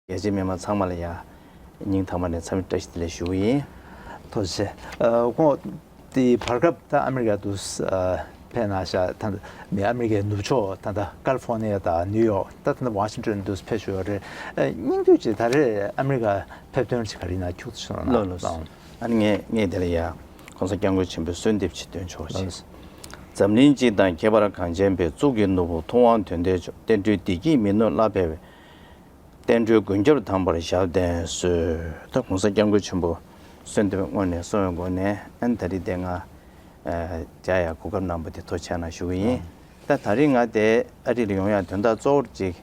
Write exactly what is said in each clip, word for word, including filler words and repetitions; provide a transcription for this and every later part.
རྒྱ་ཆེའི་མི་མང་ཚང་མ་ལ་ཡ་སྙིང་ཐག་པ་ནས་འཚམས་འདྲི་བཀྲ་ཤིས་བདེ་ལེགས་ཞུ་གི་ཡིན། ཐུགས་རྗེ་ཆེ། ཨ་ཁོང་དེ་བར་སྐབས་ད་ཨ་མི་རི་ཀ་དུ་ཨ་ཕེབས་གནང་ཤག་ད་ནི་ཨ་མི་རི་ཀའི་ནུབ་ཕྱོགས་ད་ལྟ་ཀ་ལི་ཧྥོར་ནི་ཡ་དང་ནིའུ་ཡོག་ད་ད་ལྟ་ཝ་ཤིང་ཏོན་དུ་ཕེབས་བཞུགས་ཡོད་རེད། ཨ་སྙིང་བསྡུས་ཅིག་ད་རེས་ཨ་མི་རི་ཀ་ཕེབས་ཐོན་ཅིག་ག་རེ་ཡིན་ན་ཁྱུག་ཙམ་ཞུ་རོགས་གནང་། ལགས་ལགས། ཨ་ནི་ངས་ངས་དེ་ལ་ཡ་༸གོང་ས་༸སྐྱབས་མགོན་ཆེན་པོའི་གསོལ་འདེབས་ཅིག་འདོན་ཆོག་ཅིག། ལགས། འཛམ་གླིང་སྤྱི་དང་ཁྱད་པར་གངས་ཅན་པའི། གཙུག་གི་ནོར་བུ་ཐུབ་དབང་དོན་ལྡན་མཆོག་བསྟན་འགྲོའི་བདེ་སྐྱིད་མི་ནུབ་ལ་ཕེབས་པའི། བསྟན་འགྲོའི་མགོན་སྐྱབས་དམ་པར་ཞབས་བརྟན་གསོལ། ད་༸གོང་ས་༸སྐྱབས་མགོན་ཆེན་པོ་གསོལ་འདེབས་སྔོན་ནས་སོང་བའི་སྒོ་ནས་ཨ་ནི་ད་རེས་དེ་ང་ཨ་བཅར་ཡ་གོ་སྐབས་གནང་བ་དེ་ཐུགས་རྗེ་གནང་ཞུ་གི་ཡིན། ད་ད་རེས་ང་དེ་ཨ་རི་ལ་ཡོང་ཡ་དོན་དག་གཙོ་བོར་ཅིག་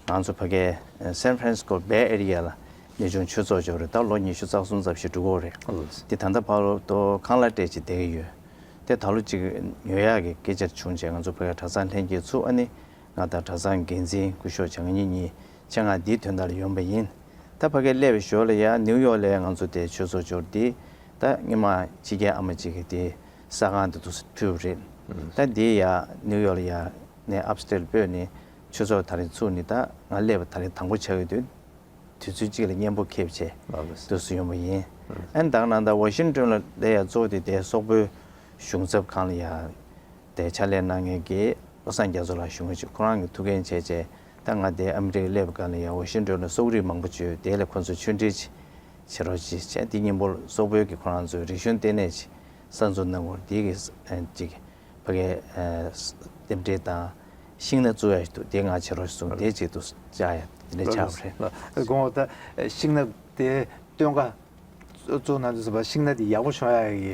ང་ཚོ་ཕ་གའི་སན་ཧྥ་རན་སི་ཀོ་བྷེ་ཨེ་རི་ཡ་ལ་གནས་ཆུང་ཆོས་ཚོགས་ཅིག་ཡོད་རེད། ད་ལོ་ཉི་ཤུ་རྩ་གསུམ་ཙམ་ཞིག་འགྲོ་གི་ཡོད་རེད། ཨོ། དེ་ད་ལྟ་བར་དུ་ཁང་གླ་སྤྲད་ཅིག་བསྡད་ཀྱི་ཡོད། དེ་ད་ལོ་གཅིག་ཉོ་ཡག་གི་སྐད་ཆ་བྱུང་བྱས་ང་ཚོ་ཕ་གའི་གྲྭ་ཚང་ལྷན་རྒྱས་ཚུགས་ཨ་ནི་ང་དང་གྲྭ་ཚང་འགན་འཛིན་སྐུ་ཞབས་བྱང་ཉིན་གཉིས་ཆེད་མངགས་འདིའི་དོན་དག་ལ་ཡོང་པ་ཡིན། ད་ཕ་གིར་སླེབས་པའི་ཞོར་ལ་ཡ་ནིའུ་ཡོག་ལ་ང་ཚོ་དེ་ཆོས་ཚོགས་འབྱོར་འདི་ད་སྔོན་མ་ཕྱི་རྒྱལ་ཨ་མ་གཅིག་གིས་དེ་ས་ཁང་དེ་འདུག་སེ་ཕུལ་བ་རེད། ད་འདི་ཡ་ནིའུ་ཡོག་ལ་ཡ་ནས་ཨབ་སི་ཊེཊ་སྤོས་ནས་ཆོས་ཚོགས་ད་རེས་ཚུགས་ནས་ད་ང་སླེབས་པ་ད་རེས་དང་པོ་ཆགས་ཀྱི་འདུག་དུས་ཚོད་གཅིག་ལ་གཉེན་པོ་ཁེབས་བྱས་ལགས་ལགས། འདུག་སེ་ཡོང་བ་ཡིན། ཨ་ནི་ད་ག་ནང་ད་ཝ་ཤིང་ཏོན་ལ་སླེབས་ཡ་གཙོ་བོ་དེ་དེ་སོག་པོའི་གཞུང་ཚབ་ཁང་ལ་ཡ་དེ་ཕྱག་ལས་གནང་མཁན་གྱི་བློ་བཟང་རྒྱ་མཚོ་ལགས་གཞུང་གི་ཁོ་རང་གི་ཐུགས་འགན་བྱས་བྱས་ད་ང་དེ་ཨ་མི་རི་ཀ་སླེབས་པའི་སྒང་ལ་ཡ་ཝ་ཤིང་ཏོན་ལ་སོག་རིགས་མང་པོ་བྱོས་དེ་ལ་ཁོ་ཚོ་ཆོས་འབྲེལ་ཅིག་བྱེད་རོགས་ཅིག་བྱས། དེ་སྔོན་པོ་སོག་པོའི་གི་ཁོ་རང་ཚོའི་རིག་གཞུང་ལྟེ་གནས་ཅིག་གསར་འཛུགས་གནང་དགོས་དེ་གི་ཅིག་ཕ་གའི་རྟེན་འབྲེལ་དང་ཤིང་སྣ་བཙུགས་ཡ་ཞིག་འདུག་དེ་ང་བྱེད་རོགས་ཞུ་སོང་། དེ་ཆེད་དུ་བཅར་ཡ་དེ་འདྲ་ཆགས་པ་རེད། དགོངས་པ་ད་ཤིང་སྣ་དེ་སྟོན་ཀ་བཙུགས་ན་འདུག་ཟེར་བ་ཤིང་སྣ་དེ་ཡག་པོ་བྱུང་ཡ་གི་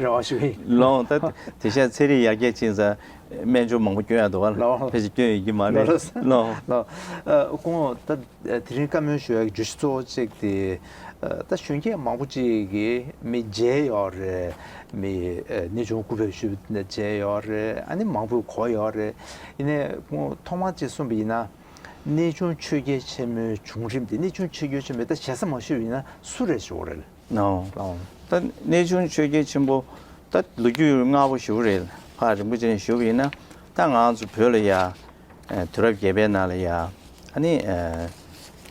རེ་བ་ཞུ་གི་ཡིན། ལོང་ད་དེ་ཤ་ཚན་རིག་ཡར་རྒྱས་ཕྱིན་ཙང་སྨན་སྦྱོར་མང་པོ་སྐྱོན་ཡ་འདུག་བ། ལོང་ཕལ་ཆེར་སྐྱོན་ཡོད་ཀྱི་མ་རེད། ལོང་ལོང་། དགོངས་པ་ད། དེ་རིང་བཀའ་མོལ་ཞུ་ཡག་གི་བརྗོད་གཞི་གཙོ་བོ་གཅིག་དེ། ད་གཞོན་སྐྱེས་མང་པོ་གཅིག་གིས་མི་མཇལ་ཡོད་རེད། མི་གནས་ཆུང་སྐུ་ཕེབས་ཞུས་མཇལ་ཡོད་རེད། ཨ་ནི་མང་པོས་གོ་ཡོད་རེད། ཡིན་ནའི་ཁོང་ཐོག་མར་གཅིག་གསུངས་པ་ཡིན་ན། གནས་ཆུང་ཆོས་རྒྱལ་ཆེན་མོའི་བྱུང་རིམ་དེ་གནས་ཆུང་ཆོས་རྒྱལ་ཆེན་མོའི་ད་ཞེ་ས་མ་ཞུས་པ་ཡིན་ན་སུ་རེད་ཞུ་དགོས་རེད། ནའོ། ལའོ། ད་གནས་ཆུང་ཆོས་རྒྱལ་ཆེན་པོ་ད་ལོ་རྒྱུས་སྔ་པོ་ཞེ་པོ་རེད། ཕ་རིན་པོ་ཆེ་ནས་ཞུ་བ་ཡིན་ན་ད་ང་ཚོ་བོད་ལ་ཡ་དུས་རབས་བརྒྱད་པའི་ནང་ལ་ཡ་ཨ་ནི་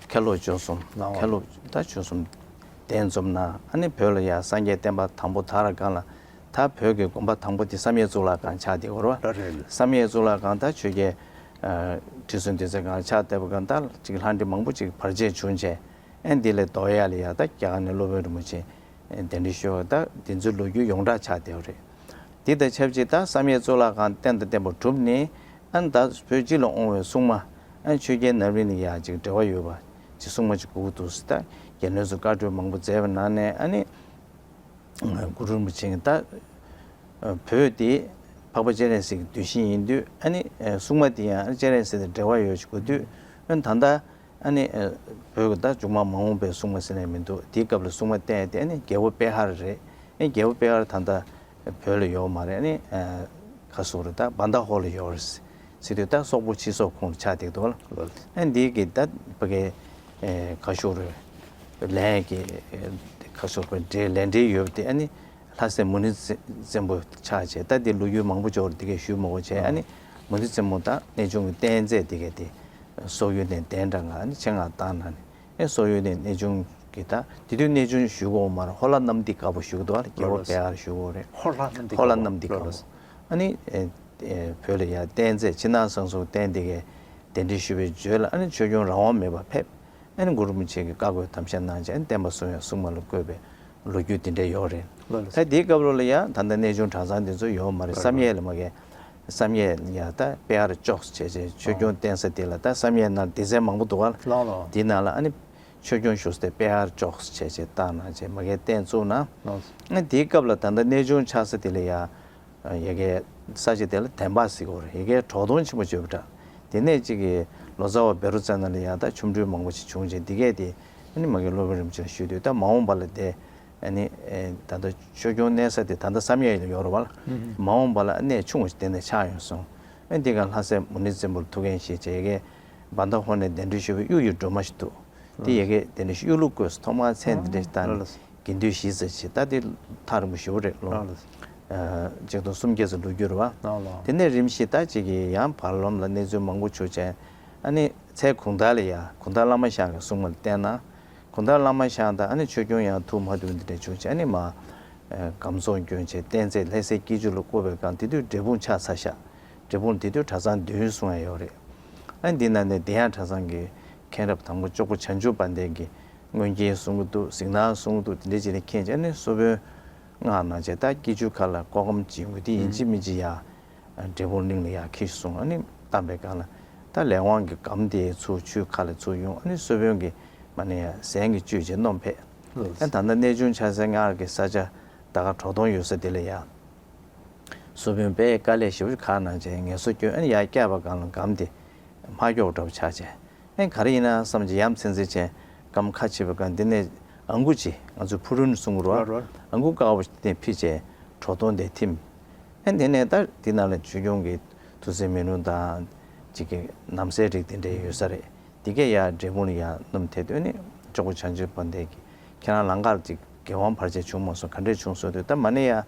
མཁན་སློབ་བྱོན་སོང་། ལའོ། མཁན་སློབ་ད་བྱོན་སོང་གདན་འཛོམས་གནང་ཨ་ནི་བོད་ལ་ཡ་སངས་རྒྱས་བསྟན་པ་དང་པོ་དར་སྒང་ལ་ད་བོད་ཀྱི་དགོན་པ་དང་པོ་དེ་བསམ་ཡས་གཙུག་ལག་ཁང་ཆགས་བསྡད་ཡོད་རེད་བ། ལ་རེད། བསམ་ཡས་གཙུག་ལག་ཁང་ད་ཆོས་རྒྱལ་ཁྲི་སྲོང་ལྡེ་བཙན་སྒང་ལ་ཆགས་བསྡད་པ་སྒང་ད་ཅིག་ལྷ་འདྲེ་མང་པོ་ཅིག་བར་ཆད་བྱུང་བྱས། ཨེ་འདི་ལས་ལྡོག་ཡ་ལ་ཡ་ད་རྒྱ་གར་ནས་སློབ་དཔོན་རིན་པོ་ཆེ་གདན་འདྲེན་ཞུས་པ་ད་འདི་ཚོའི་ལོ་རྒྱུས་ཡོངས་གྲགས་ཆགས་བསྡད་པ་རེད། འདི་དང་ཆབས་ཅིག་ད་བསམ་ཡས་གཙུག་ལག་ཁང་རྟེན་དང་བརྟེན་པ་གྲུབ་ནས་ཨ་ནི་ད་བོད་སྤྱི་ལ་དབང་བའི་སྲུང་མ་ཨ་ནི་ཆོས་རྒྱལ་ནམ་རིང་ལ་ཡ་ཅིག་འབྲེལ་བ་ཡོད་པ་ཅིག་སྲུང་མ་ཅིག་དགོས་ཀྱི་འདུག་ཟེར་ད་རྒྱལ་བློན་ཚོས་བཀའ་གྲོས་མང་པོ་མཛད་པ་ནང་ནས་ཨ་ནི་གུ་རུ་རིན་པོ་ཆེ་གིས་ད་བོད་དེ་འཕགས་པ་སྤྱན་རས་གཟིགས་ཀྱི་གདུལ་ཞིང་ཡིན་དུས་ཨ་ནི་སྲུང་མ་དེ་ཡང་ཨ་ནི་སྤྱན་རས་གཟིགས་དང་འབྲེལ་བ་ཡོད་ཅིག་དགོས་དུས་ཨ་ནི་ད་ལྟ། ཨ་ནི་ཨ་བོད་ཀྱི་ད་མཇུག་མ་མ་འོངས་པའི་སྲུང་མ་ཟེར་ནས་མི་འདུག་དེའི་སྐབས་ལ་སྲུང་མ་བསྟེན་དེ་ཨ་ནི་རྒྱལ་པོ་པེ་ཧར་རེད། ཨ་ནི་རྒྱལ་པོ་པེ་ཧར་ད་ལྟ་བོད་ལ་ཡོད་མ་རེད། ཨ་ནི་ཨ་ག་སོག་རེད་ད་བན་ད་ཧོ་ལ་ཡོད་རེད། ཟེར་དུས་ད་སོག་པོ་ཕྱི་སོག་ཁོངས་ལ་ཆགས་བསྡད་འདུག་ལ། ཨ་ནི་འདི་གི་ད་ཕ་གའི་ཨ་ག་སོག་རེད་ལན་གྱི་ཨ་ག་སོག་པའི་འབྲེལ་ལས་འབྲེལ་ཡོད་པ་དེ་ཨ་ནི། ལྷ་སྲས་མུ་ནེ་བཙན་པོ་ཆགས་བྱས་ད་དེ་ལོ་རྒྱུས་མང་པོ་འབྱོར་འདི་གས་ཞུས་མ་དགོས་བྱས་ཨ་ནི་མུ་ནེ་བཙན་པོ་དང་གནས་ཆུང་གི་རྟེན་རྫས་འདི་གས་དེ་སོག་ཡུལ་ནས་གདན་དྲངས་ཨ་ནི་ཆེད་མངགས་བཏང་ན་ནི་ཨེ་སོག་ཡུལ་ནས་གནས་ཆུང་གི་ད་དེ་དུས་གནས་ཆུང་ཞུ་གོ་མ་ར་ཧོ་ལ་གནམ་བདེ་དཀར་པོ་ཞུ་གི་འདུག་ཨ་རྒྱལ་པོ་པེ་ཧར་ཞུ་གོ་རེད། ཧོ་ལ་གནམ་བདེ་ཧོ་ལ་གནམ་བདེ་དཀར་པོ། ཨ་ནི་ཨེ་ཨེ་བོད་ལ་ཡ་རྟེན་རྫས་ཕྱི་ནང་གསང་གསུམ་རྟེན་འདི་གས་གདན་འདྲེན་ཞུས་པའི་རྗེས་ལ་ཨ་ནི་ཆོས་སྐྱོང་རང་དབང་མེད་པར་ཕེབས། ཨ་ནི་གུ་རུ་རིན་པོ་ཆེ་གིས་བཀའ་བསྒོ་དམ་བཅའ་གནང་བྱས་ཨ་ནི་བསྟན་པ་སྲུང་བའི་སྲུང་མ་ལ་བསྐོས་པའི་ལོ་རྒྱུས་འདི་འདྲ་ཡོད་རེད། ལགས་ལགས། ད་དེའི་སྐབས་ལོ་ལ་ཡ་ད་ལྟ་གནས་ཆུང་གྲྭ་ཚང་འདི་ཚོ་ཡོད་མ་རེད། བསམ་ཡས་ལ་མ་གས་བསམ་ཡས་ལ་ཡ་ད་པེ་ཧར་ལྕོགས་བྱས་བྱས་ཆོས་སྐྱོང་བསྟེན་ས་དེ་ལ་ད་བསམ་ཡས་ནང་སྡེ་ཚན་མང་པོ་འདུག་ག་ལ། ལགས་ལགས། དེའི་ནང་ལ་ཨ་ནི་ཆོས་སྐྱོང་བཞུགས་ས་དེ་པེ་ཧར་ལྕོགས་བྱས་བྱས་བཏང་གནང་བྱས་མ་གས་རྟེན་བཙུགས་གནང་། ལགས། ཨ་ནི་དེའི་སྐབས་ལ་ད་ལྟ་གནས་ཆུང་ཆགས་ས་དེ་ལ་ཡ། ཡ་གའི་ས་ཆ་དེ་ལ་དན་པ་ཟེར་གྱི་ཡོད་རེད། ཡ་གའི་གྲོག་སྟོང་ཆེན་པོ་བརྗོད་པ་འདྲ། དེ་ནས་གཅིག་གི་ལོ་ཙཱ་བ་བཻ་རོ་ཙ་ན་ལ་ཡང་ད་ཆོ་འཕྲུལ་མང་པོ་ཞིག་བྱུང་རྗེས་འདི་གས་དེ་ཨ་ནི་མ་གི་སློབ་དཔོན་རིན་པོ་ཆེ་ལ་ཞུས་དུས་ད་མ་འོངས་པ་ལ་དེ་ཨ་ནི་ད་ལྟ་ཆོས་སྐྱོང་གནས་ས་དེ་ད་ལྟ་བསམ་ཡས་ལ་ཡོད་རེད་བ་ལ། མ་འོངས་པ་ལ་གནས་ཆུང་བ་ཞིག་དེ་ནས་ཆགས་ཡོང་སོང་། ཨ་འདི་ག་ལྷ་སྲས་མུ་ནེ་བཙན་པོར་ཐུགས་འགན་བཞེས་བྱས་ཡ་གའི་བན་ད་ཧོ་ནས་གདན་འདྲེན་ཞུས་པའི་གཡུ་ཡི་སྒྲོལ་མ་ཞིག་འདུག་དེ་ཡ་གའི་དེ་ནས་གཡུ་ལུག་བཀོད་སོང་། ཐོག་མར་མཚན་འདི་འདྲ་ཞིག་བཏགས་ནས་དགེ་འདུན་གཞི་རྩ་ཆེ་ད་དེ་ཐག་རིང་པོ་ཞེ་པོ་རེད་ལོ། ཆིག་སྟོང་སུམ་བརྒྱ་ཙམ་ལོ་རྒྱུས་རེད་བ། དེ་ནས་རིམ་བཞིན་ད་ཅིག་གི་ཡང་བར་ལམ་ལ་གནས་ཚུལ་མང་པོ་བྱུང་བྱས་ཨ་ནི་ ཚལ་གུང་ཐང་ལ་ཡ་གུང་ཐང་བླ་མ་ཞང་གི་གསུང་མ་ལ་བལྟས་ན། གུང་ཐང་བླ་མ་ཞང་དང་ཨ་ནི་ཆོས་སྐྱོང་ཡང་ཐུགས་མ་བསྡུས་འདི་འདྲ་བྱུང་བྱས། ཨ་ནི་མ་སྒམ་ཚོགས་སྐྱོན་བྱས། རྟེན་རྫས་ལྷ་སའི་སྐྱིད་ཆུ་ལ་བསྐོར་བའི་སྒང་དེ་དུས་འབྲས་སྤུངས་ཆགས་ཚར་ཤག་འབྲས་སྤུངས་དེ་དུས་གྲྭ་ཚང་བདུན་གསུང་ཡ་ཡོད་རེད། ཨ་ནི་འདི་ནང་ནས་བདེ་ཡངས་གྲྭ་ཚང་གི་མཁན་རབས་དང་པོ་ཅོག་པོ་བྱང་ཆུབ་དཔལ་ལྡན་གྱིས་མངོན་སྐྱེལ་གསུང་གི་འདུག་གཟིགས་སྣང་གསུང་གི་འདུག་དེ་འདྲ་བྱས་ནས་མཁྱེན་བྱས། ཨ་ནི་གསོལ་དཔོན་སྔགས་གནང་བྱས། ད་སྐྱིད་ཆུ་ཁ་ལ་སྐོར་སྒམ་ཅིག་ཡོང་གི། དེ་ཡིན་གཅིག་མིན་གཅིག་ཡ། འབྲས་སྤུངས་གླིང་ལ་ཡར་འཁྱེར་གསུངས། ཨ་ནི་བཏང་པའི་སྒང་ལ་ད་ལས་དབང་གི་སྒམ་དེ་ཚུར་ཆུའི་ཁ་ལ་ཚུར་ཡོང་། ཨ་ནི་གསོལ་དཔོན་གྱིས་མ་ཎི་ཡ་ཟན་གྱིས་བཅུས་བྱས་སྣོམ་ཕེབས། ཨ་ད་ལྟ་གནས་ཆུང་ཆགས་སའི་སྔར་གྱི་ས་ཆ་ད་ག་གྲོ་སྡོང་ཡོད་ས་དེ་ལ་ཡ། གསོལ་དཔོན་དཔེ་དཀའ་ལས་ཞེ་པོ་ཅིག་ཁག་གནང་བྱས་ངལ་གསོ་སྐྱོན། ཨ་ནི་ཡར་བཀྱགས་པའི་སྒང་ལ་སྒམ་དེ་མ་ཀྱོག་འདྲ་པོ་ཆགས་བྱས། ཨེ་ག་རེ་ཡིན་ན་བསམ་གྱི་ཡ་མཚན་འཛིན་བྱས། སྒམ་ཁ་ཕྱེ་བའི་སྒང་འདི་ནས་ཨང་གུ་ཅིག་ང་ཚོས་ཕུ་རུན་གསུང་གི་རེད་བ། རོ་རོ། ཨང་གུ་དཀར་པོ་ཞིག་དེ་ཕུད་བྱས་གྲོ་སྡོང་དེ་ཐིམ། ཨེ་དེ་ནས་ད་འདི་ནང་ལ་ཆོས་སྐྱོང་གི་ཐུགས་སྲས་མི་ལུང་དང་ཅིག་གི་ནམ་སྲས་རིགས་དེ་འདྲ་ཡོད་ས་རེད། འདི་གས་ཡར་འབྲས་སྤུངས་ལ་ཡར་སྣོམ་ཐེབས་དུས་ནི་ཅོག་པོ་བྱང་ཆུབ་དཔལ་ལྡན་གྱིས་ཁྱེད་རང་ལམ་ཁར་ཅིག་འགལ་དབང་བར་ཆད་བྱུང་མ་སོང་། ག་འདྲས་བྱུང་སོང་དུས་ད་མ་ཎི་ཡ་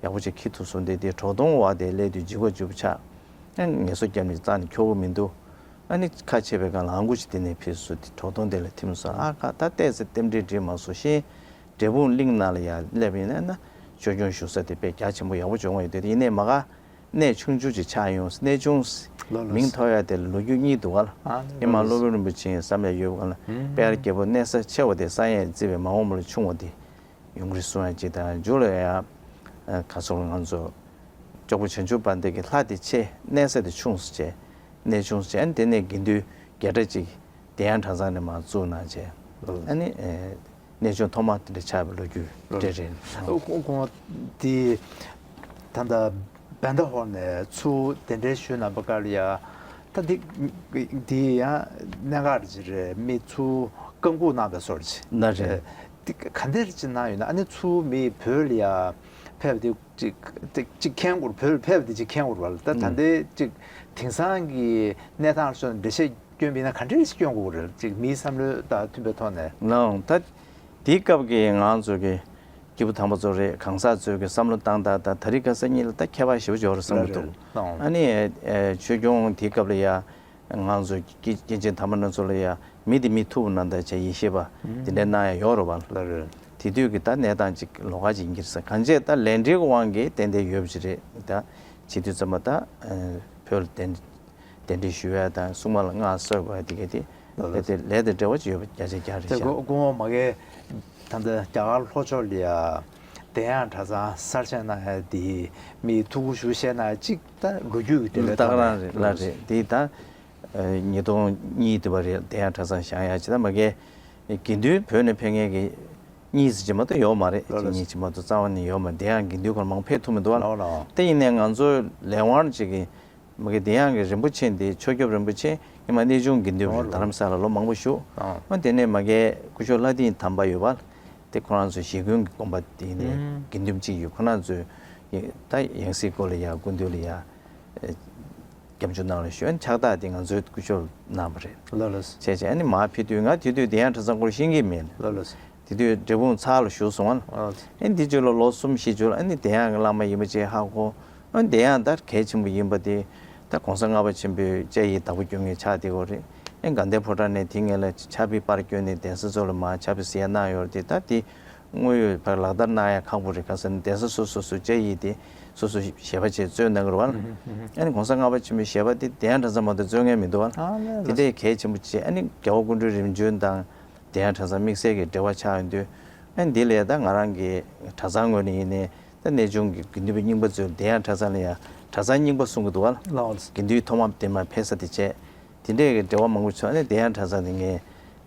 ཡག་པོ་ཅིག་འཁྱེར་ཐུབ་སོང་། དེ་དེ་གྲོ་སྡོང་འོག་དེ་སླེབས་དུས་ལྗིད་ཁོག་ལྗིད་པོ་ཆགས། ཨ་ངལ་གསོ་བརྒྱབ་ནས་རྩ་ནས་འཁྱོག་གི་མི་འདུག་ཨ་ནི་ཁ་ཕྱེ་བའི་སྒང་ལ་ཨང་གུ་ཅིག་དེ་ནས་ཕུད་སོང་། དེ་གྲོ་སྡོང་དེ་ལ་ཐིམ་སོང་། ཨ་ཁ་ད་ལྟས་ཚེ་རྟེན་འབྲེལ་འགྲིག་མ་སོང་། གཞན་འབྲས་སྤུངས་གླིང་ནང་ལ་ཡར་སླེབས་ཡིན་ན་ན་ཆོས་སྐྱོང་བཞུགས་ས་དེ་དཔེ་རྒྱ་ཆེན་པོ་ཡག་པོ་བྱུང་བ་ཡོད་དེ། ཡིན་ནའི་མ་ག་གནས་ཆུང་ཆུང་ཅིག་ཆགས་ཡོང་། གནས་ཆུང་ལོ་ལོ། མིང་ཐོགས་ཡ་དེ་ལོ་རྒྱུས་གཉིས་འདུག་ག་ལ། ཨ་ནི་ཨེ་མ་ལོ་ལོ། སློབ་དཔོན་རིན་པོ་ཆེ་བསམ་ཡ་ཡོད་པ་ལ། ཨུམ། དཔལ་རྒྱལ་པོ་གནས་ས་ཆེ་བ་དེ་བསམ་ཡས་བརྩིས་པའི་མ་འོངས་པ་ལ་ཆུང་བ་དེ་ཡོང་གི་རེད་གསུང་ཡ་ཅིག་དང་། མཇུག་ལ་ཡ་ཁ་སོགས་ལ་ང་ཚོ་ཅོག་པོ་བྱང་ཆུབ་དཔལ་ལྡན་གྱི་ལྷ་དེ་ཆེ། གནས་ས་དེ་ཆུང་སུ་བྱས། གནས་ཆུང་སུ་བྱས། ཨ་ནི་དེ་ནས་དགེ་འདུན་བརྒྱ་ཕྲག་གཅིག་བདེ་ཡངས་གྲྭ་ཚང་ནས་མར་བཙུགས་གནང་བྱས། ཨ་ནི་ཨེ་གནས་ཆུང་ཐོག་མ་དེ་འདྲ་ཆགས་པའི་ལོ་རྒྱུས་དེ་རེད། ཁོང་ཁོང་དེ་ད་ལྟ་བན་ད་ཧོར་ནས་ཚུར་གདན་འདྲེན་ཞུས་གནང་པ་ག་ལ་ཡ། ད་འདི་འདི་ཡང་གནད་འགག་ཅིག་རེད། མི་ཚུར་བཀའ་འགུག་གནང་པའི་བཟོ་འདྲ་ཅིག་ན་རེད། ཨེ་འདི་ག་འདྲ་ཅིག་གནང་ཡོད་ན། ཨ་ནི་ཚུར་མི་བོད་ལ་ཡ་ཕེབས་ཏེ་ཅིག་ཅིག་ཅིག་མཁྱེན་དགོས། བོད་ཕེབས་ཏེ་ཅིག་མཁྱེན་དགོས་པ་ལ། ད་ད་ལྟའི་ཅིག་དེང་སང་གི་གནས་སྟངས་སོགས་འགྲེལ་བཤད་སྐྱོན་པ་ཡིན་ན་ག་འདྲ་ཞིག་སྐྱོན་དགོས་རེད། ཅིག་མིའི་བསམ་བློ་དང་མཐུན་པའི་ཐོག་ནས། ལའང་ད་དེའི་སྐབས་ཀྱི་ང་ཚོ་གི་སྐྱེས་བུ་དམ་པ་ཚོ་རེད། གང་ཟག་ཚོའི་གི་བསམ་བློ་བཏང་སྟངས་དང་ད་རེས་ཁ་སང་གཉིས་ལ་ད་ཁྱད་པར་ཞེ་པོ་ཅིག་ཡོད་རེད་བསམ་གྱི་འདུག་ཨ་ནི་ཆོས་སྐྱོང་དེའི་སྐབས་ལ་ཡ་ང་ཚོ་སྐྱེས་སྐྱེས་ཆེན་དམ་པ་སྣ་ཚོགས་ལ་ཡ་མི་དེ་མི་ཐུབ་པ་ན་ད་བྱས་ཡེ་ཤེས་པ་དེ་འདྲ་གནང་ཡ་ཡོད་རེད་བ། དེ་དུས་ཀྱི་ད་གནས་སྟངས་ཅིག་ལོགས་ཀ་ཅིག་ཡིན་གྱི་རེད་ཟེར། གང་བྱས་ད་ལས་འབྲེལ་གྱི་དབང་གིས་ཏན་ཏན་ཡོད་པ་ཅིག་རེད། ད་བྱེད་དུས་ཙམ་པ་ད་བོད་ལ་གདན་གདན་འདྲེན་ཞུ་ཡ་དང་སྲུང་མ་ལ་མངའ་གསོལ་དགོས་ཡ་དེ་ག་དེ་ལས་དེ་ལས་དང་འབྲེལ་བ་ཅིག་ཡོད་པ་བརྒྱ་ཆ་བརྒྱ་རེད་ཤག་སྐུ་ངོ་མ་གིས་ད་ལྟ་རྒྱ་གར་ལྷོ་ཕྱོགས་ལ་ཡ་བདེ་ཡངས་གྲྭ་ཚང་གསར་བཞེངས་གནང་ཡ་དེ་མི་ཐུགས་ཁུར་ཞུ་བཞེས་གནང་ཡ་ཅིག་ད་ལོ་རྒྱུས་ཀྱི་འབྲེལ་བའི་ཐོག་ནས་རེད་ལ་རེད། དེ་ད་ཉིས་སྟོང་གཉིས་དུ་བ་རེད། བདེ་ཡངས་གྲྭ་ཚང་བཞེངས་ཡ་ཅིག་ད་མ་གིས་དགེ་འདུན་བོད་ནས་ཕེབས་མཁན་གྱི་གཉིས་ཙམ་ཅིག་མ་གཏོགས་ཡོད་མ་རེད། ལགས་ལགས། གཅིག་གཉིས་ཅིག་མ་གཏོགས་རྩ་བ་ནས་ཡོད་མ་རེད། དེ་ཡང་དགེ་འདུན་ཁོ་རང་མང་པོ་ཕེབས་ཐུབ་མི་འདུག་ཨ། ལགས་ལགས། དེ་ཡིན་ནའི་ང་ཚོ་ལས་དབང་ཅིག་གིས་མ་གི་དེ་ཡང་གི་རིན་པོ་ཆེ་འདི་ཆོས་སྐྱོབ་རིན་པོ་ཆེ་ཉི་མ་གནས་ཆུང་དགེ་འདུན་རེད། ལགས་ལགས། རྡ་རམ་ས་ལ་ལོ་མང་པོ་བཞུགས། ཨ། ཨ་དེ་ནས་མ་གི་སྐུ་ཞབས་ལྷ་སྡིངས་དམ་པ་ཡོད་པ། དེ་ཁོ་རང་ཚོ་ཞེ་འཁོན་གྱི་དགོན་པ་དེ་ནས་ཨུམ། དགེ་འདུན་གཅིག་ཡོད། ཁོ་རང་ཚོས་ད་ཡང་སྲིད་སྐོར་ལ་ཡ་སྐུ་མདུན་ལ་ཡ། སྐྱབས་འཇུག་གནང་ལ་ཞུ་ཕྱག་རྟགས་དེ་ང་ཚོའི་སྐུ་ཞབས་གནང་བ་རེད། ལགས་ལགས། བྱས་བྱས་ཨ་ནི་མར་ཕེབས་དུས་ང་དེ་དུས་བདེ་ཡངས་གྲྭ་ཚང་སྐོར་ཤེས་ཀྱི་མེད། ལགས་ལགས། དེ་དུས་འབྲས་སྤུངས་ཚར་ལ་བཞུགས་སོང་ཨ། ཨ་ནི་དེ་རྗེས་ལ་ལོ་གསུམ་བཞི་རྗེས་ལ་ཨ་ནི་བདེ་ཡངས་ཀྱི་བླ་མ་ཡིན་པ་ཅིག་ཧ་གོ། ཨ་ནི་བདེ་ཡངས་ད་གལ་ཆེན་པོ་ཡིན་པ་དེ་ད་གོང་ས་ལྔ་པ་ཆེན་པོའི་བཅའ་ཡིག་བདག་པོ་སྐྱོང་མཁན་ཆགས་བསྡད་ཡོད་རེད། ཨ་ནི་དགའ་ལྡན་ཕོ་བྲང་ནས་དེ་སྔོན་ལ་ཕྱག་དཔེ་པར་བསྐྱོན་ནས་གདན་ས་ཚོ་ལ་མར་ཕྱག་དཔེ་གཟིགས་ཡ་གནང་ཡོད་རེད་དེ། ད་དེ་དངོས་ཡོད་ཕར་ལག་བསྟར་གནང་ཡ་ཁག་པོ་རེད། ག་ཟེར་ན་གདན་ས་སོ་སོ་སོ་བཅའ་ཡིག་དེ་སོ་སོ་ཞལ་པར་བྱས་བཙོན་གནང་གི་རེད་བ། ཨ་ནི་གོང་ས་ལྔ་པ་ཆེན་པོའི་ཞལ་པར་དེ་བདེ་ཡངས་གྲྭ་ཚང་མ་གཏོགས་བཙོན་མཁན་མི་འདུག་བ། ཨ་ལགས། དེ་འདྲའི་གལ་ཆེན་པོ་བྱས། ཨ་ནི་རྒྱལ་བ་སྐུ་ཕྲེང་རིམ་བྱོན་དང་བདེ་ཡངས་གྲྭ་ཚང་དམིགས་བསལ་གྱི་འབྲེལ་བ་ཆགས་ཡོང་དུས། ཨ་ནི་འདི་ལས་ད་ང་རང་གི་གྲྭ་ཚང་ངོས་ནས་ཡིན་ནའི་ད་གནས་ཆུང་གི་དགེ་འདུན་པ་རྙིང་པ་ཚོས་བདེ་ཡངས་གྲྭ་ཚང་ལ་ཡང་གྲྭ་ཚང་རྙིང་པ་གསུང་གི་འདུག་བ། ལགས། དགེ་འདུན་ཐོག་མ་དེ་མར་ཕེབས་ས་དེ་བྱས། དེ་འདྲའི་གི་འབྲེལ་བ་མང་པོ་བྱུང་། ཨ་ནི་བདེ་ཡངས་གྲྭ་ཚང་དེ་ངས་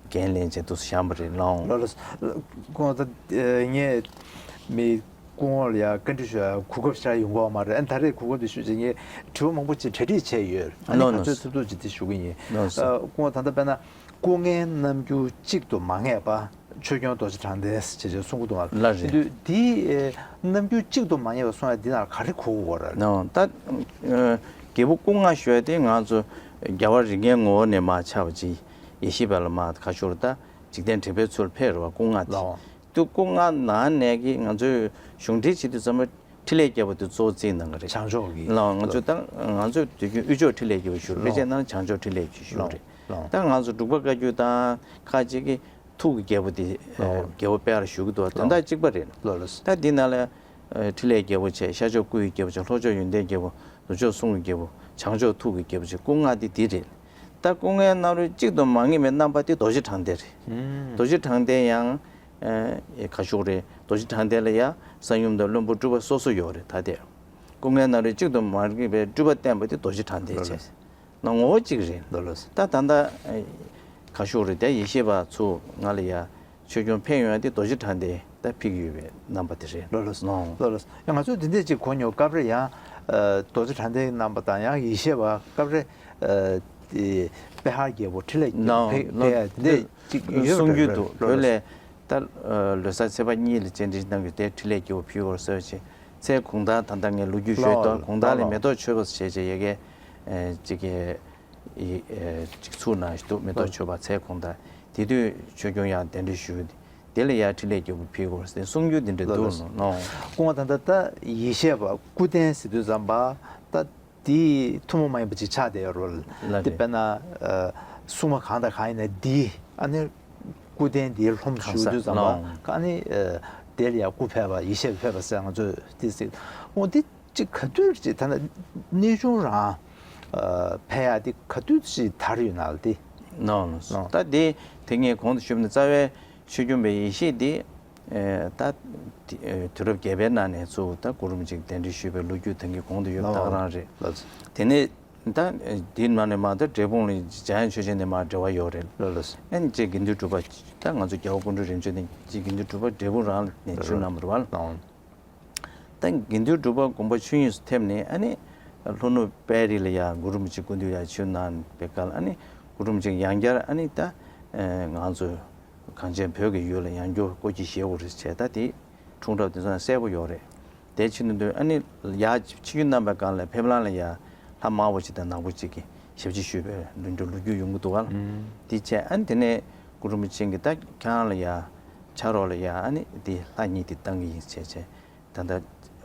འགན་ལེན་བྱས་འདུག་སེ་བཞེངས་པ་རེད། ལགས་འོང་། ལགས་ལགས། ཁོང་ད་ངས་མི་སྐུ་ངོ་ལ་ཡ་བཀའ་འདྲི་ཞུ་ཡ་གོ་སྐབས་ཤར་ཡོང་གི་ཡོད་མ་རེད། ཨ་ནི་ད་རེས་གོ་སྐབས་འདི་ཞུ་བྱས་ངས་དྲི་བ་མང་པོ་ཅིག་གྲ་སྒྲིག་བྱས་ཡོད། ཨ་ནི་ལགས་ག་ཚོད་ལགས། ཐུབ་ཐུབ་ཅིག་འདི་ཞུ་གི་ཡིན། ལགས་སོ། ཨ་སྐུ་ངོ་ད་ལྟ་དཔེར་ན་སྐུ་ངལ་རྣམ་འགྱུར་གཅིག་ཏུ་མ་ངེས་པ། ཆོས་སྐྱོང་རྡོ་རྗེ་དྲང་བདེན་ཟེར་བྱས་གསུང་གི་འདུག་ཨ། ལགས་རེད། དེ་དུས་འདི་ཨེ་རྣམ་འགྱུར་གཅིག་ཏུ་མ་ངེས་པ་གསུང་ཡ་འདི་ནང་ག་རེ་གོ་དགོས་རེད། ནོ་ད་ཨ་རྒྱལ་པོ་སྐུ་མངའ་ཞུ་ཡ་དེ་ང་ཚོ་རྒྱལ་བ་རིགས་ལྔའི་ངོ་བོ་ནས་མར་ཆགས་པ་ཅིག་ཡེ་ཤེས་པ་ལ་མར་ག་ཤོར་ད་འཇིག་རྟེན་དྲེགས་པའི་ཚུལ་ཕེབས་རེད་བ། སྐུ་མངའ་དེ། ལགས་འོང་། དུ་སྐུ་མངའ་ནང་ནས་ཀྱི་ང་ཚོས་གཞུང་འབྲེལ་བྱེད་དུས་ཙམ་པ་འཕྲིན་ལས་རྒྱས་པ་དེ་གཙོ་བོ་བརྩིས་གནང་གི་རེད། བྱང་ཕྱོགས་ཀྱི། ལགས་འོང་། ང་ཚོས་ད་ང་ཚོས་དུས་རྒྱུན་དབུས་ཕྱོགས་འཕྲིན་ལས་རྒྱས་པ་ཞུ་རེད། ལགས་འོང་། ཕལ་ཆེར་ནང་བྱང་ཕྱོགས་འཕྲིན་ལས་རྒྱས་པ་ཞུ་རེད། ལགས་འོང་། ལགས། ད་ང་ཚོ་འབྲུག་པ་བཀའ་བརྒྱུད་དང་ཁ་ཅིག་གིས་ཐུགས་ཀྱི་རྒྱལ་པོ་དེ་ཨ་ལགས། རྒྱལ་པོ་དཔལ་བར་བཞུགས་ཀྱི་འདུག། དེ་ལགས། འདྲ་གཅིག་པ་རེད། ལགས་ལགས། ད་འདི་ནང་ལ་ཨ་འཕྲིན་ལས་རྒྱལ་པོ་བྱས། ཤར་ཕྱོགས་སྐུ་ཡི་རྒྱལ་པོ་བྱས། ལྷོ་ཕྱོགས་ཡོན་ཏན་རྒྱལ་པོ། ནུབ་ཕྱོགས་གསུང་གི་རྒྱལ་པོ། བྱང་ཕྱོགས་ཐུགས་ཀྱི་རྒྱལ་པོ་བྱས། སྐུ་ལྔ་དེ་འདི་རེད། ད་སྐུ་ལྔའི་ནང་ལ་གཅིག་ཏུ་མ་ངེས་པའི་རྣམ་པ་དེ་རྡོ་རྗེ་དྲང་བདེན་རེད། ཨུམ། རྡོ་རྗེ་དྲང་བདེན་ཡང་ཨ་ག་ཤོག་རེད། རྡོ་རྗེ་དྲང་བདེན་ལ་ཡང་གསང་ཡུམ་དང་བློན་པོ་སྤྲུལ་པ་སོ་སོ་ཡོད་རེད། ད་དེ་སྐུ་ལྔའི་ནང་ལ་གཅིག་ཏུ་མ་ངེས་པའི་སྤྲུལ་པ་བསྟན་པ་དེ་རྡོ་རྗེ་དྲང་བདེན་བྱས། ལགས་ལགས། ན་ངོ་བོ་གཅིག་རེད། ལགས་ལགས། ད་ད་ལྟ་ཨ་ག་ཤོག་རེད། དེ་ཡེ་ཤེས་པ་ཚོ་ང་ལ་ཡ་ཆོས་སྐྱོང་ཕེབས་ཡོང་ཡ་དེ་རྡོ་རྗེ་དྲང་བདེན་ད་ཕེབས་ཀྱི་ཡོད་པའི་རྣམ་པ་དེ་རེད། ལགས་ལགས། ནོ། ལགས་ལགས། ཡང་ང་ཚོས་འདི་འདྲས་ཅིག་གོ་མྱོང་། སྐབས་རེ་ཡང་ཨ་རྡོ་རྗེ་དྲང་བདེན་རྣམ་པ་དང་ཡང་ཡེ་ཤེས་པ། སྐབས་རེ་ཨ་དེ་པེ་ཧར་རྒྱལ་པོ་འཕྲིན་ལས་ནོ་ཕེབས་ནོ། ཕེབས་ཡ་འདི་འདྲས་ཅིག་ཡོད་གསུང་རྒྱུ་རེད། འདུག། ལགས་བོད་ལ་ལགས། ད་ཨ་ལོ་གསར་ཚེས་པ་གཉིས་ལ་བཅར་འདྲི་གནང་གི། དེ་འཕྲིན་ལས་རྒྱལ་པོ་ཕེབས་ཡོད་རེད་ཟེར་བ་བྱས། ཚེ་གུང་ཐང་། ད་ལྟ་ངས་ལོ་རྒྱུས་ཤོད་དོ། ལགས་གུང་ཐང་ལ་ལགས། མེ་ཏོག་མཆོད་པ་བྱས་བྱས་ཡ་གི་ཨ་ཅིག་གི་ཨེ་ཅིག་ཚུགས་གནང་ཞིག་འདུག། མེ་ཏོག་མཆོད་པ་ཚེ་གུང་ཐང་། དེ་དུས་ཆོས་སྐྱོང་ཡང་གདན་འདྲེན་ཞུས། དེ་ལ་ཡང་འཕྲིན་ལས་རྒྱལ་པོ་ཕེབས་ཡོད་རེད་ཟེར་གསུང་རྒྱུ་འདི་འདྲ་འདུག། ལགས་ལགས། ནོ། སྐུ་ངོ་ད་ལྟ་ད་ཡེ་ཤེས་པ་སྐུ་རྟེན་ཟེར་དུས་ཙམ་པ་ད་དེ་ཐུན་མོང་མ་ཡིན་པ་ཅིག་ཆགས་བསྡད་ཡོད་རེད། ལགས་དེ་རེད། དཔེར་ན་ཨ་སྲུང་མ་གང་དང་གང་ཡིན་ན་འདི་ཨ་ནི་སྐུ་རྟེན་འདིའི་ལྷུམས་གང་ཞུ་ས་དུས་ཙམ་ལོང་པ་ཨ་ནི་ཨ་དེ་ལ་ཡང་སྐུ་ཕེབས་པ། ཡེ་ཤེས་པ་ཕེབས་པ་ཟེར་ང་ཚོས་དེ་ཟེར། འོ་འདི་ཅིག་ག་དུས་ཅིག་ད་ནི་གནས་ཆུང་རང་ཨ་ཕེབས་ཡ་དེ་ག་དུས་ཅིག་དར་ཡོད་ན་ལ་དེ། ནོ་ནོ། ལོང་། ད་དེ་དེ་ངས་གོང་དུ་ཞུས་པ་ནི་རྩ་བའི་ཆོས་སྐྱོང་པའི་ཡེ་ཤེས་འདི་ཨེ་ད་དེ་ཨེ་དུས་རབས་བརྒྱད་པའི་ནང་ནས་ཚུར་ད་གུ་རུ་རིན་པོ་ཆེ་གདན་འདྲེན་ཞུས་པའི་ལོ་རྒྱུས་ད་གིན་གོང་དུ་ཡོད་པ་ད་ག་རང་རེད། ལགས་སོ། དེ་ནས་ད་དེའི་ནང་ནས་མ་ད་འབྲས་སྤུངས་ལ་འཇམ་དབྱངས་ཆོས་རྒྱལ་ནས་མ་འབྲེལ་བ་ཡོད་རེད། ལགས་ལགས་སོ། ཨེ་ཅེ་དགེ་འདུན་གྲུབ་པ། ད་ང་ཚོ་རྒྱལ་བ་སྐུ་ཕྲེང་རིམ་བྱོན་ནས་ཅེ་དགེ་འདུན་གྲུབ་པ་འབྲས་སྤུངས་རང་ནས་ཆོས་གནང་བ་རེད་བ། ལགས། ད་དགེ་འདུན་གྲུབ་པ་དགོངས་པ་ཆོས་དབྱིངས་སུ་ཐེབས་ནས་ཨ་ནི་ལྷོ་ནུབ་དཔལ་རི་ལ་ཡ་གུ་རུ་རིན་པོ་ཆེ་སྐུ་མདུན་ཡ་ཆོས་གནང་བའི་སྐབས་ཨ་ནི་གུ་རུ་རིན་པོ་ཆེ་ཡང་བསྐྱར་ཨ་ནི་ད་ཨེ་ང་ཚོ་གངས་ཅན་བོད་ཀྱི་ཡུལ་ལ་ཡང་བསྐྱར་སྐུ་སྐྱེ་བཞེས་དགོས་རེད་བྱས། ད་དེ་འཁྲུངས་རབས་དེ་ཚོ་ཡང་གསལ་པོ་ཡོད་རེད། དེ་ཕྱིན་དུས་ཨ་ནི་ཡ་ཆིབས་བསྒྱུར་གནང་བའི་སྒང་ལ་ཕེབས་ལམ་ལ་ཡ་ལྷ་དམར་པོ་ཅིག་དང་ནག་པོ་ཅིག་གིས་ཞབས་ཕྱི་ཞུས་པའི་ལོ་རྒྱུས་ལོ་རྒྱུས་ཡོང་གི་འདུག་ག། ཨུམ། དེ་བྱས་ཨ་ནི་དེ་ནས་གུ་རུ་རིན་པོ་ཆེ་གིས་ད་ཁྱེད་རང་ལ་ཡ་ཕྱག་རོགས་ལ་ཡ་ཨ་ནི་དེ་ལྷ་གཉིས་དེ་བཏང་གི་ཡིན་བྱས་བྱས། ད་ལྟ་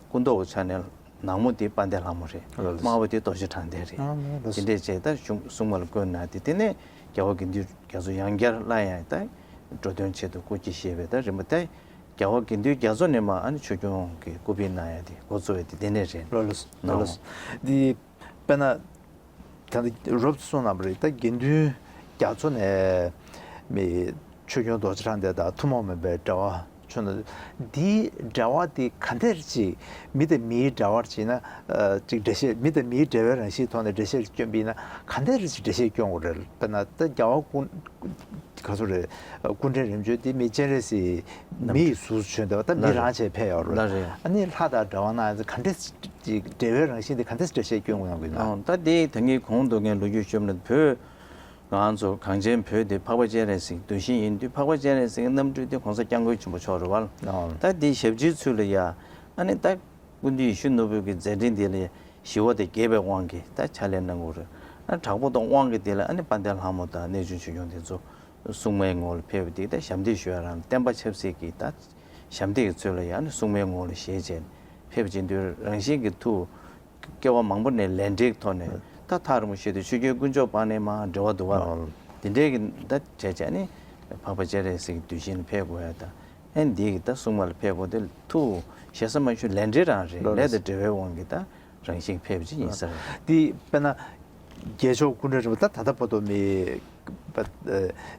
སྐུ་མདོག་གི་ཆ་ནས་ནག་མོ་དེ་དཔལ་ལྡན་ལྷ་མོ་རེད། ལགས་ལགས། དམར་པོ་དེ་རྡོ་རྗེ་དྲང་བདེན་རེད། ཨ་ལགས་ལགས། དེ་འདྲས་བྱས་ད་གཞུང་སྲུང་མ་ལ་བསྐོས་གནང་སྟེ། དེ་ནས་རྒྱལ་བ་དགེ་འདུན་རྒྱ་མཚོ་ཡང་བསྐྱར་སླར་ཡང་ད་འགྲོ་དོན་ཆེད་དུ་སྐུ་སྐྱེ་བཞེས་པའི་ད་རིམ་པ་ད་རྒྱལ་བ་དགེ་འདུན་རྒྱ་མཚོ་ནས་མ་ཨ་ནི་ཆོས་སྐྱོང་གི་སྐུ་ཕེབས་གནང་ཡ་དེ་འགོ་བཙུགས་ཡ་དེ་དེ་ནས་རེད། ལགས་ལགས་ལགས་ལགས། འདི་དཔེར་ན། ད་ལྟ་རོབ་ཙམ་གསུངས་གནང་བ་རེད། ད་དགེ་འདུན་རྒྱ་མཚོ་ནས་མི་ཆོས་སྐྱོང་རྡོ་རྗེ་དྲང་བདེན་དང་ཐུན་མོང་མིན་པའི་འབྲེལ་བ་བྱུང་ན། འདིའི་འབྲེལ་བ་འདི་ག་འདྲས་ཅིག་མི་དང་མིའི་འབྲེལ་བར་བྱས་ན་ཨ་ཅིག་འགྲེལ་བཤད། མི་དང་མིའི་འབྲེལ་བའི་རང་བཞིན་ཐོག་ནས་འགྲེལ་བཤད་སྐྱོན་པ་ཡིན་ན་ག་འདྲས་ཅིག་འགྲེལ་བཤད་སྐྱོན་དགོས་རེད། དཔེར་ན་ད་རྒྱལ་བ་སྐུ་ག་ཚོད་རེད། སྐུ་ཕྲེང་རིམ་བྱོན་དེ་མི་སྤྱན་རས་གཟིགས་མི་ཡི་གཟུགས་སུ་བྱོན་བསྡད་པ། ད་མི་རང་བྱས་ཕེབས་ཡོད་རེད། ལགས་རེད། ཨ་ནི་ལྷ་དང་འབྲེལ་བ་གནང་ཡ་ག་འདྲས་ཅིག་འབྲེལ་བའི་རང་བཞིན་དེ་ག་འདྲས་འགྲེལ་བཤད་སྐྱོན་དགོས་ཡོང་གི་ན། ཨང་། ད་དེ་ད་གིན་གོང་དུ་ངས་ལོ་རྒྱུས་ཞུས་པ་ནང་བོད་ང་ཚོ་གངས་ཅན་བོད་དེ་འཕགས་པ་སྤྱན་རས་གཟིགས་གདུལ་ཞིང་ཡིན་དུས། འཕགས་པ་སྤྱན་རས་གཟིགས་རྣམ་སྤྲུལ་དེ་༸གོང་ས་༸སྐྱབས་མགོན་ཆེན་པོ་མཆོག་རེད་བ། ཨང་། ད་དེ་ཞབས་ཕྱིའི་ཚུལ་ལ་ཡ་ཨ་ནི་ད་སྐུ་མདུན་ཡིད་བཞིན་ནོར་བུ་གི་མཛད་འཕྲིན་དེ་ལ་ཞི་བ་དང་དགྱེས་པའི་དབང་གིས་ད་ཕྱག་ལས་གནང་དགོས་རེད། ཨ་དྲག་པོ་དང་དབང་གིས་དེ་ལ་ཨ་ནི་དཔལ་ལྡན་ལྷ་མོ་དང་གནས་ཆུང་ཆོས་སྐྱོང་དེ་ཚོ་སྲུང་མའི་ངོ་ལ་ཕེབས་པ་དེ་ད་ཞབས་འདེགས་ཞུ་ཡ་རང་བསྟན་པ་ཆབ་སྲིད་ཀྱི་ད་ཞབས་འདེགས་ཀྱི་ཚུལ་ལ་ཡ་ཨ་ནི་སྲུང་མའི་ངོ་ལ་ཞལ་བྱས་ཕེབས་ཀྱིན་དུས། རང་བཞིན་གྱི་ཐུགས་སྐྱེ་བ་མང་པོ་ནས་ལས་འབྲེལ་གྱི་ཐོག་ནས་ད་ཐག་རིང་པོ་ཞིག་ཏུ་ཆོས་རྒྱལ་དཀོན་མཆོག་དཔལ་ནས་མར་འབྲེལ་བ་འདུག་བ། ཨོ། དེ་འདྲའི་གི་ད་བྱས་བྱས་ནས་འཕགས་པ་སྤྱན་རས་གཟིགས་གདུལ་ཞིང་ལ་ཕེབས་དགོས་ཡ་ད། ཨེ་འདི་གི་ད་སྲུང་མ་ལ་ཕེབས་དགོས་དེ་ཐུགས་ཞེ་ས་མ་ཞུ། ལས་འབྲེལ་རང་རེད། ལགས་ལགས། ལས་དང་འབྲེལ་བའི་དབང་གིས་ད་རང་བཞིན་ཕེབས་ཀྱི་ཡིན་ས་རེད། འདི་དཔེར་ན་རྒྱལ་མཆོག་སྐུ་ཕྲེང་རིམ་པ་ད་ད་ལྟ་བར་དུ་མི་པ་ཨ་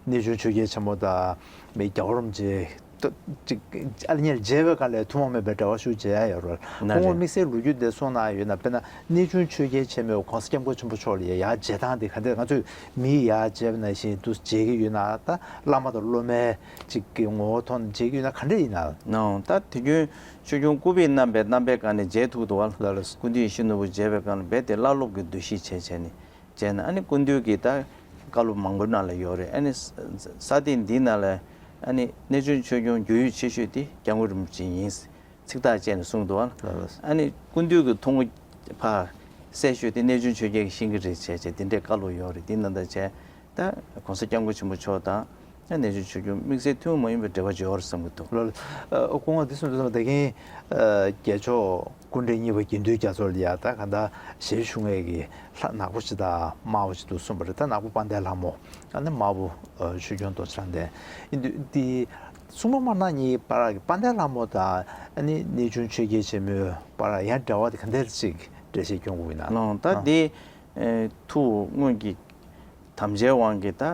གནས་ཆུང་ཆོས་རྒྱལ་ཆེན་པོ་དང་མི་རྒྱལ་བ་རིན་པོ་ཆེ་ཏོ་ཅིག་ཨ་ནི་མཇལ་བའི་སྐབས་ལ་ཐུན་མོང་མིན་པའི་འབྲེལ་བ་ཤུགས་ཆེ་ཡ་ཡོད་རེད། ན་སྐུ་ངོ་རེད། དམིགས་བསལ་ལོ་རྒྱུས་འདི་གསུང་གནང་ཡོད་ན། དཔེར་ན་གནས་ཆུང་ཆོས་རྒྱལ་ཆེན་མོས་༸གོང་ས་༸སྐྱབས་མགོན་ཆེན་པོ་མཆོག་ལ་ཡ་ཡར་མཇལ་སྟངས་དེ་ག་འདྲ། ང་ཚོས་མི་ཡར་མཇལ་བ་ནང་བཞིན་དུ་མཇལ་གྱི་ཡོད་ན། ད་བླ་མ་དང་སློབ་མའི་ཅིག་གི་ངོ་བོ་ཐོག་ནས་མཇལ་གྱི་ཡོད་ན་ག་འདྲ་ཡིན་ན། ནའོ། ད་དུས་རྒྱུན་ཆོས་སྐྱོང་སྐུ་ཕེབས་གནང་བའི་རྣམ་པའི་སྒང་ནས་མཇལ་ཐུབ་འདུག་བ། ལགས་ལགས། སྐུ་མདུན་ཡིད་བཞིན་ནོར་བུ་མཇལ་བའི་སྒང་ལ་རྦད་དེ་བླ་སློབ་ཀྱི་འདུ་ཤེས་བྱས་བྱས་ནས་བྱས་ན། ཨ་ནི་སྐུ་མདུན་གྱིས་ད་བཀའ་སློབ་མང་པོ་གནང་ལ་ཡོད་རེད། ཨ་ནི་ས་ས་སྟེང་འདི་ནང་ལ་ཨ་ནི་གནས་ཆུང་ཆོས་སྐྱོང་རྒྱུས་ཡོད་ཆེ་ཤོས་དེ་སྐྱབས་མགོན་རིན་པོ་ཆེ་ཡིན། ཚིག་ཐག་བཅད་ནས་གསུངས་འདུག་ཨ། ལགས་ལགས། ཨ་ནི་སྐུ་མདུན་གྱི་ཐུགས་དགོངས་པ་ཕར་གསལ་ཤོས་དེ་གནས་ཆུང་ཆོས་རྒྱལ་གྱིས་ཤེས་ཀྱི་རེད་བྱས་བྱས། དེ་འདྲའི་བཀའ་སློབ་ཡོད་རེད། དེ་ནང་ལྟར་བྱས་ད་༸གོང་ས་༸སྐྱབས་མགོན་ཆེན་པོ་མཆོག་དང་ ཨ་གནས་ཆུང་ཆོས་སྐྱོང་དམིགས་བསལ་ཐུན་མོང་མ་ཡིན་པའི་འབྲེལ་བ་ཅིག་ཡོད་རེད་བསམ་གྱི་འདུག་ལགས། ཨ་སྐུ་ངོ་འདི་གསུངས་དུས་ཙམ་པ་ད་གིན་ཨ་རྒྱལ་མཆོག་སྐུ་ཕྲེང་གཉིས་པ་དགེ་འདུན་རྒྱ་མཚོ་ལ་ཡ་ད་ག་འདྲ་ཞལ་བཞུགས་མཁན་གྱི་ལྷ་ནག་པོ་ཅིག་དང་དམར་པོ་ཅིག་འདུག་གསུངས་པ་རེད། ད་ནག་པོ་དཔལ་ལྡན་ལྷ་མོ། ཨ་ནི་དམར་པོ་ཨ་ཆོས་སྐྱོང་རྡོ་རྗེ་གླང་ལྡན་ཡིན་དུས། འདི་སྲུང་མ་དམར་ནག་གཉིས་བར་གྱི་དཔལ་ལྡན་ལྷ་མོ་དང་ཨ་ནི་གནས་ཆུང་ཆོས་རྒྱལ་ཆེན་མོའི་བར་ཡང་འབྲེལ་བ་དེ་ག་འདྲ་ཅིག་འགྲེལ་བཤད་སྐྱོན་དགོས་ཡིན་ན། ལགས། ད་ཨ་འདི་ཨེ་ཐུགས་སྔོན་གྱི་དམ་བཅའི་དབང་གིས་ད་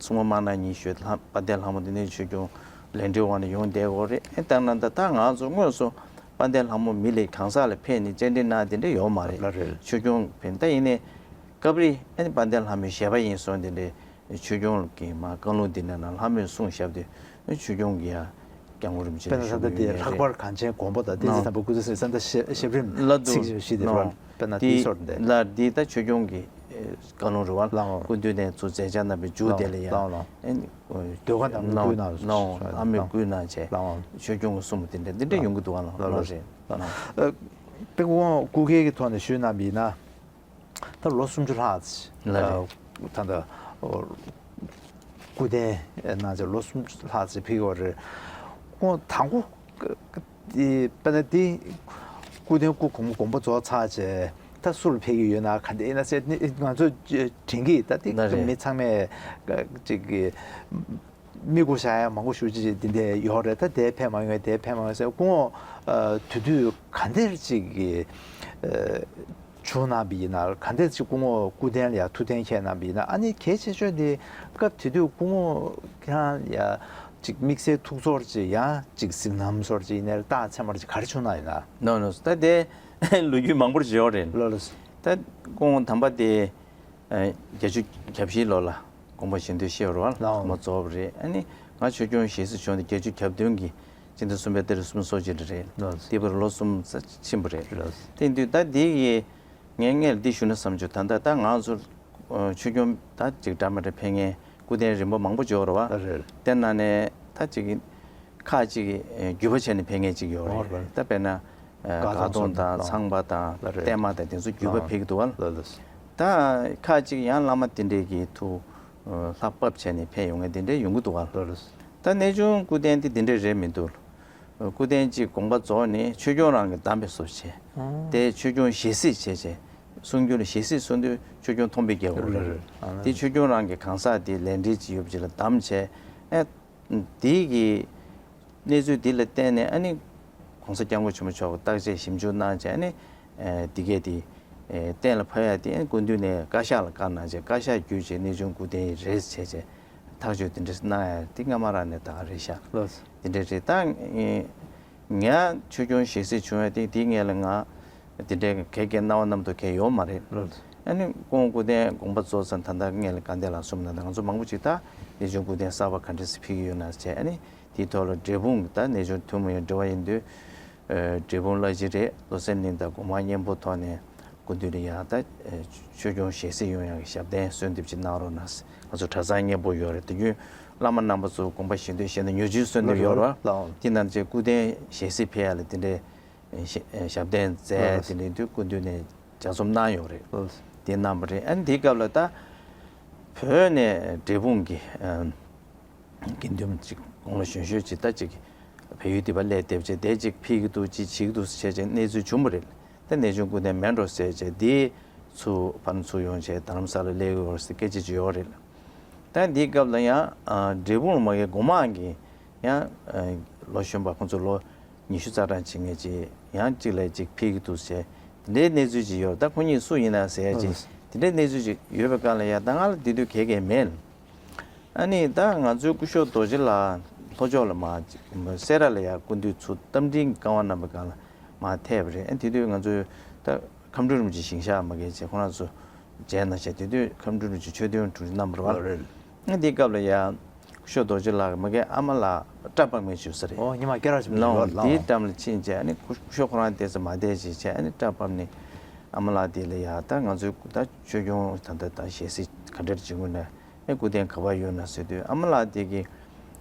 སྲུང་མ་དམར་ནག་གཉིས་ཞུས་ལྷ་དཔལ་ལྡན་ལྷ་མོ་འདི་ནས་ཆོས་སྐྱོང་ལས་འབྲེལ་དབང་ནས་ཡོང་བསྡད་ཡོད་རེད། ཨེ་ལྟར་ན་ད་ད་ང་ཚོ་དངོས་སུ་དཔལ་ལྡན་ལྷ་མོ་མི་ལ་གང་ཟག་ལ་ཕེབས་ནས་སྤྱན་འདྲེན་གནང་དེ་འདྲ་ཡོད་མ་རེད། ལགས་རེད། ཆོས་སྐྱོང་ཕེབས། ད་ཡིན་ནའི་སྐབས་རེ་ཨ་ནི་དཔལ་ལྡན་ལྷ་མོའི་ཞལ་པར་ཡིན་སོང་དེ་འདྲའི་ཆོས་སྐྱོང་གི་མ་བཀའ་ལུང་འདི་འདྲ་ནང་ལྷ་མོས་གསུངས་བཞག་དུས་ཆོས་སྐྱོང་གི་ཡ་སྐྱབས་མགོན་རིན་པོ་ཆེ་དཔེར་ན་ད་ལྟ་དེ་ལྷག་པར་གངས་ཅན་མགོན་པོ་དང་བསྟན་འཛིན་དམ་པ་སྐུ་ཚེ་སྲིད་ས་མཐའ་ཞབས་རིམ་ཚིག་བཞི་དེ་རོལ་དཔེར་ན་དེའི་སོར་འདི་ལ་འདི་ད་ཆོས་སྐྱོང་གི་བཀའ་ལུང་རེད་བ། ལགས་འོང་། སྐུ་མདུན་ནས་ཚུར་མཛད་འཆར་གནང་བའི་མཇུག་དེ་ལ་ཡ་ལགས་འོང་། ཨེ་ནི་ཟློས་གར་གནང་བའི་བསྐུལ་གནང་ལགས་འོང་། ལྷ་མོས་བསྐུལ་གནང་བྱས་ལགས་འོང་། ཆོས་སྐྱོང་གི་གསུང་དེ་འདྲ་འདི་འདྲ་ཡོང་གི་འདུག་བ། ལགས་ལགས་ལགས་རེད། ལགས་འོང་། ཨ་དཔེ་སྐུ་ངོ་སྐུ་སྒེར་གྱི་ཐོག་ནས་ཞུས་གནང་བ་ཡིན་ན། ད་ལོ་སུམ་ཅུ་ལྷག་ཙམ། ལགས་རེད། ད་ལྟ་སྐུ་རྟེན་གནང་བྱས་ལོ་སུམ་ཅུ་ལྷག་ཙམ་ཕེབས་ཡོད་རེད། ཁོང་དང་པོ་དེ་དཔེར་ན་དེ་སྐུ་རྟེན་སྐུ་གོང་མ་དགོངས་པ་རྫོགས་ཚར་བྱས་ད་སུ་ལ་ཕེབས་ཀྱི་ཡོད་ན་ག་འདྲ་ཡིན་ན་ཟེར་ནི་ང་ཚོ་དྲན་གྱི། ད་དེ་ལགས་རེད། མི་ཚང་མས་ཅིག་གི་མིག་སྒུར་བཞག་ཡ་མང་པོ་ཞེ་ཅིག་འདི་འདྲ་ཡོད་རེད། ད་དེ་ཕེབས་མ་ཡོང་ངས་དེ་ཕེབས་མ་ཡོང་ཟེར། སྐུ་ངོ་ཨ་དེ་དུས་ག་འདྲ་ཅིག་གི་ཨ་བྱུང་གནང་བ་ཡིན་ན། ག་འདྲ་ཅིག་སྐུ་ངོ་སྐུ་རྟེན་ལ་ཡ་ཐུགས་གཏན་འཁྱེར་གནང་བ་ཡིན་ན། ཨ་ནི་གལ་ཆེ་ཤོས་དེ་སྐབས་དེ་དུས་སྐུ་ངོ་ཁྱེད་རང་ཡ་ཅིག་དམིགས་བསལ་ཐུགས་ཚོར་ཅིག་ཡང་ཅིག་གཟིགས་སྣང་ཚོར་ཅིག་ཡིན་ནའི་རྟགས་མཚན་མ་ཅིག་ག་རེ་བྱུང་གནང་ཡོད་ན། ནོ་ནོ། ད་དེ་ལོ་རྒྱུས་མང་པོ་ཅིག་ཡོད་རེད། ལགས་ལགས། ད་སྐུ་ངོ་དམ་པ་དེ། ཨ་བརྒྱད་ཅུ་གྱ་བཞིའི་ལོ་ལ་དགོངས་པ་བཞེས་འདོད་ཤེས་རོ་ལ་ལའོ། དགོངས་པ་རྫོགས་པ་རེད། ཨ་ནི་ང་ཆོས་སྐྱོང་ཞལ་གཟིགས་བྱུང་སྟེ་བརྒྱད་ཅུ་གྱ་བདུན་གྱི་སྤྱི་ཟླ་གསུམ་པའི་ཏ་རིག་སུམ་ཅུ་སོ་གཅིག་རེད། ལགས། དེ་བར་ལོ་གསུམ་ཙམ་ཕྱིན་པ་རེད། ལགས། དེ་ཡིན་དུས་ད་འདི་ཡི་ངས་སྔོན་ལ་འདི་ཞུ་ན་བསམ་བྱུང་། ད་ལྟ་ད་ང་ཚོ་ཆོས་སྐྱོང་ད་ཅིག་འདྲ་མི་འདྲ་ཕེབས་མཁན་སྐུ་རྟེན་རིམ་པ་མང་པོ་ཅིག་ཡོད་རེད་བ། རེད། དེ་ནང་ནས་ད་ཅིག་ཁག་ཅིག་བརྒྱུད་པ་བྱས་ནས་ཕེབས་མཁན་ཅིག་ཡོད་རེད། ད་དཔེར་ན། དགའ་སྟོན་དང་ཚངས་པ་དང་པད་མ་དང་དེ་ཚོ་བརྒྱུད་པ་ཕེབས་ཀྱི་འདུག་བ། ལགས་ལགས། ད་ཁ་ཅིག་ཡང་བླ་མ་དེ་འདྲས་ཀྱི་ཐུགས་ལྷ་བབས་བྱས་ནས་ཕེབས་ཡོང་མཁན་དེ་འདྲས་ཡོང་གི་འདུག་བ། ལགས་ལགས། ད་གནས་ཆུང་སྐུ་རྟེན་དེ་དེ་འདྲས་རེད་མི་འདུག་སྐུ་རྟེན་གཅིག་དགོངས་པ་རྫོགས་ནས་ཆོས་སྐྱོང་རང་གིས་བདམས་པའི་བཟོ་བྱས། དེ་ཆོས་སྐྱོང་ཞལ་གཟིགས་བྱས་བྱས། གསུང་སྒྱུར་ལ་ཞལ་གཟིགས་གསུང་དུས་ཆོས་སྐྱོང་མཐོང་བའི་རྒྱལ་པོ་རེད། ལགས་ལགས། དེ་ཆོས་སྐྱོང་རང་གིས་གང་ཟག་དེ་ལས་འབྲེལ་གྱི་ཡོད་པ་ཅིག་ལ་བདམས་བྱས། ཨེ། དེའི་གི་གནས་ཚུལ་འདི་ལ་བརྟེན་ནས་ཨ་ནི་༸གོང་ས་༸སྐྱབས་མགོན་ཆེན་པོ་མཆོག་གིས་བརྟག་དཔྱད་ཞིབ་འཇུག་གནང་བྱས་ཨ་ནི་འདི་གས་དེ་གཏན་ལ་ཕབ་ཡ་དེ་ཨ་ནི་སྐུ་མདུན་ནས་བཀའ་ཤག་ལ་བཀའ་གནང་བྱས། བཀའ་ཤག་བརྒྱུད་བྱས་གནས་ཆུང་སྐུ་རྟེན་རེད་བྱས་བྱས་ཐག་གཅོད་དེ་འདྲ་གནང་ཡ་དེ་སྔ་མ་རང་ནས་ད་ག་རེད་ཤག་ལགས། དེ་འདྲ་རེད། ད་ངས་ཆོས་སྐྱོང་ཞལ་གཟིགས་བྱུང་བ་དེ་དེའི་སྔོན་ལ་ང་དེ་འདྲའི་ག་གེ་སྣང་བ་རྣམ་རྟོག་གང་ཡང་ཡོད་མ་རེད། ལགས། ཨ་ནི་སྐུ་ངོ་སྐུ་རྟེན་དགོངས་པ་རྫོགས་ཚར་ད་ལྟ་སྔོན་ལ་བཀའ་བསྟན་ལ་གསུངས་ན་ད་ང་ཚོ་མང་པོ་ཅིག་ད་གནས་ཆུང་སྐུ་རྟེན་གསར་པ་ག་འདྲ་སེ་ཕུལ་གྱི་ཡོད་ན་བྱས། ཨ་ནི་དེའི་ཐོག་ལ་འབྲས་སྤུངས་ད་གནས་ཆུང་ཐུན་མོང་ཡང་འབྲེལ་བ་ཡིན་དུས་འབྲས་སྤུངས་བླ་སྤྱི་རེད། བློ་གསལ་གླིང་དང་སྒོ་མང་སྙིང་པོ་ཐོག་ནས་སྐུ་མདུན་ལ་ཡང་ད་ཆོས་སྐྱོང་ཞལ་གཟིགས་ཡོང་ཡག་གི་ཞབས་བརྟན་གསོལ་འདེབས་ཅིག་གནང་རོགས་གནང་། ང་ཚོ་གྲྭ་ཚང་སྙིང་པོ་ཡོད་རེད། དུས་རྒྱུན་བླ་མ་རྣམ་པ་ཚོ་དགོངས་པ་བཞེས་དུས་བཞེས་ན་ཉོ་ཆུའི་གསོལ་འདེབས་ཡོད་རེད་བ། དེ་ནང་བཞིན་སྐུ་རྟེན་ཞལ་གཟིགས་ཕེབས་ཡ་ལ་དེ་འདྲའི་ཞབས་བརྟན་མཛད། དེ་ནས་དུས་སྐུ་མདུན་ནས་ལྗགས་རྩོམ་གནང་ཡོད་རེད། དེ་གནང་བ་རེད། ཨ་ནི་དེའི་སྐབས་ལ་ད་བོད་ནས་འབྲས་སྤུངས་ཀྱི་དགེ་འདུན་ཅིག་དགུང་ལོ་གཞོན་ཤོས་ཅིག་ད་ཅིག་བལ་ཡུལ་དེ་བ་སླེབས་བསྡད་བྱས་དེ་ཅིག་ཕུལ་གྱི་འདུག་ཅིག་བྱེད་ཀྱི་འདུག་ཟེར་བྱས་བྱས་གནས་ཚུལ་བྱུང་བ་རེད། ད་གནས་ཆུང་སྐུ་རྟེན་མེད་འགྲོ་ཟེར་བྱས་དེ་ཚུར་ཕར་ཚུར་ཡོང་བྱས་རྡ་རམ་ས་ལ་སླེབས་ཡོད་ཟེར་སྐད་ཆ་ཅིག་ཡོད་རེད། ད་འདིའི་སྐབས་ལ་ཡང་འབྲས་སྤུངས་ལ་མ་གི་སྒོ་མང་གི་ཡང་ལོ་གཞོན་པ་ཁོང་ཚོ་ལོ་ཉི་ཤུ་རྩ་གྲངས་ཕྱིན་མཁན་ཅིག་ཡང་གཅིག་ལས་གཅིག་ཕེབས་ཀྱི་འདུག་ཟེར་དེ་འདྲའི་གནས་ཚུལ་ཅིག་ཡོད། ད་ཁོ་གཉིས་སུ་ཡིན་ན་ཟེར་ཅིག་དེ་འདྲའི་གནས་ཚུལ་ཅིག་ཡོད་པའི་སྐབས་ལ་ཡང་ད་ང་ལ་དེ་དུས་ག་གེ་མེད། ཨ་ནི་ད་ང་ཚོའི་སྐུ་ཞབས་རྡོ་རྗེ་ལགས་ལྷོ་ཕྱོགས་ལ་མ་སེ་ར་ལ་ཡང་སྐུ་མདུན་ཚུར་རྟ་མགྲིན་བཀའ་དབང་གནང་བའི་སྐབས་ལ་མ་ཐེབས་པ་རེད། ཨ་དེ་དུས་ང་ཚོའི་ད་ཁམས་སྤྲུལ་རིན་པོ་ཆེ་ཞིང་གཤེགས་མ་གལ་ཆེ་ཁོང་རང་ཚོ་མཇལ་གནང་བྱས་དེ་དུས་ཁམས་སྤྲུལ་རིན་པོ་ཆེ་ཆོས་དོན་དྲུང་ཆེ་གནང་བ་རེད་བ། ཨ་དེའི་སྐབས་ལ་ཡང་སྐུ་ཞབས་རྡོ་རྗེ་ལགས་མ་གི་ཨ་མ་ལགས་སྐྲ་སྤར་མཁན་བྱུང་ས་རེད། ཨོ་ཉི་མ་སྐད་གྲགས་ཆེན་པོ་ལོ་ཡོད་ལ། དེའི་འགྲམ་ལ་ཕྱིན་བྱས་ཨ་ནི་སྐུ་ཞབས་ཁོ་རང་དེ་ཚོ་མ་བསྡད་ཅིག་བྱས་ཨ་ནི་སྐྲ་སྤར་ནས་ཨ་མ་ལགས་དེ་ལ་ཡ་ད་ང་ཚོའི་ད་ཆོས་སྐྱོང་ད་ད་ད་ཞལ་གཟིགས་ག་འདྲ་བྱེད་དགོས་ན་ཨེ་སྐུ་རྟེན་ག་པར་ཡོད་ན་ཟེར་དུས་ཨ་མ་ལགས་དེ་གིས་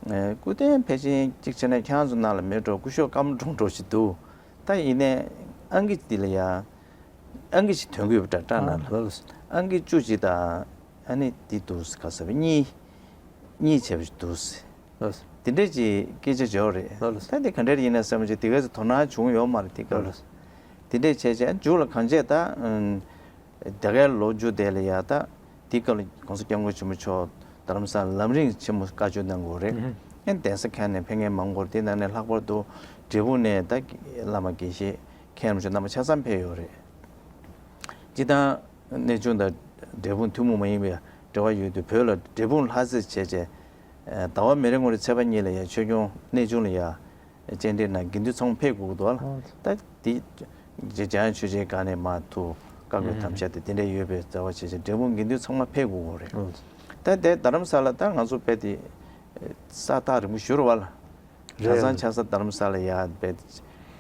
ཨེ་སྐུ་རྟེན་ཕལ་ཆེར་གཅིག་བྱས་ན་ཁྱེད་རང་ཚོ་ནང་ལ་མེད་འགྲོ། སྐུ་ཞབས་སྐར་མ་གྲུང་གྲུང་ཞིག་འདུག་ད་ཡིན་ནའི་ཨང་ཀི་འདི་ལ་ཡ་ཨང་ཀི་ཞིག་ཐོན་གྱི་ཡོད་པ་འདྲ་སྐྲ་ནང་ལ། ཨང་ཀི་བཅུ་གཅིག་དང་ཨ་ནི་འདི་འདུག་ག་ཟེར་བ་གཉིས། གཉིད་བྱས་པ་ཞིག་འདུག་ཟེར། ལགས་སོ། དེ་འདྲས་ཀྱི་སྐད་ཆ་བརྗོད་རེད། ལགས་ལགས། ད་དེ་ག་འདྲས་ཡིན་ན་བསམ་བྱས་དེ་ག་ཚོད་དོ་སྣང་བྱུང་ཡོད་མ་རེད་དེ་སྐབས་ལ། ལགས་ལགས། དེ་འདྲས་བྱས་བྱས་མཇུག་ལ་གང་བྱས་ད། ད་གའི་ལོ་རྒྱུས་དེ་ལ་ཡ་ད་དེ་སྐབས་ལ་༸གོང་ས་༸སྐྱབས་མགོན་ཆེན་པོ་མཆོག་རྡ་རམ་ས་ལ་ལམ་རིམ་ཆེན་མོ་བཀའ་ཆོས་གནང་དགོས་རེད། ཨེ་གདན་ས་ཁག་ནས་ཕེབས་མཁན་མང་པོ་རེད། དེ་ནང་ནས་ལྷག་པར་དུ་འབྲས་སྤུངས་ནས་ད་བླ་མ་དགེ་བཤེས་མཁན་རིན་པོ་ཆེ་རྣམ་པ་ཆ་ཚང་ཕེབས་ཡོད་རེད། སྤྱིར་བཏང་གནས་ཆུང་དང་འབྲས་སྤུངས་ཐུན་མོང་མ་ཡིན་པའི་འབྲེལ་བ་ཡོད་དུས་བོད་ལ་འབྲས་སྤུངས་ལྷ་རྩེ་བྱས་བྱས། ཟླ་བ་མི་རེ་ངོ་རེ་ཚེས་པ་གཉིས་ལ་ཡ་ཆོས་སྐྱོང་གནས་ཆུང་ལ་ཡ་སྤྱན་འདྲེན་ན་དགེ་འདུན་ཚང་མ་ཕེབས་དགོས་ཀྱི་འདུག་ཨ། ད་དེ་འཇམ་དབྱངས་ཆོས་རྗེའི་སྒང་ནས་མར་ཐུགས་བཀའ་བསྒོས་དམ་བཅའ་དེ་དེ་འདྲ་ཡོད་པའི་རྩ་བ་བྱས་བྱས་འབྲས་སྤུངས་དགེ་འདུན་ཚང་མ་ཕེབས་དགོས་ཀྱི་རེད། ད་དེ་རྡ་རམ་ས་ལ་ད་ང་ཚོ་དཔེ་དེ་ས་ཐག་རིང་པོ་ཞེ་པོ་རེད་བ་ལ། གྲྭ་ཚང་ཆགས་ས་རྡ་རམ་ས་ལ་ཡ་བེད་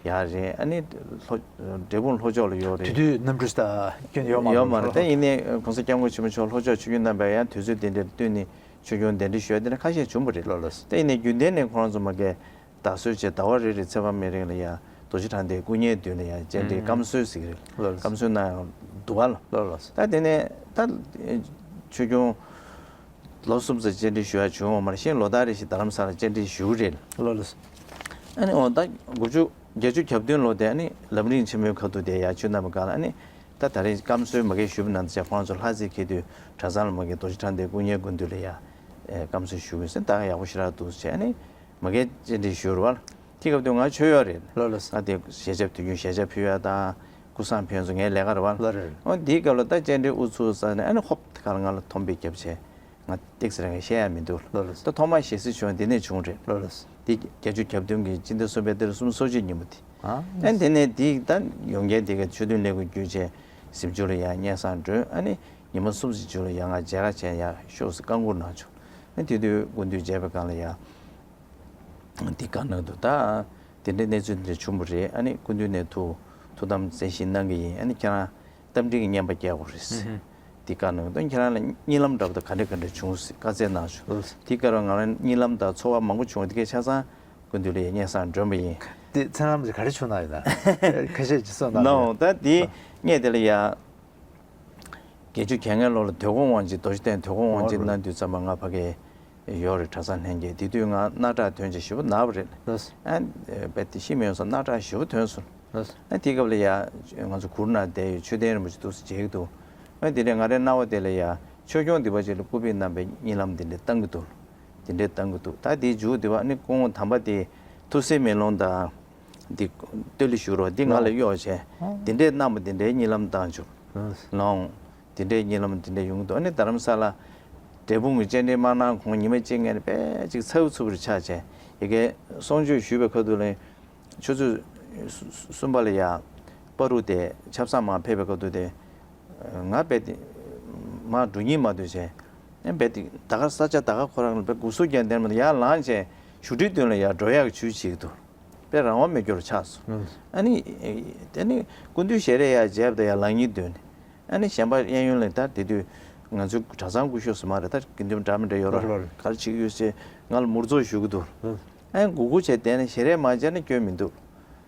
ཡ་རེད། ཨ་ནི་ལྷོ་འབྲས་སྤུངས་ལྷོ་ཕྱོགས་ལ་ཡོད་རེད། དེ་དུས་གནམ་གྲུ་ས་སྐྱོན་ཡོད་མ་ཡོད་མ་རེད། ད་ཡིན་ནའི་༸གོང་ས་༸སྐྱབས་མགོན་ཆེན་པོ་མཆོག་ལྷོ་ཕྱོགས་ཆིབས་བསྒྱུར་གནང་བའི་ཡང་དུས་ཚོད་དེ་འདྲར་བསྟུན་ནས་ཆོས་སྐྱོང་གདན་འདྲེན་ཞུ་ཡ་དེ་འདྲ་ཁ་ཤས་བྱུང་བ་རེད། ལགས་ལགས། ད་ཡིན་ནའི་རྒྱུན་ལྡན་ནས་ཁོ་རང་ཚོ་མ་གིར་བདག་གསོལ་བྱས་ཟླ་བ་རེ་རེ་ཚེས་པ་མི་རེ་ལ་ཡ་རྡོ་རྗེ་གྲགས་ལྡན་སྐུ་བརྙན་མདུན་ལ་ཡ་སྤྱན་འདྲེན་སྐམ་གསོལ་ཟེར་གི་རེད། ལགས་ལགས། སྐམ་གསོལ་གནང་ཡང་འདུག་བ་ལ། ལགས་ལགས། ད་དེ་ནས་ད་ཆོས་སྐྱོང་ལོ་གསུམ་ཙམ་སྤྱན་འདྲེན་ཞུ་ཡ་བྱུང་བ་མ་རེད། གཞན་ལོ་ལྟར་རེ་བཞིན་རྡ་རམ་ས་ལ་སྤྱན་འདྲེན་ཞུ་གི་རེད། ལགས་ལགས། ཨ་ནི་འོ་ད་དགུ་བཅུ་བརྒྱད་ཅུ་གྱ་བདུན་ལོ་དེ་ཨ་ནི་ལམ་རིམ་ཆེན་མོའི་ཁ་ཐུག་དེ་ཡ་ཆོས་གནང་བའི་སྒང་ལ་ཨ་ནི་ད་ད་རེས་སྐམ་གསོལ་མ་གིར་ཞུས་པ་ནང་བཞིན་ཁོང་ཚོ་ལྷ་རྩེ་འཁེལ་དུས་གྲྭ་ཚང་ལ་མ་གིར་རྡོ་རྗེ་གྲགས་ལྡན་སྐུ་བརྙན་སྐུ་མདུན་ལ་ཡ་སྐམ་གསོལ་ཞུ་གི་ཟེར། ད་ཡག་པོ་ཞེ་དྲག་འདུག་ཟེར་བྱས་ཨ་ནི་མ་གིར་སྤྱན་འདྲེན་ཞུས་རེད་བ། དེ་སྐབས་དུས་ང་ཆོས་གཡོག་རེད། ལགས་ལགས། ང་དེ་ཞལ་ཆབ་དུས་རྒྱུན་ཞལ་ཆབ་ཕུལ་ཡ་དང་ཀུན་བཟང་ཕུལ་ཡ་ཚོ་ངའི་ལས་ཀ་རེད་བ། ལགས་རེད། འོ་དེའི་སྐབས་ལ་ད་སྤྱན་འདྲེན་དབུ་ཚུགས་ས་ནས་ཨ་ནི་ཧོབ་དེ་ག་ལ་ང་ལ་ཐོམ་པས་བརྒྱབ་བྱས། ང་ཏོག་ཙམ་རང་གིས་བཤད་ཡ་མི་འདུག། ལགས་ལགས། ད་ཐོག་མར་ཞལ་གཟིགས་བྱུང་བ་འདི་ནས་བྱུང་རེད། ལགས་ལགས། འདི་བརྒྱད་ཅུ་གྱ་བདུན་གྱི་སྤྱི་ཟླ་གསུམ་པའི་ཏ་རིག་སུམ་ཅུ་སོ་གཅིག་ཉིན་མོ་དེ། ཨ། ཨ་དེ་ནས་འདི་ད་ཡོང་མཁན་དེ་ག་ཆོས་དོན་ལས་འགུལ་བརྒྱུད་བྱས་གཟིམ་ཆུང་ལ་ཡང་སྙན་སེང་སྒྲོན། ཨ་ནི་ཉི་མ་གསུམ་ཙམ་མཇུག་ལ་ཡང་ང་མཇལ་ཁ་བྱས་ཡ་ཤོག་ཟེར་བཀའ་འཁུར་གནང་བྱུང་། ཨ་དེ་དུས་སྐུ་མདུན་མཇལ་བའི་སྒང་ལ་ཡ། འདི་བཀའ་གནང་འདུག། ད་དེ་འདྲའི་གནས་ཚུལ་འདི་བྱུང་བ་རེད། ཨ་ནི་སྐུ་མདུན་ནས་ཐུགས་ཐུགས་དམ་གསན་བཞེས་གནང་གི་ཡིན། ཨ་ནི་ཁྱེད་རང་རྟ་མགྲིན་གྱི་བསྙེན་པ་རྒྱག་དགོས་རེད། ཨུ་ཧུ། འདི་བཀའ་གནང་འདུག། ཁྱེད་རང་ལ་གཉིད་ལམ་འདྲ་པོ་དང་ག་འདྲ་ག་འདྲ་བྱུང་ཟེར་བཀའ་སྩལ་གནང་བྱུང་། ལགས། འདི་བཀའ་རང་ང་རང་གཉིད་ལམ་དང་ཚོར་བ་མང་པོ་བྱུང་བ་འདི་གས་ཆ་ཚང་སྐུ་མདུན་ལ་ཡང་སྙན་སེང་སྒྲོན་པ་ཡིན། དེ་མཚན་ལམ་ཟེར་ག་རེ་བྱུང་ན་ཡོད་ན་ཁ་ཤས་ཀྱིས་གསུངས་གནང་ནོ། ད་འདི་ཨ་སྔས་དེ་ལ་ཡ། བརྒྱད་ཅུ་གྱ་ལྔའི་ལོ་ལ་དོལ་གོང་དབང་ཆེན་རྡོ་རྗེ་གདན་དོལ་གོང་དབང་ཆེན་གནང་དུས་ཙམ་པ་ང་ཕ་གིར་ཡོད་རེད། གྲྭ་ཚང་ལྷན་རྒྱས། དེ་དུས་ང་སྣ་ཁྲག་ཐོན་བྱས་ཞེ་པོ་ན་བ་རེད། ལགས། ཨ་དཔེ་དེ་ཤི་མི་ཡོང་ས་སྣ་ཁྲག་ཞེ་པོ་ཐོན་སོང་། ལགས། ཨ་དེ་སྐབས་ལ་ཡ་ང་ཚོ་གུར་ནང་བསྡད་ཡོད། མཆོད་རྟེན་རིན་པོ་ཆེ་འདུག་སེ་མཇལ་གྱི་འདུག། ཨ་དེ་ནས་ང་རའི་རྣ་བ་དེ་ལ་ཡ་ཆོས་སྐྱོང་འདི་པ་ཅིག་ལ་སྐུ་ཕེབས་གནང་བའི་གཉིད་ལམ་འདི་འདྲ་བཏང་གི་འདུག། དེ་འདྲའི་བཏང་གི་འདུག། ད་དེའི་མཇུག་དེ་བ་ནི་སྐུ་ངོ་དམ་པ་དེ་ཐུགས་སྲས་མེ་ལོང་དང་། འདི་སྟོད་ལུང་བཞུགས་རོགས་འདི་ང་ལ་གཡོག་བྱས། ཨོ། དེ་འདྲའི་གནང་བ་དེ་འདྲའི་གཉིད་ལམ་བཏང་བྱུང་། ཨོ། ལོང་། དེ་འདྲའི་གཉིད་ལམ་དེ་འདྲ་ཡོང་གི་འདུག། ཨ་ནི་རྡ་རམ་ས་ལ་འབྲས་སྤུངས་ཀྱི་སྤྱན་འདྲེན་མ་གནང་གོང་ཉི་མ་གཅིག་སྔོན་ནས་དཔེ་ཅིག་ཚ་བོ་ཚ་བོ་རེ་ཆགས་བྱས། ཡ་གིར་གསུང་ཆོས་ཞུས་པའི་ཁ་ཐུག་ལ། ཆུ་ཚོད་གསུམ་པ་ལ་ཡ། པ་རུ་དེ་ཆབ་གསང་མར་ཕེབས་པའི་སྐབས་དུས་དེ། ང་རྦད་དེ། མར་འགྲོ་སྙིང་མ་འདོད་བྱས། རྦད་དེ་ད་ག་ས་ཆ་ད་ག་ཁོ་རང་ལ་དཔེ་སྒུག་སུ་རྒྱག་འདེར་མ་ཡར་ལངས་བྱས་བཞུགས་ཁྲིའི་མདུན་ལ་ཡར་འགྲོ་ཡག་གི་ཇུས་བྱེད་ཀྱི་འདུག། དཔེ་རང་དབང་མེད་རྒྱུ་རུ་ཆགས་སོང་། ཨ་ནི། དེ་ནི་སྐུ་མདུན་ཞལ་རས་ཡར་མཇལ་བ་དང་ཡར་ལངས་སྙིང་འདོད་ནས། ཨ་ནི་གཞན་པ་གཡས་གཡོན་ལ་ད་དེ་དུས་ང་ཚོའི་གྲྭ་ཚང་སྐུ་ཞབས་སུ་མ་རེད། ད་དགེ་འདུན་འདྲ་མི་འདྲ་ཡོད་ར། རེད་རེད། ག་རེ་བྱེད་ཀྱི་ཡོད་ཟེར་ང་ལ་མུར་རྫོགས་ཞུ་གི་འདུག། ཨ་ནི་སྒུག་སྒུག་བྱས་བསྡད་ནས་ཞལ་རས་མ་མཇལ་ན་སྐྱོན་མི་འདུག།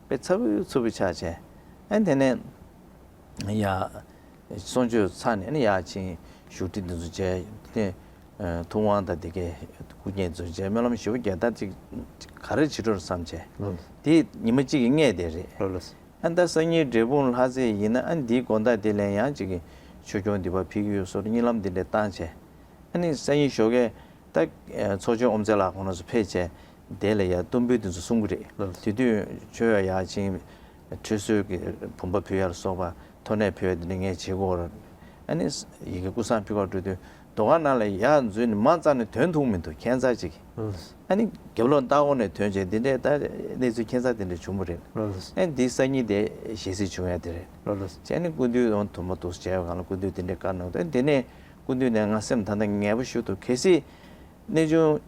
དཔེ་ཚ་བོ་ཚ་བོ་ཆགས་བྱས། ཨ་ནི་དེ་ནས་ཡ། གསུང་ཆོས་ཚར་ནས་ཨ་ནི་ཡར་ཕྱིན། བཞུགས་ཁྲི་འདི་ཚོ་མཇལ་ཏེ། ཐུབ་དབང་དང་དེ་གའི་སྐུ་བརྙན་ཚོ་མཇལ། སྨོན་ལམ་ཞེ་པོ་རྒྱག། ད་ཅིག་ག་རེ་བྱེད་འགྲོ་བསམ་བྱས། ཨོ། དེ་ཉི་མ་གཅིག་གི་སྔས་དེ་རེད། ཨོ་ལགས། ཨ་ནི་ད་སང་ཉིན་འབྲས་སྤུངས་ལྷ་རྩེ་ཡིན་ན་ཨ་ནི་འདིའི་དགོང་དག་དེ་ལ་ཡང་ཅིག་གི་ཆོས་སྐྱོང་འདི་པར་ཕེབས་ཀྱི་ཡོད་བཟོ་འདྲ་གཉིད་ལམ་འདི་འདྲ་བཏང་བྱས། ཨ་ནི་སང་ཉིན་ཞོགས་ཀས་ད་ཚོགས་གཙོ་དབུ་མཛད་ལགས་ཁོང་རྣམ་ཚོ་ཕེབས་བྱས། དེ་ལ་ཡ་གཏོར་འབུལ་དེ་ཚོ་གསུང་གི་རེད། ལགས། དེ་དུས་ཆོས་ཡ་ཡར་ཕྱིན། ཁྲུས་གསོལ་གྱི་བུམ་པ་ཕུལ་ཡ་ལ་སོགས་པ་ཐོ་ནས་ཕུལ་ཡ་དེ་འདྲ་ངས་བྱེད་དགོས་རེད། ཨ་ནི་ཡ་གིར་སྐུ་བསང་ཕུལ་གར་འགྲོ་དུས་རྡོ་ཁང་ནང་ལ་ཡར་འཛུལ་ནས་མ་རྩ་ནས་ཐོན་ཐུབ་མི་འདུག། ཁྱད་མཚར་ཅིག། ལགས། ཨ་ནི་རྒྱབ་ལོགས་ལྟག་འོག་ནས་ཐོན་བྱས་འདི་འདྲའི་ད་གནས་ཚུལ་ཁྱད་མཚར་དེ་འདྲ་བྱུང་བ་རེད། ལགས། ཨ་ནི་འདི་སང་ཉིན་དེ་ཞལ་གཟིགས་བྱུང་ཡ་དེ་རེད། ལགས། བྱས་ནས་སྐུ་མདུན་འོང་དུ་མ་འདུག་ཟེར་བྱས་པའི་སྒང་ལ་སྐུ་མདུན་དེ་འདྲའི་བཀའ་གནང་འདུག། ཨ་ནི་དེ་ནས་སྐུ་མདུན་ནས་ང་སེམས་ད་ལྟ་ངལ་པོ་ཞིག་འདུག། གལ་སྲིད་གནས་ཆུང་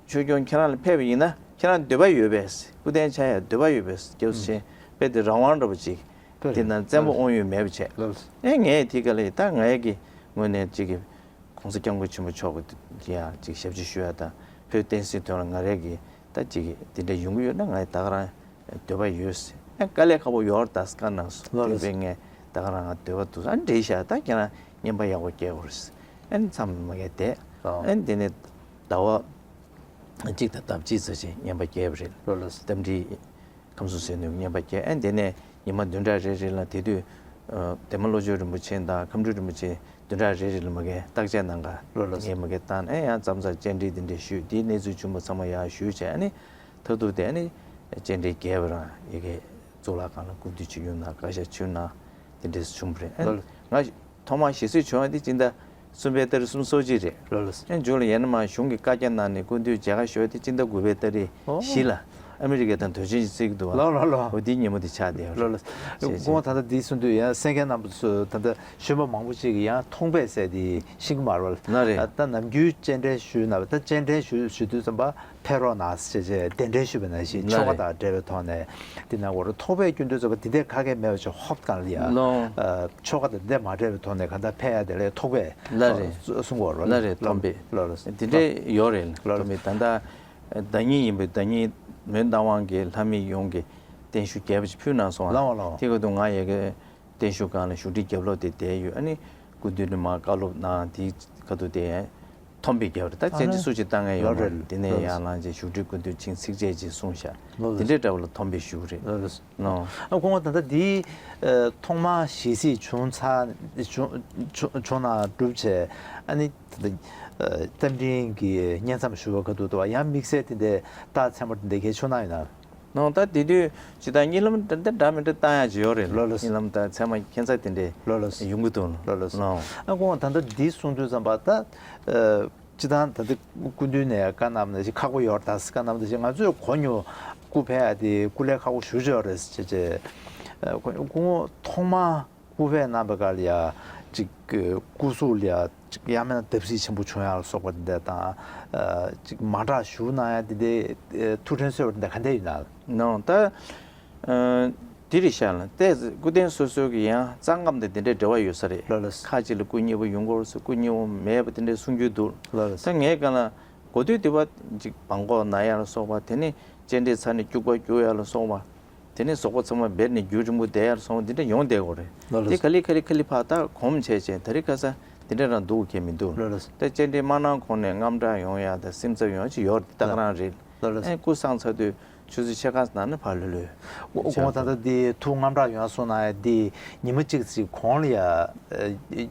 ཆོས་སྐྱོང་ཁྱེད་རང་ལ་ཕེབས་པ་ཡིན་ན་ཁྱེད་རང་འདོད་པ་ཡོད་པས། སྐུ་རྟེན་འཆང་ཡ་འདོད་པ་ཡོད་པས། སྐྱབས་སུ་མཆི། དཔེ་དེ་རང་དབང་འདྲ་པོ་ཅིག། དེ་ན་བཙན་པོ་དབང་ཡོད་མེད་པ་བྱས། ལགས། ཨེ་ངས་དེ་ག་ལ་ཡིན་ད་ང་ཡ་གི་ངོས་ནས་ཅིག་གི་༸གོང་ས་༸སྐྱབས་མགོན་ཆེན་པོ་མཆོག་གི་ཡ་ཅིག་ཞབས་ཕྱི་ཞུ་ཡ་དང་བོད་བསྟན་སྲིད་དོན་ལ་ང་རའི་གི་ད་ཅིག་གི་དེ་འདྲ་ཡོང་གི་ཡོད་ན་ང་ཡ་ད་ག་རང་འདོད་པ་ཡོད། ཨེ་དཀའ་ལས་ཁག་པོ་ཡོད་རེད་ད་བཀའ་གནང་སོང་། ལགས། དེ་བས་ངས་ད་ག་རང་ང་འདོད་པ་འདུག། ཨ་འགྲིག་ཤག། ད་ཁྱེད་རང་བསྙེན་པ་ཡག་པོ་རྒྱག་དགོས་རེད། ཨ་མཚམས་མ་ངས་བསྡད། ཨེ་དེ་ནས་ཟླ་བ། གཅིག་དང་ལྡབ་གཅིག་ཙམ་ཞིག་བརྙན་པར་བརྒྱབ་པ་རེད། ལགས་ལགས། རྟ་མགྲིན་ཁམས་གསུམ་ཟེར་ནས་བརྙན་པར་བརྒྱབ། ཨ་ནི་དེ་ནས་ཉི་མ་བདུན་ཕྲག་རེ་རེ་ལ་དེ་དུས་ཨ་འདན་མ་བློ་ཆོས་རིན་པོ་ཆེ་དང་ཁམས་སྤྲུལ་རིན་པོ་ཆེ་བདུན་ཕྲག་རེ་རེ་ལ་མ་གི་བརྟག་དཔྱད་གནང་ག་ལགས་ལགས། ངས་མ་གི་བཏང་ནས་ཨ་ཡང་མཚམས་མཚམས་བཅར་འདྲི་དེ་འདྲ་ཞུས། དེའི་གནས་ཚུལ་བྱུང་བ་ཚང་མ་ཡར་ཞུས་བྱས། ཨ་ནི་མཐར་ཐུག་དེ་ཨ་ནི་བཅར་འདྲི་བརྒྱབ་པ་རང་ཡ་གི་གཙུག་ལག་ཁང་ལ་སྐུ་མདུན་ཆིབས་བསྒྱུར་གནང་། བཀའ་ཤག་མཆོད་གནང་། དེ་འདྲས་བྱུང་བ་རེད། ལགས། ང་ཐོག་མར་ཞེ་གཟིགས་བྱུང་བ་དེ་སྤྱི་ཟླ་གསུམ་པའི་ཏ་རིག་གསུམ་སོ་གཅིག་རེད། ལགས་ལགས། ཨ་མཇུག་ལ་ཡང་ན་མ་གཞུང་གི་བཀའ་རྒྱ་གནང་ནས་སྐུ་མདུན་མཇལ་ཁ་ཞུ་བ་དེ་སྤྱི་ཟླ་དགུ་པའི་ཏ་རིག་ཨོ། བཞི་ལ་ཨ་མི་རི་ཀ་དང་དོན་ཆེན་གྱི་རྩིས་འདུག་བ། ལགས་ལགས་ལགས། འོ་དེའི་ཉིན་མོ་དེ་ཆགས་བསྡད་ཡོད་རེད། ལགས་ལགས། བྱས་བྱས། སྐུ་ངོ་ད་ལྟ་འདི་གསུང་དུས་ཡང་གསན་མཁན་རྣམ་པ་ཚོས་ད་ལྟ་གཞོན་པ་མང་པོ་ཅིག་གིས་ཡང་མཐོང་པས་ཟེར་དེ་ཤེས་ཀྱི་མ་རེད་བ། ལགས་རེད། ད་ནམ་རྒྱུན་བཅར་འདྲི་ཞུས་ན་ད་བཅར་འདྲི་ཞུ་ཞུ་དུས་ཙམ་པ། ཕེབས་རོགས་གནང་ཞེས་བྱས་གདན་འདྲེན་ཞུས་པ་ནང་བཞིན་ལགས་ཆོ་ག་རེད། དང་འབྲེལ་བའི་ཐོག་ནས་འདི་ན་འོ་རུ་ཐོག་པའི་སྐྱོན་འདོན་ཚོགས་པ་འདི་འདྲས་ག་གེ་མེད་པ་ཅིག་ཧོབ་གང་ལ་ཡ། ལོ། ཨ་ཆོ་ག་དང་འདི་འདྲས་མ་འབྲེལ་བའི་ཐོག་ནས་གང་ལྟར་ཕེབས་ཡ་དེ་ལས་ཐོག་པས་ལགས་རེད། གསུང་གོ་རོ་ལགས་རེད། ཐོག་པས་ལོ་ལོ་འདི་འདྲས་ཡོད་རེད། ལོ་ཐོག་ལོ་པས་ད་ལྟ་ཟླ་ཉིན་ཡིན་པའི་ཟླ་ཉིན་མོན་རྟ་དབང་གི་ལྷ་མི་ཡོངས་ཀྱི་བརྟན་བཞུགས་རྒྱས་པ་ཅིག་ཕུལ་གནང་སོང་བ། ལགས་ལགས། དེ་ག་དུས་ང་ཡ་གི་བརྟན་བཞུགས་སྒང་ལ་བཞུགས་ཁྲི་རྒྱབ་ལོགས་དེ་བསྡད་ཡོད། ཨ་ནི་སྐུ་མདུན་ནས་མར་བཀའ་སློབ་གནང་། དེའི་ཁ་ཐུག་དེ་ཡང་འཐོམ་པའི་རྒྱབ་རེད། ད་ཨ་བཅར་འདྲི་ནི་སུ་ཅིག་བཏང་ཡ་ཡོད་མ་རེད། ལགས་རེད། དེ་ནས་ལགས་ཡར་ལངས་བྱས་བཞུགས་ཁྲི་སྐུ་མདུན་ཕྱིན། ཚིགས་བཅད་ཅིག་གསུངས་ཤག་ལགས་རེད། དེ་འདྲའི་འདྲ་བ་ལ་འཐོམ་པའི་བཞུགས་རེད། ལགས་རེད། ནོ། ཨ་ཁོང་ད་ལྟ་འདི་ཨ་ཐོག་མར་ཞལ་གཟིགས་བྱུང་ཚར་བྱུང་བྱུང་བྱུང་ན་གྲུབ་བྱས། ཨ་ནི་ད་ལྟ་ཨ་རྟ་མགྲིན་གྱི་བསྙེན་མཚམས་ཞུ་བ་ཁ་ཐུག་ཏུ་བ་ཡང་དམིགས་བསལ་དེ་འདྲའི་རྟགས་མཚན་པ་དེ་འདྲ་གལ་ཆུང་ན་ཡོད་ན། ནང་ད་དེ་དུས་ཇི་ལྟར་གཉིད་ལམ་འདྲ་འདྲ་མི་འདྲ་བཏང་ཡག་ཅིག་ཡོད་རེད། ལོ་ལོ། གཉིད་ལམ་ད་མཚན་མ་ཁྱད་མཚར་དེ་འདྲས་ལོ་ལོ། ཡོང་གི་འདུག་ལོ་ལོ། ལོ། ཨ་ཁོང་ད་ལྟ་འདི་གསུང་དུས་ཙམ་པ་ད་ཨ་སྤྱི་བཏང་ད་ལྟ་སྐུ་མདུན་ནས་བཀའ་གནང་ནས་ཅིག་ཁག་པོ་ཡོད་རེད། ད་བཀའ་གནང་ནས་ཅིག་ང་ཚོས་གོ་མྱོང་སྐུ་ཕེབས་ཡ་དེ་སྐུ་ལས་ཁག་པོ་ཞེ་པོ་ཅིག་ཡོད་རེད་ཅེས་བྱས། ཨ་ཁོང་ཁོང་ཐོག་མ་སྐུ་ཕེབས་གནང་བའི་སྐབས་ལ་ཡ་ཅིག་སྐུ་གཟུགས་ལ་ཡ་ཅིག་ཡང་མིན་ན་བརྡབ་གསིག་ཆེན་པོ་བྱུང་ཡག་ལ་སོགས་པ་འདི་འདྲ་དང་། ཨ་ཅིག་མ་འདྲ་ཞུ་གནང་ཡ་འདི་འདྲའི་ཨ་ཐུགས་དྲན་གསོས་པ་འདི་འདྲ་ག་འདྲ་ཡིན་ན། ནོ་ད་ཨ་འདི་རེད་ཤག་ལ། ཏོག་ཙམ་སྐུ་རྟེན་སོ་སོ་གི་ཡང་རྩ་ཁམས་དང་འདི་འདྲའི་འབྲེལ་བ་ཡོད་ས་རེད། ལགས་ལགས། ཁ་ཅིག་ལ་སྐུ་མཉེལ་པོ་ཡོང་གི་ཡོད་རེད་ཟེར། སྐུ་མཉེལ་པོ་མེད་པ་འདི་འདྲའི་གསུང་རྒྱུན་འདུག་ལགས་ལགས། ད་ངས་གང་ལ་གོ་དུས་དེ་བ་ཅིག་བང་གོག་ན་ཡ་ལ་སོགས་པ། དེ་ནས་བཅར་འདྲི་ཚར་ནས་སྐྱུག་པ་སྐྱུག་ཡ་ལ་སོགས་པ། དེ་ནས་ཟོག་པོ་ཚང་མ་འབེར་ནས་རྒྱུན་རིང་པོ་བསྡད་ཡ་ལ་སོགས་པ་འདི་འདྲ་ཡོང་བསྡད་ཡོད་རེད། ལགས་ལགས། དེ་ག་ལེ་ག་ལེ་ག་ལེ་ཕར་ད་གོམས་བྱས་བྱས་ད་རེས་ཁ་སང་འདི་འདྲ་རང་འདུག་གི་མི་འདུག་ལགས་ལགས། ད་བཅར་འདྲི་མ་གནང་གོང་ནས་དངངས་སྐྲག་ཡོང་ཡ་དང་སེམས་འཚབ་ཡོང་ཡ་ཅིག་ཡོད་རེད། ད་ག་རང་རེད། ལགས་ལགས། ཨེ་སྐུ་སངས་ཚར་དུས་ཆུ་ཚོད་ཕྱེད་ཀ་ཙམ་ནང་ནས་ཕར་ལྷོད་ལྷོད། ཨོ་ཁོང་ད་ལྟ་འདི་ཐུགས་དངངས་སྐྲག་ཡོང་ཡ་སོང་ན་ཡ་འདི་ཉི་མ་གཅིག་ཙམ་གོང་ལ་ཡ་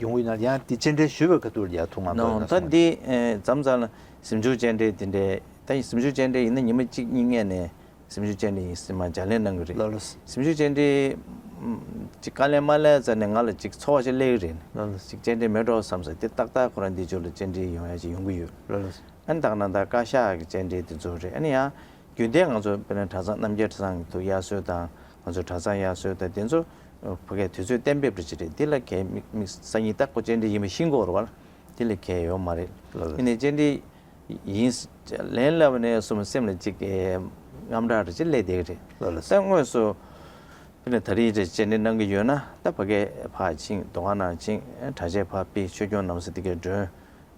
ཡོང་གི་ཡོད་ན། ཡང་འདི་བཅར་འདྲི་ཞུས་པའི་ཁ་ཐུག་ལ་ཡ་ཐུགས་དངངས་སྐྲག་ནོ་ཡོང་ཡ་ད་སོང་ན། འདི་ཨེ་མཚམས་མཚམས་ལ་གཟིམ་ཆུང་བཅར་འདྲི་དེ་འདྲའི། ད་གཟིམ་ཆུང་བཅར་འདྲི་ཡིན་ན་ཉི་མ་གཅིག་གཉིས་སྔོན་ནས་གཟིམ་ཆུང་བཅར་འདྲི་ཡིན་ཟེར་མར་ལྗགས་ལན་གནང་གི་རེད། ལགས་ལགས། གཟིམ་ཆུང་བཅར་འདྲི་ཅིག་དཀའ་ལས་མ་སླེབས་ཙམ་ནས་ང་ལ་ཅིག་ཚོར་བ་ཞིག་སླེབས་ཀྱི་རེད། ལགས་ལགས། ཅིག་བཅར་འདྲི་མེད་འགྲོ་བསམ་ས། དེ་ཏག་ཏག་ཁོ་རང་འདི་ཕྱོགས་ལ་བཅར་འདྲི་ཡོང་ཡ་ཅིག་ཡོང་གི་ཡོད། ལགས་ལགས། ཨ་ནི་ད་ག་ནང་ད་བཀའ་ཤག་གི་བཅར་འདྲི་དེ་ཚོ་རེད། ཨ་ནི་ཡང་རྒྱུན་ལྡན་ང་ཚོ་དཔེར་ན་གྲྭ་ཚང་རྣམ་རྒྱལ་གྲྭ་ཚང་གི་འདུག་དབྱར་གསོལ་དང་། ང་ཚོ་གྲྭ་ཚང་དབྱར་གསོལ་དང་དེ་ཚོ་ཕ་གིའི་དུས་ཚོད་གཏན་འབེབས་རེ་ཅིག་རེད། འདི་ལ་གལ་དམིགས་དམིགས་སང་ཉིན་ད་ཁོ་བཅར་འདྲི་ཡིན་པ་ཤེས་ཀྱི་ཡོད་རེད་བ། དེ་ལས་གལ་ཡོད་མ་རེད། ལགས་ལགས། ཡིན་ནའི་བཅར་འདྲི་ཡིན་ལན་སླེབས་ནས་སོ་མ་སེམས་ལ་ཅིག་དངངས་སྐྲག་རེ་ཅིག་སླེབས་བསྡད་ཀྱི་རེད། ལགས་ལགས། ད་དངོས་སུ་དཔེར་ན་ད་རེས་ཅིག་བཅར་འདྲི་གནང་གི་ཡོད་ན། ད་ཕ་གིར་ཕར་ཕྱིན། མདོ་ཁང་ནང་ཕྱིན། གྲྭ་ཆས་ཕར་ཕུད། ཆོས་སྐྱོང་ནང་སོ་དེ་གའི་མགྲོན།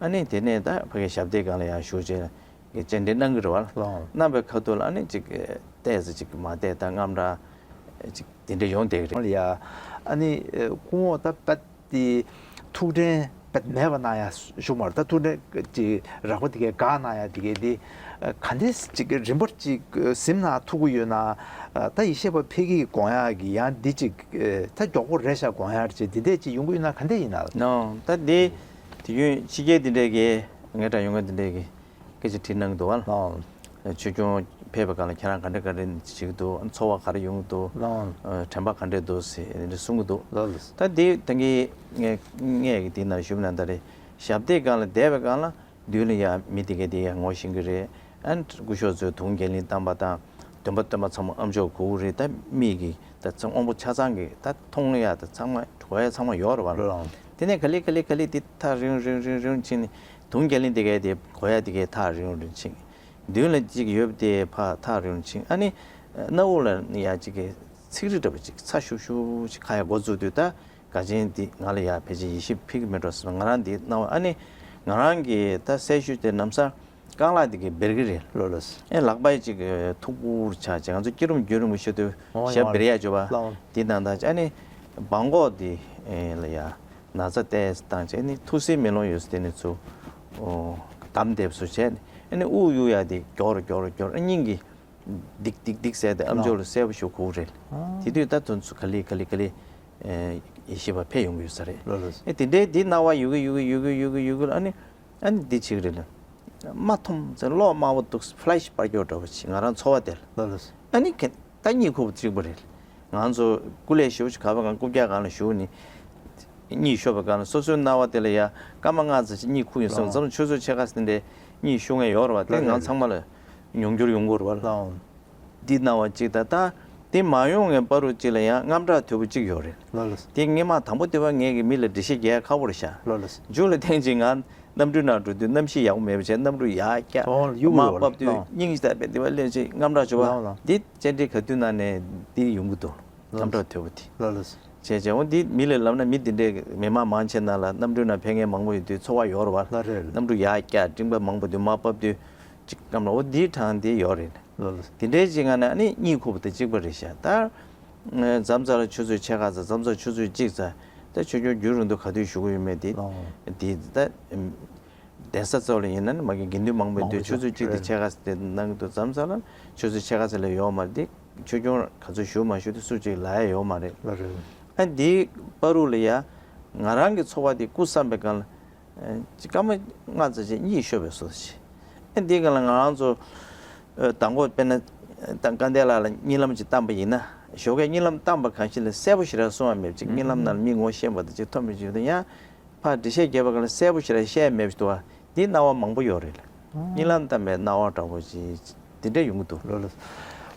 ཨ་ནི་དེ་ནས་ད་ཕ་གིའི་ཞབས་སྟེགས་སྒང་ལ་ཡར་བཞུགས་བྱས་བཅར་འདྲི་གནང་གི་རེད་བ། ལགས། གནང་བའི་ཁ་ཐུག་ལ་ཨ་ནི་ཅིག་ཏོག་ཙམ་ཅིག་མ་བདེ་ད་དངངས་སྐྲག་ཅིག་དེ་འདྲ་ཡོང་བསྡད་ཀྱི་རེད། ཡ། ཨ་ནི་སྐུ་ངོ་ད་ད་དེ་ཐུགས་དྲན་པ་མེད་པ་གནང་ཡ་ཞུ་མ་རེད། ད་ཐུགས་དྲན་ཅིག་རགས་པ་དེ་གའི་དགག་གནང་ཡ་དེ་གའི་དེ་ག་འདྲས་ཅིག་རིམ་པར་ཅིག་གཟིམ་ན་ཐུག་གི་ཡོད་ན། ད་ཡེ་ཤེས་པ་ཕ་གིའི་དགོངས་ཡ་གི་ཡང་འདི་ཅིག་ད་མགྱོགས་པོ་རེད་ཤག་དགོངས་ཡ་རེད་ཅེས་འདི་འདྲས་ཅིག་ཡོང་གི་ཡོད་ན་ག་འདྲས་ཡིན་ན། ནོ། ད་འདི་དུས་རྒྱུན་ཕྱི་རྒྱལ་འདི་འདྲས་ཀྱི་ངའི་དྲ་ཡོང་མཁན་འདི་འདྲས་ཀྱི་སྐད་ཆ་དྲིས་གནང་གི་འདུག་བ། ལགས། ཆོས་སྐྱོང་ཕེབས་པའི་སྒང་ལ་ཁྱེད་རང་ག་འདྲ་ག་འདྲ་བྱེད་ཀྱི་འདུག་ཚོར་བ་ག་རེ་ཡོང་གི་འདུག་ལགས། དྲན་པ་ག་འདྲ་འདུག་ཟེར་འདི་འདྲ་གསུང་གི་འདུག་ལགས་ལགས། ད་འདི་ད་གིན་ངས་ངས་འདི་ནང་ཞུས་པ་ནང་ལྟར་རེད། ཞབས་སྟེགས་སྒང་ལ་བསྡད་པའི་སྒང་ལ། མདུན་ལ་ཡ་མི་དེ་གས་དེ་ཡ་ངོ་ཤེས་ཀྱི་རེད། ཨ་ནི་སྐུ་ཞབས་ཚོས་དུང་རྒྱ་གླིང་བཏང་པ་དང་། འདོན་པ་འདོན་པ་ཚང་མ་ཨ་མཆོག་གོ་གི་རེད། ད་མིག་གིས་ད་ཚང་དབང་པོ་ཆ་ཚང་གིས་ད་མཐོང་ཡ་ད་ཚང་མ་གོ་ཡ་ཚང་མ་ཡོད་རེད་བ། ལགས། དེ་ནས་ག་ལེ་ག་ལེ་ག་ལེ་དེ་ཐག་རིང་རིང་རིང་རིང་ཕྱིན་ནས་དུང་རྒྱ་གླིང་དེ་གས་དེ་གོ་ཡ་དེ་གས་ཐག་རིང་རིང་ཕྱིན། མདུན་ལ་གཅིག་ཡོད་པ་དེ་ཕར་ཐག་རིང་ཕྱིན། ཨ་ནི་སྣ་བུག་ལ་ཡ་གཅིག་གི་ཚིག་རིས་འདྲ་པོ་ཅིག་ཚ་ཤུར་ཤུར་ཅིག་ཁ་ཡ་འགོ་བཙུགས་དུས་ད། དགའ་ཆེན་འདི་ང་ལ་ཡ་ཕལ་ཆེར་ཡིད་ཆེས་ཕུལ་གྱི་མེད་འགྲོ་ཟེར། ང་རང་འདི་སྣང་བ་ཨ་ནི་ང་རང་གི་ད་སྲས་ཤུལ་དེ་ན་བཟའ་རྐང་ལག་འདི་གི་འབེར་གྱི་རེད། ལགས་ལགས། ཨེ་ལག་པ་ཅིག་ཐུག་པོ་ཆགས་བྱས། ང་ཚོ་སྐྱིད་རུམ་བརྒྱུད་རིམ་གྱི་ཤོད་དུས་ཨོ་ཞབས་ཡ་འབེར་ཡ་བྱོས་པ། ལགས། འདི་ནང་ད་ཨ་ནི་བང་གོག་འདི་ལ་ཡ་ན་ཚ་ཏོག་ཙམ་བཏང་བྱས་ནི་ཐུག་སའི་མེ་ལོང་ཡོད་ས་དེ་ནས་ཚུར་བསྡམས་བསྡད་པ་བཟོ་བྱས་ནས། ཨ་ནི་དབུགས་གཡུག་ཡག་དེ་མགྱོགས་རུ་མགྱོགས་རུ་མགྱོགས་རུ། ཨ་སྙིང་གི་ལྡིག་ལྡིག་ལྡིག་ཟེར་ཏེ་ཨམ་ཅོག་ལ་གསལ་པོ་ཞིག་གོ་གི་རེད། ཨ། དེ་དུས་ད་དུས་ཚོད་ག་ལེ་ག་ལེ་ག་ལེ་ཨེ་ཡེ་ཤེས་པ་ཕེབས་ཡོང་གི་ཡོད་ས་རེད། ལགས་ལགས། ཨེ་དེ་འདྲའི་དེ་སྣང་བ་ཡོད་གི་ཡོད་གི་ཡོད་གི་ཡོད་གི་ཡོད་གི་ཨ་ནི་ཨ་ནི་འདི་བྱེད་གི་རེད་ལ། མ་མཐོང་ཚེ་གློག་དམར་པོ་འདུག་ཕ་ལེ་ཤི་སྤར་རྒྱོག་འདྲ་བོ་ཅིག་ང་རང་ཚོར་བ་དེ་ལ། ལགས་ལགས། ཨ་ནི་ག་ད་གཉིད་ཁུག་པ་གཅིག་པ་རེད། ང་ཚོ་སྐུ་ལས་ཞེ་པོ་ཅིག་ག་པ་གང་རྐུབ་བཀྱག་སྒང་ལ་བཞུགས་ནས་གཉིད་ཤོར་བའི་སྒང་ལ་སོ་སོའི་སྣང་བ་དེ་ལ་ཡ་སྐར་མ་ལྔ་ཙམ་ཅིག་གཉིད་ཁུག་ཡོང་སོང་། ལགས། མཚམས་ཆུ་ཚོད་ཕྱེད་ཀ་ཙམ་དེ་འདྲའི་གཉིད་ཤོར་མཁན་ཡོད་རེད་བ། དེ་ང་ཚང་མ་ལ་མྱོང་འགྱུར་ཡོང་གི་རེད་བ། ལགས། འདི་སྣང་བ་གཅིག་དང་། ད་དེ་མ་ཡོང་བའི་བར་དུ་གཅིག་ལ་ཡང་དངངས་སྐྲག་དོད་པོ་གཅིག་ཡོད་རེད། ལགས་ལགས། དེ་སྔོན་མ་དང་པོ་དེ་བ་ངས་ཀྱི་མི་ལ་འགྲེལ་བཤད་རྒྱག་ཁག་པོ་རེད་ཤག་ལགས་ལགས། མཇུག་ལ་ཐེངས་གཅིག་ང་གནམ་གྲུའི་ནང་འགྲོ་དུས་གནམ་གཤིས་ཡག་པོ་མེད་པ་བྱས། གནམ་གྲུ་ཡར་བཀྱག་ཨོ་གཡུག་མར་ཡོད་བབས་དུས་རེད། སྙིང་རྗེ་ལྟ་བུའི་དེ་བ་སླེབས་བྱས་དངངས་སྐྲག་བྱུང་བ། ལགས་ལགས། འདི་བཅར་འདྲི་ག་དུས་ནང་ནས་འདི་ཡོང་གི་འདུག་དངངས་སྐྲག་དོད་པོ་དེ། ལགས་ལགས། བྱས་བྱས་འོ་འདི་མི་ལ་ལབ་ན་མི་འདི་འདྲའི་མི་མང་མང་ཆེ་ནང་ལ་གནམ་གྲུའི་ནང་ཕེབས་མཁན་མང་པོ་ཡོད་དུས་ཚོར་བ་ཡོད་རེད་བ། ལགས་རེད། གནམ་གྲུ་ཡར་བཀྱག་སྤྲིན་པ་མང་པོ་འདུག་མར་བབས་དུས་གཅིག་སྐམ་ལ། འོ་འདིའི་གྲངས་འདི་ཡོད་རེད། ལགས་ལགས། དེ་འདྲའི་གཅིག་སྒང་ནས་ཨ་ནི་གཉིད་ཁུག་པ་དང་གཅིག་པ་རེད་ཤག་ད་མཚམས་མཚམས་ལ་ཆུ་ཚོད་ཕྱེད་ཀ་ཙམ། མཚམས་མཚམས་ཆུ་ཚོད་གཅིག་ཙམ། ད་ཆོས་སྐྱོང་རྒྱུན་རིང་དུ་ག་དུས་བཞུགས་ཀྱི་ཡོད་མེད་དེ། ལགས། དེ་ད་གདན་ས་ཚོ་ལ་ཡིན་ན་ནི་མ་གི་དགེ་འདུན་མང་པོ་ཡིན་དུས་མང་པོ་ཆུ་ཚོད་གཅིག་དང་རེད། ཕྱེད་ཀ་ཙམ་དེ་གནང་གི་འདུག་མཚམས་མཚམས་ལ་ཆུ་ཚོད་ཕྱེད་ཀ་ཙམ་ལས་ཡོད་མ་རེད། དེ་ཆོས་སྐྱོང་ག་ཚོད་བཞུགས་མ་བཞུགས་དེ་སུ་གཅིག་ལབ་ཡ་ཡོད་མ་རེད། ལགས་རེད། ཨ་འདིའི་བར་དུ་ལ་ཡ་ང་རང་གི་ཚོར་བ་དེ་སྐུ་བསམ་པའི་སྒང་ལ། ཅིག་སྐར་མ་ལྔ་ཙམ་ཅིག་གཉིད་ཤོར་བའི་བཟོ་ཞིག་ཨེ་འདི་ག་ལ་ང་རང་ཚོ་ཨ་མདང་དགོང་དཔེར་ན་ད་སྐལ་ལྡན་ལགས་ལ་གཉིད་ལམ་ཅིག་བཏང་པ་ཡིན་ན། ཞོགས་ཀས་གཉིད་ལམ་བཏང་པ་གང་ཞིག་ལ་གསལ་པོ་ཞེ་དྲག་གསུང་བ་མེད་ཅིག་གཉིད་ལམ་ནང་ལ་མི་ངོ་ཤེས་པ་དང་ཅིག་མཐོང་མི་ཅིག་དང་ཡང་ཕར་འགྲེལ་བཤད་རྒྱབ་པ་ག་ལ་གསལ་པོ་ཞེ་དྲག་བཤད་མེད་པ་ཞིག་འདུག་བ། འདི་སྣང་བ་མང་པོ་ཡོད་རེད་ལ། གཉིད་ལམ་བཏང་པའི་སྣང་བ་འདྲ་བོ་ཅིག་འདི་འདྲ་ཡོང་གི་འདུག་ལགས་ལགས།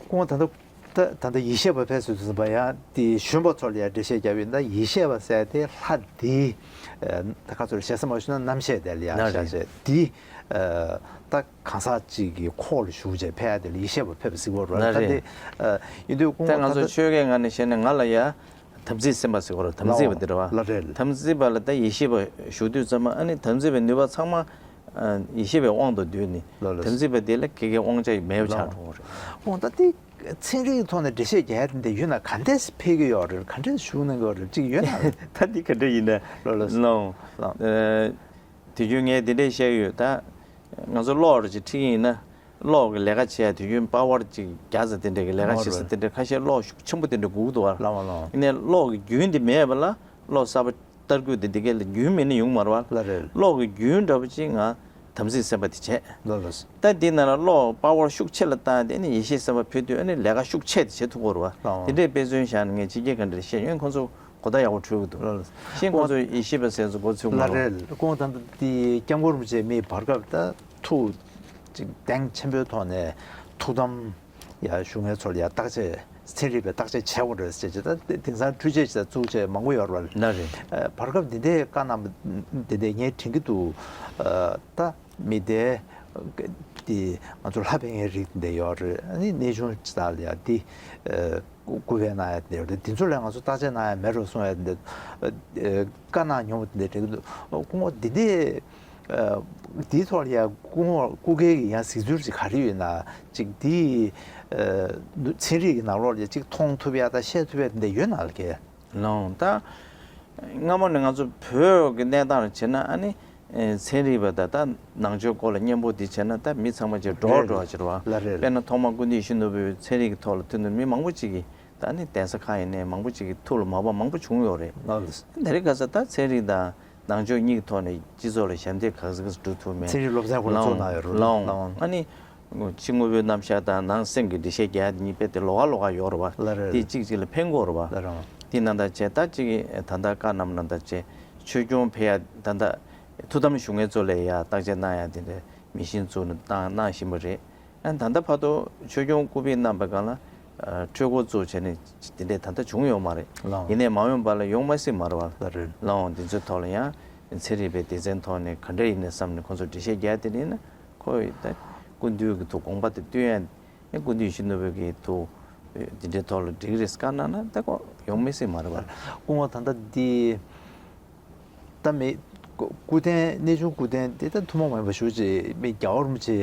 སྐུ་ངོ་ད་ལྟ། ད་ད་ལྟ་ཡེ་ཤེས་པ་ཕེབས་ཟེར་དུས་ཙམ་པ་ཡང་དེ་ཞུན་པ་ཚོ་ལ་ཡང་འགྲེལ་བཤད་རྒྱབ་ཡིན། ད་ཡེ་ཤེས་པ་ཟེར་དེ་ལྷ་དེ་ད་ག་ཚོད་ཞེ་ས་མ་ཞུ་ན་རྣམ་ཤེས་དེ་ལ་ཡང་ན་ཤ་རེད། ཤེས་དེ་ད་གང་ཟག་གཅིག་གི་ཁོག་ལ་ཞུགས་བྱས་ཕེབས་ཡ་དེ་ལ་ཡེ་ཤེས་པ་ཕེབས་ཟེར་བ་རེད། ན་ད་རེད། དེ་ཡིན་དུས་ད་ང་ཚོ་ད་ཆོས་སྐད་ངག་ནས་བཤད་ན་ང་ལ་ཡང་དམ་ཚིག་སེམས་དཔའ་ཟེར་བ་རེད། དམ་ཚིག་པ་དེ་རེད་བ། ལ་རེད། དམ་ཚིག་པ་ལ་ད་ཡེ་ཤེས་པ་ཞུགས་དུས་ཙམ་པ་ཨ་ནི་དམ་ཚིག་པའི་ནུས་པ་ཚང་མ། ཡེ་ཤེས་པའི་དབང་དུ་བསྡུས་ནས། ལགས་ལགས། དམ་ཚིག་པ་དེ་ལ་གེ་གེ་དབང་ཆ་མེད་པ་ཆགས་འགྲོ་གི་རེད། འོ་ད་དེ་ཚན་རིག་ཐོག་ནས་འགྲེལ་བཤད་རྒྱག་ཡ་དེ་འདྲ་ཡོད་ན་ག་འདྲས་འཕེལ་གི་ཡོད་རེད། ག་འདྲས་ཞུགས་གནང་གི་ཡོད་རེད། ཅིག་ཡོད་ན། ད་འདི་ག་འདྲ་ཡིན་ན། ལགས་ལགས། ལགས། ལགས། དུས་རྒྱུན་ངས་འདི་འདྲས་བཤད་ཀྱི་ཡོད། ད་ང་ཚོ་གློག་རེ་ཅིག་ཁྲིད་ཀྱི་ཡིན་ན། གློག་གི་ལས་ཀ་བྱེད་ཡ་དུས་རྒྱུན་པ་ཝར་ཅིག་བརྒྱ་ཙམ་དེ་འདྲས་ཀྱི་ལས་ཀ་བྱེད་ས་དེ་འདྲས་ཁ་ཤས་གློག་ཤུགས་ཆེན་པོ་དེ་འདྲས་དགོས་ཀྱི་འདུག་བ། ལགས་ལགས། ཡིན་ནའི་གློག་གི་རྒྱུན་དེ་མེད་པ་ལ་གློག་གསར་པ་ལྟར་སྐུད་དེ་འདི་གའི་ལ་རྒྱུན་མེད་ན་ཡོང་མ་རེད་བ། ལགས་རེད། གློག་གི་རྒྱུན་འདྲ་པོ་ཅིག་ང་དམ་ཚིག་སེམས་དཔའ་དེ་བྱས། ལགས་ལགས། ད་འདི་ནང་ལ་གློག་པ་ཝར་ཤུགས་ཆེ་ལ་བཏང་དེ་ནི་ཡེ་ཤེས་སེམས་དཔའ་ཕེབས་དུས་ཨ་ནི་ལས་ཀ་ཤུགས་ཆེ་དེ་བྱེད་ཐུབ་ཀྱི་རེད་བ། ལགས། དེ་འདྲའི་དཔེ་མཚོན་བཞག་ནས་ངས་ཕྱི་རྒྱལ་ག་འདྲ་བཤད་ཡོད། ཁོང་ཚོ་གོ་བརྡ་ཡག་པོ་འཕྲོད་ཀྱི་འདུག་ལགས་ལགས། ཤིང་ཁོང་ཚོ་ཡེ་ཤེས་པ་ཟེར་ཚོ་མགོ་ཚོས་མ་ལགས་རེད། ལགས་རེད། ཁོང་ད་ལྟ་དེ་སྐྱབས་མགོན་རིན་པོ་ཆེ་མི་བར་སྐབས་ད་ཐུགས་ཅིག་གདེང་ཆེན་པོའི་ཐོག་ནས་ཐུགས་དམ། ཡ་ཞུ་མཁན་ཚོ་ལ་ཡ་བརྟག་དཔྱད་ཚན་རིག་པའི་བརྟག་དཔྱད་བྱེད་དགོས་རེད་ཟེར་བྱས། ད་དེང་སང་འཕྲུལ་ཆས་ཅིག་བཙུགས་བྱས་མང་པོ་ཡོད་རེད་བ། ན་རེད། ཨ་བར་སྐབས་འདི་འདྲའི་བཀའ་གནང་བ་འདི་འདྲ་ངས་དྲན་གྱི་འདུག་ཨ་ད་མི་སྡེ་འདི་ང་ཚོ་ལྷ་ཕན་ཡོན་རིགས་འདི་ཡོད་རེད། ཨ་ནི་གནས་ཆུང་ཅིག་དག་ལ་ཡ་འདི་ཨ་སྐུ་སྐུ་སྤེལ་གནང་ཡ་འདི་ཡོད་རེད། འདི་ཚོ་ལ་ང་ཚོ་བརྟག་དཔྱད་གནང་ཡ་མེད་རོགས་གསུང་ཡ་འདི་ཨ་བཀའ་གནང་མྱོང་བ་འདི་འདྲ་དྲན་གྱི་འདུག་ཨ་སྐུ་ངོ་འདི་འདྲའི། ཨ་དེའི་ཐོག་ལ་ཡང་སྐུ་ངོ་སྐུ་སྒེར་གྱི་ཡང་གཟིགས་ཚུལ་ཅིག་ག་རེ་ཡོད་ན། ཅིག་དེའི་ཨ་ཚན་རིག་གི་ནང་ལོགས་ལ་ཅིག་མཐོང་ཐུབ་ཡ་དང་བཤད་ཐུབ་ཡ་དེ་འདྲ་ཡོད་ན་ལ་ཁེ། ལོང་ད། སྔ་མོ་ནས་ང་ཚོ་བོད་ཀྱི་གནས་སྟངས་ལ་བྱས་ན་ཨ་ནི་ཨ་ཚན་རིག་པ་དང་ད་ནང་ཆོས་སྐོར་ལ་སྙན་པོ་འདི་བྱས་ན་ད་མི་ཚང་མ་ཅིག་འགྲོ་རེད། འགྲོ་བ་ཅིག་རེད་བ། ལ་རེད། དཔེར་ན་ཐོག་མར་སྐུ་མདུན་ཡིད་བཞིན་ནོར་བུའི་ཚན་རིག་གི་ཐོག་ལ་ཐོན་དུས་མི་མང་པོ་ཅིག་གིས་ད་ནི་གདན་ས་ཁག་ཡིན་ནའི་མང་པོ་ཅིག་གིས་ཐུགས་ལ་མ་བབས་མང་པོ་བྱུང་ཡོད་རེད། ལ་རེད། དེ་རིང་ཁ་སང་ད་ཚན་རིག་དང་ནང་ཆོས་གཉིས་ཀྱི་ཐོག་ནས་སྤྱི་ཚོགས་ལ་ཞབས་འདེགས་ག་ཚོད་ག་ཚོད་སྒྲུབ་ཐུབ་མེད། ཚན་རིག་སློབ་ཚན་ཁོ་ན་ཚོགས་གནང་ཡོད་རེད། ལོང་། ལོང་། ཨ་ནི་ཕྱི་དངོས་པོའི་རྣམ་གཞག་དང་ནང་སེམས་ཀྱི་འགྲེལ་བཤད་རྒྱག་ཡ་དེ་གཉིས་དཔེ་དེ་ལོགས་ཀ་ལོགས་ཀ་ཡོད་རེད་བ། ལ་རེད། དེ་གཅིག་གཅིག་ལ་ཕན་གྱི་ཡོད་རེད་བ། ལ་རེད། དེ་ནང་ལྟར་བྱས་ད་གཅིག་གིས་ད་ལྟ་བཀའ་གནང་ནང་ལྟར་བྱས་ཆོས་སྐྱོང་ཕེབས་ཡ་ད་ལྟ་ཐུགས་དམ་བཞུགས་མཁན་ཚོ་ལ་ཡ་བརྟག་དཔྱད་གནང་ཡ་དེ་འདྲ་མི་ཤིན་བཙུགས་ནས་བཏང་གནང་བཞིན་པ་རེད། ཨ་ད་ལྟ་བར་དུ་ཆོས་སྐྱོང་སྐུ་ཕེབས་གནང་པའི་སྒང་ལ་ཨ་འཕྲུལ་འཁོར་བཙུགས་བྱས་ནས་དེ་འདྲས་ད་ལྟ་བྱུང་ཡོད་མ་རེད། ལགས། ཡིན་ནའི་མ་འོངས་པ་ལ་ཡོང་མ་སྲིད་མ་རེད་བ། ལ་རེད། ལགས་འོང་། དེ་ཚོའི་ཐོག་ལ་ཡང་ཚན་རིག་པའི་སྡེ་ཚན་ཐོག་ནས་ག་འདྲས་ཡིན་ནའི་བསམ་ནས་ཁོང་ཚོ་འགྲེལ་བཤད་རྒྱག་དེ་ཡིན་ན་ཁོ་ཡི་ད་སྐུ་མདུན་གྱི་ཐུགས་དགོངས་པ་དེ་བསྟུན་ཡ་ནས་སྐུ་མདུན་ཡིད་བཞིན་ནོར་བུ་གི་ཐུགས་དེ་འདྲའི་ཐོག་ལ་འགྲིག་རེད་བཀའ་གནང་ན་ད་ཁོ་ཡོང་མི་སྲིད་མ་རེད་བ། སྐུ་ངོ་ད་ལྟ་འདི། ད་མི་སྐུ་རྟེན་གནས་ཆུང་སྐུ་རྟེན་དེ་ད་ཐུན་མོང་མ་ཡིན་པ་ཞུ་ཅེས་མི་རྒྱལ་བ་རིན་པོ་ཆེ་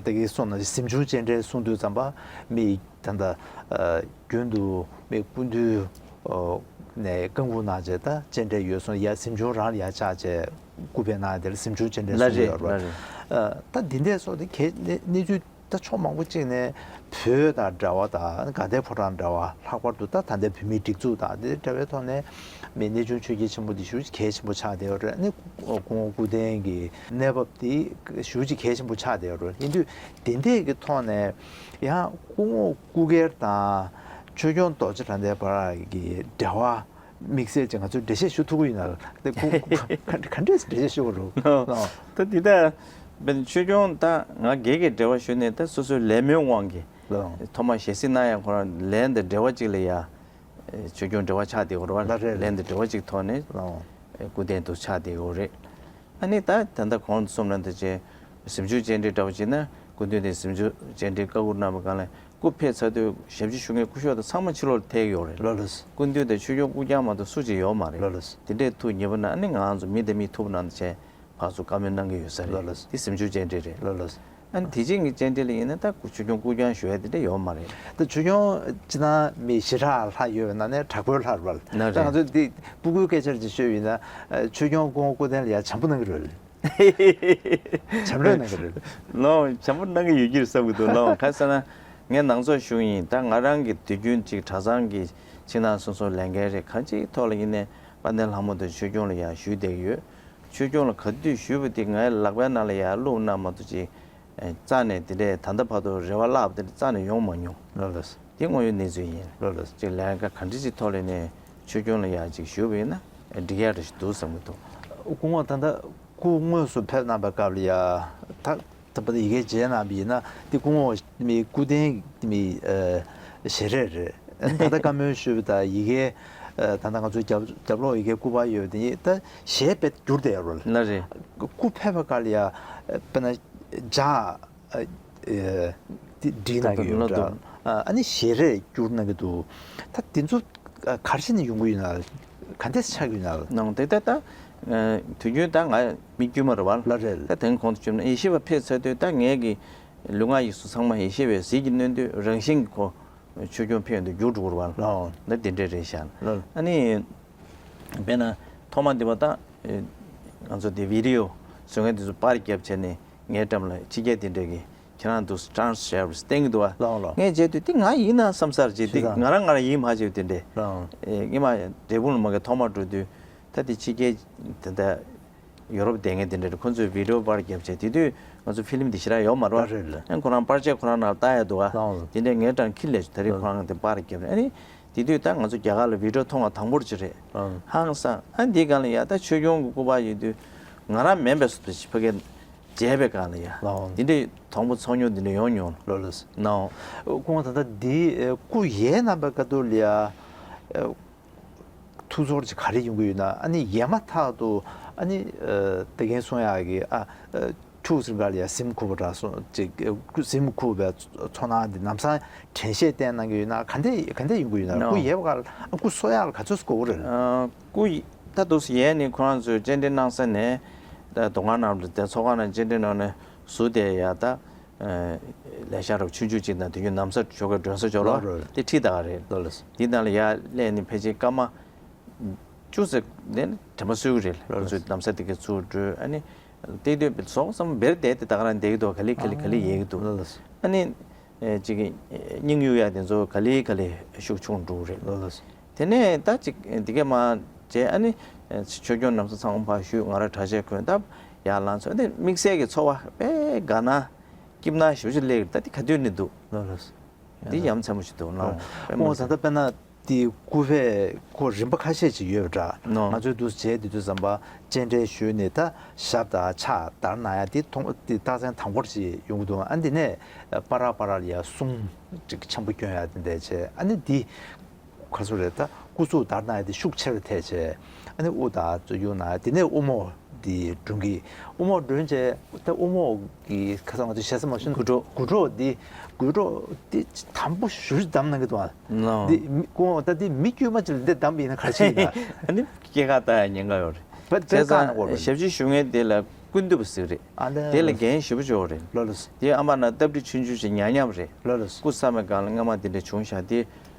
ད་གིན་གསུངས་ན་གཟིམ་ཆུང་སྤྱན་འདྲེན་གསུང་དུས་ཙམ་པ་མི་ད་ལྟ་རྒྱུན་དུ་མི་སྐུ་མདུན་ནས་བཀའ་འགུག་གནང་བྱས་ད་སྤྱན་འདྲེན་ཡོད་གསུངས། ཡ་གཟིམ་ཆུང་རང་ལ་ཡ་ཆགས་བྱས་སྐུ་ཕེབས་གནང་དེ་ལ་གཟིམ་ཆུང་སྤྱན་འདྲེན་གསུང་གི་ཡོད་རེད། ལ་རེད། ད་འདི་འདྲས་སོགས་དེ་གལ་གནས་གནས་ཚུལ་ད་ཕྱོགས་མང་པོ་གཅིག་ནས་བོད་དང་འབྲེལ་བ་དང་དགའ་ལྡན་ཕོ་བྲང་འབྲེལ་བ། ལྷག་པར་དུ་ད་ད་ལྟའི་བོད་མིའི་སྒྲིག་འཛུགས་དང་དེ་འབྲེལ་བའི་ཐོག་ནས་མི་གནས་ཆུང་ཆོས་རྒྱལ་ཆེན་པོ་འདི་ཞེ་པོ་ཅིག་གལ་ཆེན་པོ་ཆགས་བསྡད་ཡོད་རེད། ཨ་ནི་སྐུ་ངོ་སྐུ་བསྟེན་གྱི་གནས་བབ་འདི་ཞེ་པོ་ཅིག་གལ་ཆེན་པོ་ཆགས་བསྡད་ཡོད་རེད། ཡིན་དུས་དེ་འདྲས་ཀྱི་ཐོག་ནས་ཡང་སྐུ་ངོ་སྐུ་སྒེར་དང་ཆོས་སྐྱོང་རྡོ་རྗེ་གྲགས་ལྡན་བར་གྱི་འབྲེལ་བ་དམིགས་བསལ་གྱི་ང་ཚོས་འགྲེལ་བཤད་ཞུ་ཐུབ་ཀྱི་ཡོད་ན། དེ་ཁོ་ཁོ་ག་ག་འདྲས་འགྲེལ་བཤད་ཞུ་དགོས་རེད། ད་འདི་ལྟར་བན་ཆོས་སྐྱོང་ད་ང་སྒེར་གྱི་འབྲེལ་བ་ཞུས་ནས་ད་སོ་སོའི་ལས་སྨོན་དབང་གིས་ལགས། ཐོག་མར་ཞལ་གཟིགས་གནང་ཡང་ཁོ་རང་ལན་དང་འབྲེལ་བ་གཅིག་ལ་ཡ། ཆོས་སྐྱོང་འབྲེལ་བ་ཆགས་བསྡད་ཡོད་རེད་བ། ལགས་རེད། ལན་དང་འབྲེལ་བ་གཅིག་ཐོག་ནས་ལགས། སྐུ་རྟེན་དུ་ཆགས་བསྡད་ཡོད་རེད། ཨ་ནི་ད་ད་ལྟ་གོང་དུ་གསུངས་ནང་དུ་བྱས་གཟིམ་ཆུང་བཅས་འདྲའི་འདྲ་བོ་བྱས་ན་སྐུ་མདུན་དེ་གཟིམ་ཆུང་བཅས་འདྲའི་བཀའ་བསྒོ་གནང་བའི་སྒང་ལ་སྐུ་ཕེབས་ཚར་དུས་ཞབས་ཕྱི་ཞུ་མཁན་སྐུ་ཞབས་དང་ཚང་མ་ཕྱི་ལོགས་ལ་ཐལ་གྱི་ཡོད་རེད། ལགས་ལགས། སྐུ་མདུན་དང་ཆོས་སྐྱོང་སྐུ་རྐྱང་མ་གཏོགས་སུ་གཅིག་ཡོད་མ་རེད། ལགས་ལགས། དེ་འདྲས་ཐུགས་ཉེས་པ་ན་ཨ་ནི་ང་ཚོ་མི་དང་མི་ཐུག་པ་ནང་དུ་བྱས་ཕར་ཚུར་བཀའ་མོལ་གནང་གི་ཡོད་ས་རེད། ལགས་ལགས། དེ་གཟིམ་ཆུང་བཅས་འདྲ་རེད། ལགས་ལགས། ཨ་ནི་དེ་བཞིན་གྱི་བཅས་འདྲ་ལ་ཡིན་ན་ད་ཆོས་སྐྱོང་སྐུ་རྐྱང་ཞུ་ཡ་དེ་འདྲ་ཡོད་མ་རེད། ད་ཆོས་སྐྱོང་སྤྱིར་བཏང་མི་ཞེ་དྲག་ལྷག་ཡོད་པའི་ནང་ནས་དྲག་པོའི་ལྷག་རེད་བ། ན་རེད། ད་ང་ཚོས་འདི་སྤུ་གུའི་སྐད་ཆར་ཅིག་ཤོད་ཡིན་ན། ཨ། ཆོས་སྐྱོང་སྐུ་ངོ་སྐུ་རྟེན་ལ་ཡ་བྱམས་པོ་གནང་གི་རེད། བྱམས་རོགས་གནང་གི་རེད། ལོ། བྱམས་པོ་གནང་གི་ཡོད་ཀྱི་རེད་བསམ་གྱི་འདུག་ལོ། ག་རེ་ཟེར་ན་ངས་ནང་ཚོགས་ཞུགས་ཡིན། ད་ང་རང་གི་དུས་རྒྱུན་ཅིག་གྲྭ་ཚང་གི་ཕྱི་ནང་སོ་སོ་ལས་འགན་རེད། གང་ཅིའི་ཐོག་ལ་ཡིན་ནའི་དཔལ་ལྡན་ལྷ་མོ་དང་ཆོས་སྐྱོང་ལ་ཡ་ཞུས་བསྡད་ཀྱི་ཡོད། ཆོས་སྐྱོང་ལ་ག་དུས་ཞུས་པ་དེ་ངའི་ལག་པའི་ནང་ལ་ཡར་བླུགས་ན་མ་གཏོགས་ཅིག་རྩ་ནས་དེ་འདྲས་ད་ལྟ་བར་དུ་རེ་བ་བརླག་པ་དེ་འདྲ་རྩ་ནས་ཡོང་མ་མྱོང་། ལགས་ལགས། དེ་དངོས་ཡོད་གནས་ཚུལ་ཡིན། ལགས་ལགས། ཅིག་ལས་ཀ་ག་འདྲ་ཅིག་ཐོག་ལ་ནས་ཆོས་སྐྱོང་ལ་ཡར་ཅིག་ཞུས་པ་ཡིན་ན་འགྲིག་ཡག་འདྲ་ཞིག་འདུག་བསམ་གྱི་འདུག་སྐུ་ངོ་ད་ལྟ་སྐུ་དངོས་སུ་ཕེབས་གནང་པའི་སྐབས་ལ་ཡ། ད་ད་བར་ཡི་གེ་མཇལ་གནང་བ་ཡིན་ན་དེ་སྐུ་ངོ་མི་སྐུ་རྟེན་མི་ཨ་ཞལ་རས་རེད། ད་ལྟ་བཀའ་མོལ་ཞུས་པ་དང་ཡི་གེ་ཨ་ད་ལྟ་ང་ཚོའི་རྒྱབ་རྒྱབ་ལོགས་ཡི་གེ་སྐུ་པར་ཡོད་པ་དེ་ད་ཞལ་དཔེ་བསྒྱུར་བསྡད་ཡོད་རེད། ན་རེད། སྐུ་ཕེབས་པའི་སྐབས་ལ་ཡ་དཔེར་ན་ལྗགས་ཨ་ཨ་དེ་བྲིས་གནང་གི་ཡོད་འདྲ། ཨ་ནི་ཞལ་རས་བསྒྱུར་གནང་གི་འདུག་ད་དེ་ཚོ་ག་རེ་བྱས་ནས་ཡོང་གི་ཡོད་ན། ག་འདྲས་ཆགས་ཀྱི་ཡོད་ན། ནང་དེ་ད་ལྟ་དུས་རྒྱུན་ད་ང་མི་དཀྱུས་མ་རེད་བ། ལགས་རེད། ད་དེང་གོང་དུ་བརྗོད་ན་ཡེ་ཤེས་པ་ཕེབས་ཚར་དུས་ད་ངེད་ཀྱི་ལུས་ངག་ཡིད་གསུམ་ཚང་མ་ཡེ་ཤེས་པའི་ཟིལ་གྱིས་གནོན་དུས་རང་བཞིན་གྱི་ཁོ་ཆོས་སྐྱོང་ཕེབས་ཡོང་དུས་འགྱུར་འགྲོ་གི་རེད་བ། ལགས། ད་དེ་འདྲས་རེད་ཤག་ལགས། ཨ་ནི་དཔེར་ན་ཐོག་མ་འདི་བ་ད་ང་ཚོ་དེ་བི་ཌི་ཡོ་བཟོ་མཁན་དེ་ཚོ་པར་རྒྱབ་བྱས་ནས་ངའི་འགྲམ་ལ་ཕྱི་རྒྱལ་དེ་འདྲས་ཀྱི་ཁྱེད་རང་འདུག་ཊ་རན་སི་ཀྲའིབ་བསྟན་གྱི་འདུག་བ། ལགས་ལགས། ངས་བྱས་དུས་དེ་ང་ཡིན་ན་བསམ་ས་རེད། ཅེས་དེ་ང་རང་ང་རང་ཡིན་མ་བྱས་དེ་འདྲས། ལགས། ཨེ་སྔོན་མ་འབྲས་སྤུངས་ལ་མ་གི་ཐོག་མར་འགྲོ་དུས་ད་དེ་ཕྱི་རྒྱལ་དེ་འདྲ་ཡོ་རོབ་བསྡད་མཁན་དེ་འདྲས་ཁོ་ཚོས་བི་ཌི་ཡོ་པར་རྒྱབ་བྱས། དེ་དུས་ང་ཚོ་ཕི་ལིམ་དེ་ཞེ་དྲག་ཡོད་མ་རེད་བ། ལགས་རེད་ལགས། ཨེ་ཁོ་རང་པར་ཆས་ཁོ་རང་ནང་ལྟ་ཡ་འདུག་བ། ལགས། དེ་འདྲས་ངའི་འགྲམ་ཁྱེར་སླེབས་བྱུང་། ད་རེས་ཁོ་རང་དེ་པར་རྒྱབ་རེད། ཨ་ནི་དེ་དུས་ད་ང་ཚོ་རྒྱ་གར་ལ་བི་ཌི་ཡོ་མཐོང་བ་དང་པོ་ཅིག་རེད། ལགས། ཧང་སང་། ཨ་འདིའི་སྒང་ལ་ཡ་ད་ཆོས་སྐྱོང་གི་སྐུ་པར་ཡོད་དུས་ང་རང་མིན་པའི་བཟོ་འདྲ་ཞིག་ཕ་གིར་མཇལ་བའི་སྒང་ལ་ཡ། ལགས། འདི་འདྲའི་དང་པོ་ཚོར་མྱོང་འདི་འདྲ་ཡོང་མྱོང་། ལགས་ལགས། ནའོ། སྐུ་ངོ་ད་ལྟ་འདི་སྐུ་ཡལ་གནང་པའི་སྐབས་དུས་ལ་ཡ། ཐུགས་ཚོར་ཅིག་ག་རེ་ཡོང་གི་ཡོད་ན། ཨ་ནི་ཡལ་མ་ཐག་ཏུ་ཨ་ནི་ཨ་དེ་གིན་གསུང་ཡག་གི་ཨ་ཨ་ཐུགས་སེམས་ཁ་ལ་ཡ་གཟིམ་ཁུག་པ་འདྲ་སོང་ཅིག་གཟིམ་ཁུག་པའི་ཚོར་སྣང་འདི་ལམ་སང་དྲན་ཤེས་བསྟེན་གནང་གི་ཡོད་ན། ག་འདྲས་ག་འདྲས་ཡོང་གི་ཡོད་ན། ནོ། སྐུ་ཡལ་བ་ག་ལ་སྐུ་གསོ་ཡག་ལ་ག་ཚོད་དགོས་ཀྱི་རེད། ཨ་སྐུ་ད་དུང་ཡལ་ནས་ཁོ་རང་ཚོས་བཅར་འདྲི་གནང་ས་ནས་ད་མདོ་ཁང་ནང་ལ་དེ་ཚོགས་ཁང་ནང་བཅར་འདྲི་གནང་ནས་ཟུར་དེ་ཡ་ད། ལས་ཤག་རོབ་ཆུང་ཆུང་ཅིག་དང་དུས་རྒྱུན་ན་བཟའ་ཇོ་ཁའི་མགྲོན་བཟའ་ཇོ་ལོ་ལགས་རེད། དེ་ཁྲིད་ད་ག་རེད། ལགས་ལགས། དེ་ནང་ལ་ཡར་སླེབས་ནས་ཕལ་ཆེར་སྐར་མ་བཅུ་ཙམ་ནས་དྲན་པ་གསོས་ཀྱི་རེད། ལགས་ཁོ་ཚོས་ལགས། ལམ་སང་དེ་གའི་ཚུར་འགྲོ། ཨ་ནི་དེ་དུས་ཟོག་ཙམ་བེར་བསྡད་དེ་ད་ག་རང་བསྡད་ཀྱི་འདུག་ག་ལེ་ག་ལེ་ག་ལེ་ཡལ་གྱི་འདུག་ལགས་ལགས། ཨ་ནི་ཅིག་གི་སྙིང་གཡུག་ཡ་དེ་ཚོ་ག་ལེ་ག་ལེ་ཤུགས་ཆུང་འགྲོ་གི་རེད། ལགས་ལགས། དེ་ནས་ད་ཅིག་འདི་གས་མ་བྱས། ཨ་ནི་ཆོས་སྐྱོང་ལམ་སང་ཚང་མ་ཕར་བཞུགས། ང་རང་གྲྭ་ཆས་གོན་སྟབས་ཡར་ལངས་ཚར། ཨ་ནི་དམིགས་བསལ་གྱི་ཚོར་བ་དཔེ་དགའ་སྣང་སྐྱིད་སྣང་ཞེ་པོ་ཅིག་སླེབས་ཀྱི་རེད། ད་འདི་ག་དུས་ནས་འདུག་ལགས་ལགས། འདི་ཡ་མཚན་མོ་ཞིག་འདུག་ལགས། དཔེ་མ་ཨོ་ད་ཚད། ད་དཔེར་ན་འདི་སྐུ་ཕེབས་ཁོ་རིམ་པ་ཁ་ཤས་ཅིག་ཡོད་པ་འདྲ། ནོ། ང་ཚོའི་འདུག་སེ་བྱས་དུས་ཙམ་པ་སྤྱན་འདྲེན་ཞུས་ནས་ད་ཞབས་དང་ཕྱག་བརྡར་གནང་ཡ་དེ་མཐོང་དེ་རྟགས་མཚན་དང་པོ་ཅིག་ཡོང་གི་འདུག་ཨ་འདི་ནས་པར་ར་པར་ར་ལ་ཡ་གསུང་ཅིག་ཆེན་པོ་སྐྱོན་ཡ་དེ་འདྲ་བྱས། ཨ་ནི་འདི་ག་ཚོད་རེད། ད་སྐུ་གཟུགས་བརྡར་གནང་ཡ་དེ་ཤུགས་ཆེ་རུ་ཐེབས་བྱས། ཨ་ནི་དབུ་དང་གཡུག་གནང་། དེ་ནས་དབུ་རྨོག་འདི་སྒྲོན་གྱི། དབུ་རྨོག་སྒྲོན་བྱས། ད་དབུ་རྨོག་གི་ཁ་སང་ང་ཚོས་ཞེ་ས་མ་ཞུ་ན། དགུ་སྒྲོག་དགུ་སྒྲོག་འདི་དགུ་སྒྲོག་འདི་དམ་པོ་ཞེ་པོ་ཅིག་བསྡམས་གནང་གི་འདུག་ཨ། ནོ། འདི་མི་སྐུ་ངོ་ད་འདི་མི་དཀྱུས་མ་ཅིག་ལ་འདི་བསྡམས་པ་ཡིན་ན་ག་རེ་བྱེད་ཀྱི་ཡིན་ན། ཨ་ནི་སྐྱེ་ཁ་བཏང་ཡ་ཉེན་ཁ་ཡོད་རེད། བ་དེ་བྱས་ཙང་བཀག་གནང་དགོས་རེད། ཞབས་ཕྱི་ཞུ་མཁན་དེ་ལ་སྐུ་མདུན་པ་ཟེར་གྱི་རེད། ཨ་ནི་དེ་ལ་འགན་ཞེ་པོ་ཅིག་ཡོད་རེད། ལགས་ལགས། དེ་ཨ་མ་ན་སྟབས་བདེ་ཆུང་ཆུང་ཞིག་ཉག་ཉག་རེད། ལགས་ལགས། སྐུ་བསམ་པའི་སྒང་ལ་སྔ་མ་དེ་འདྲ་བྱུང་ཤག་དེ་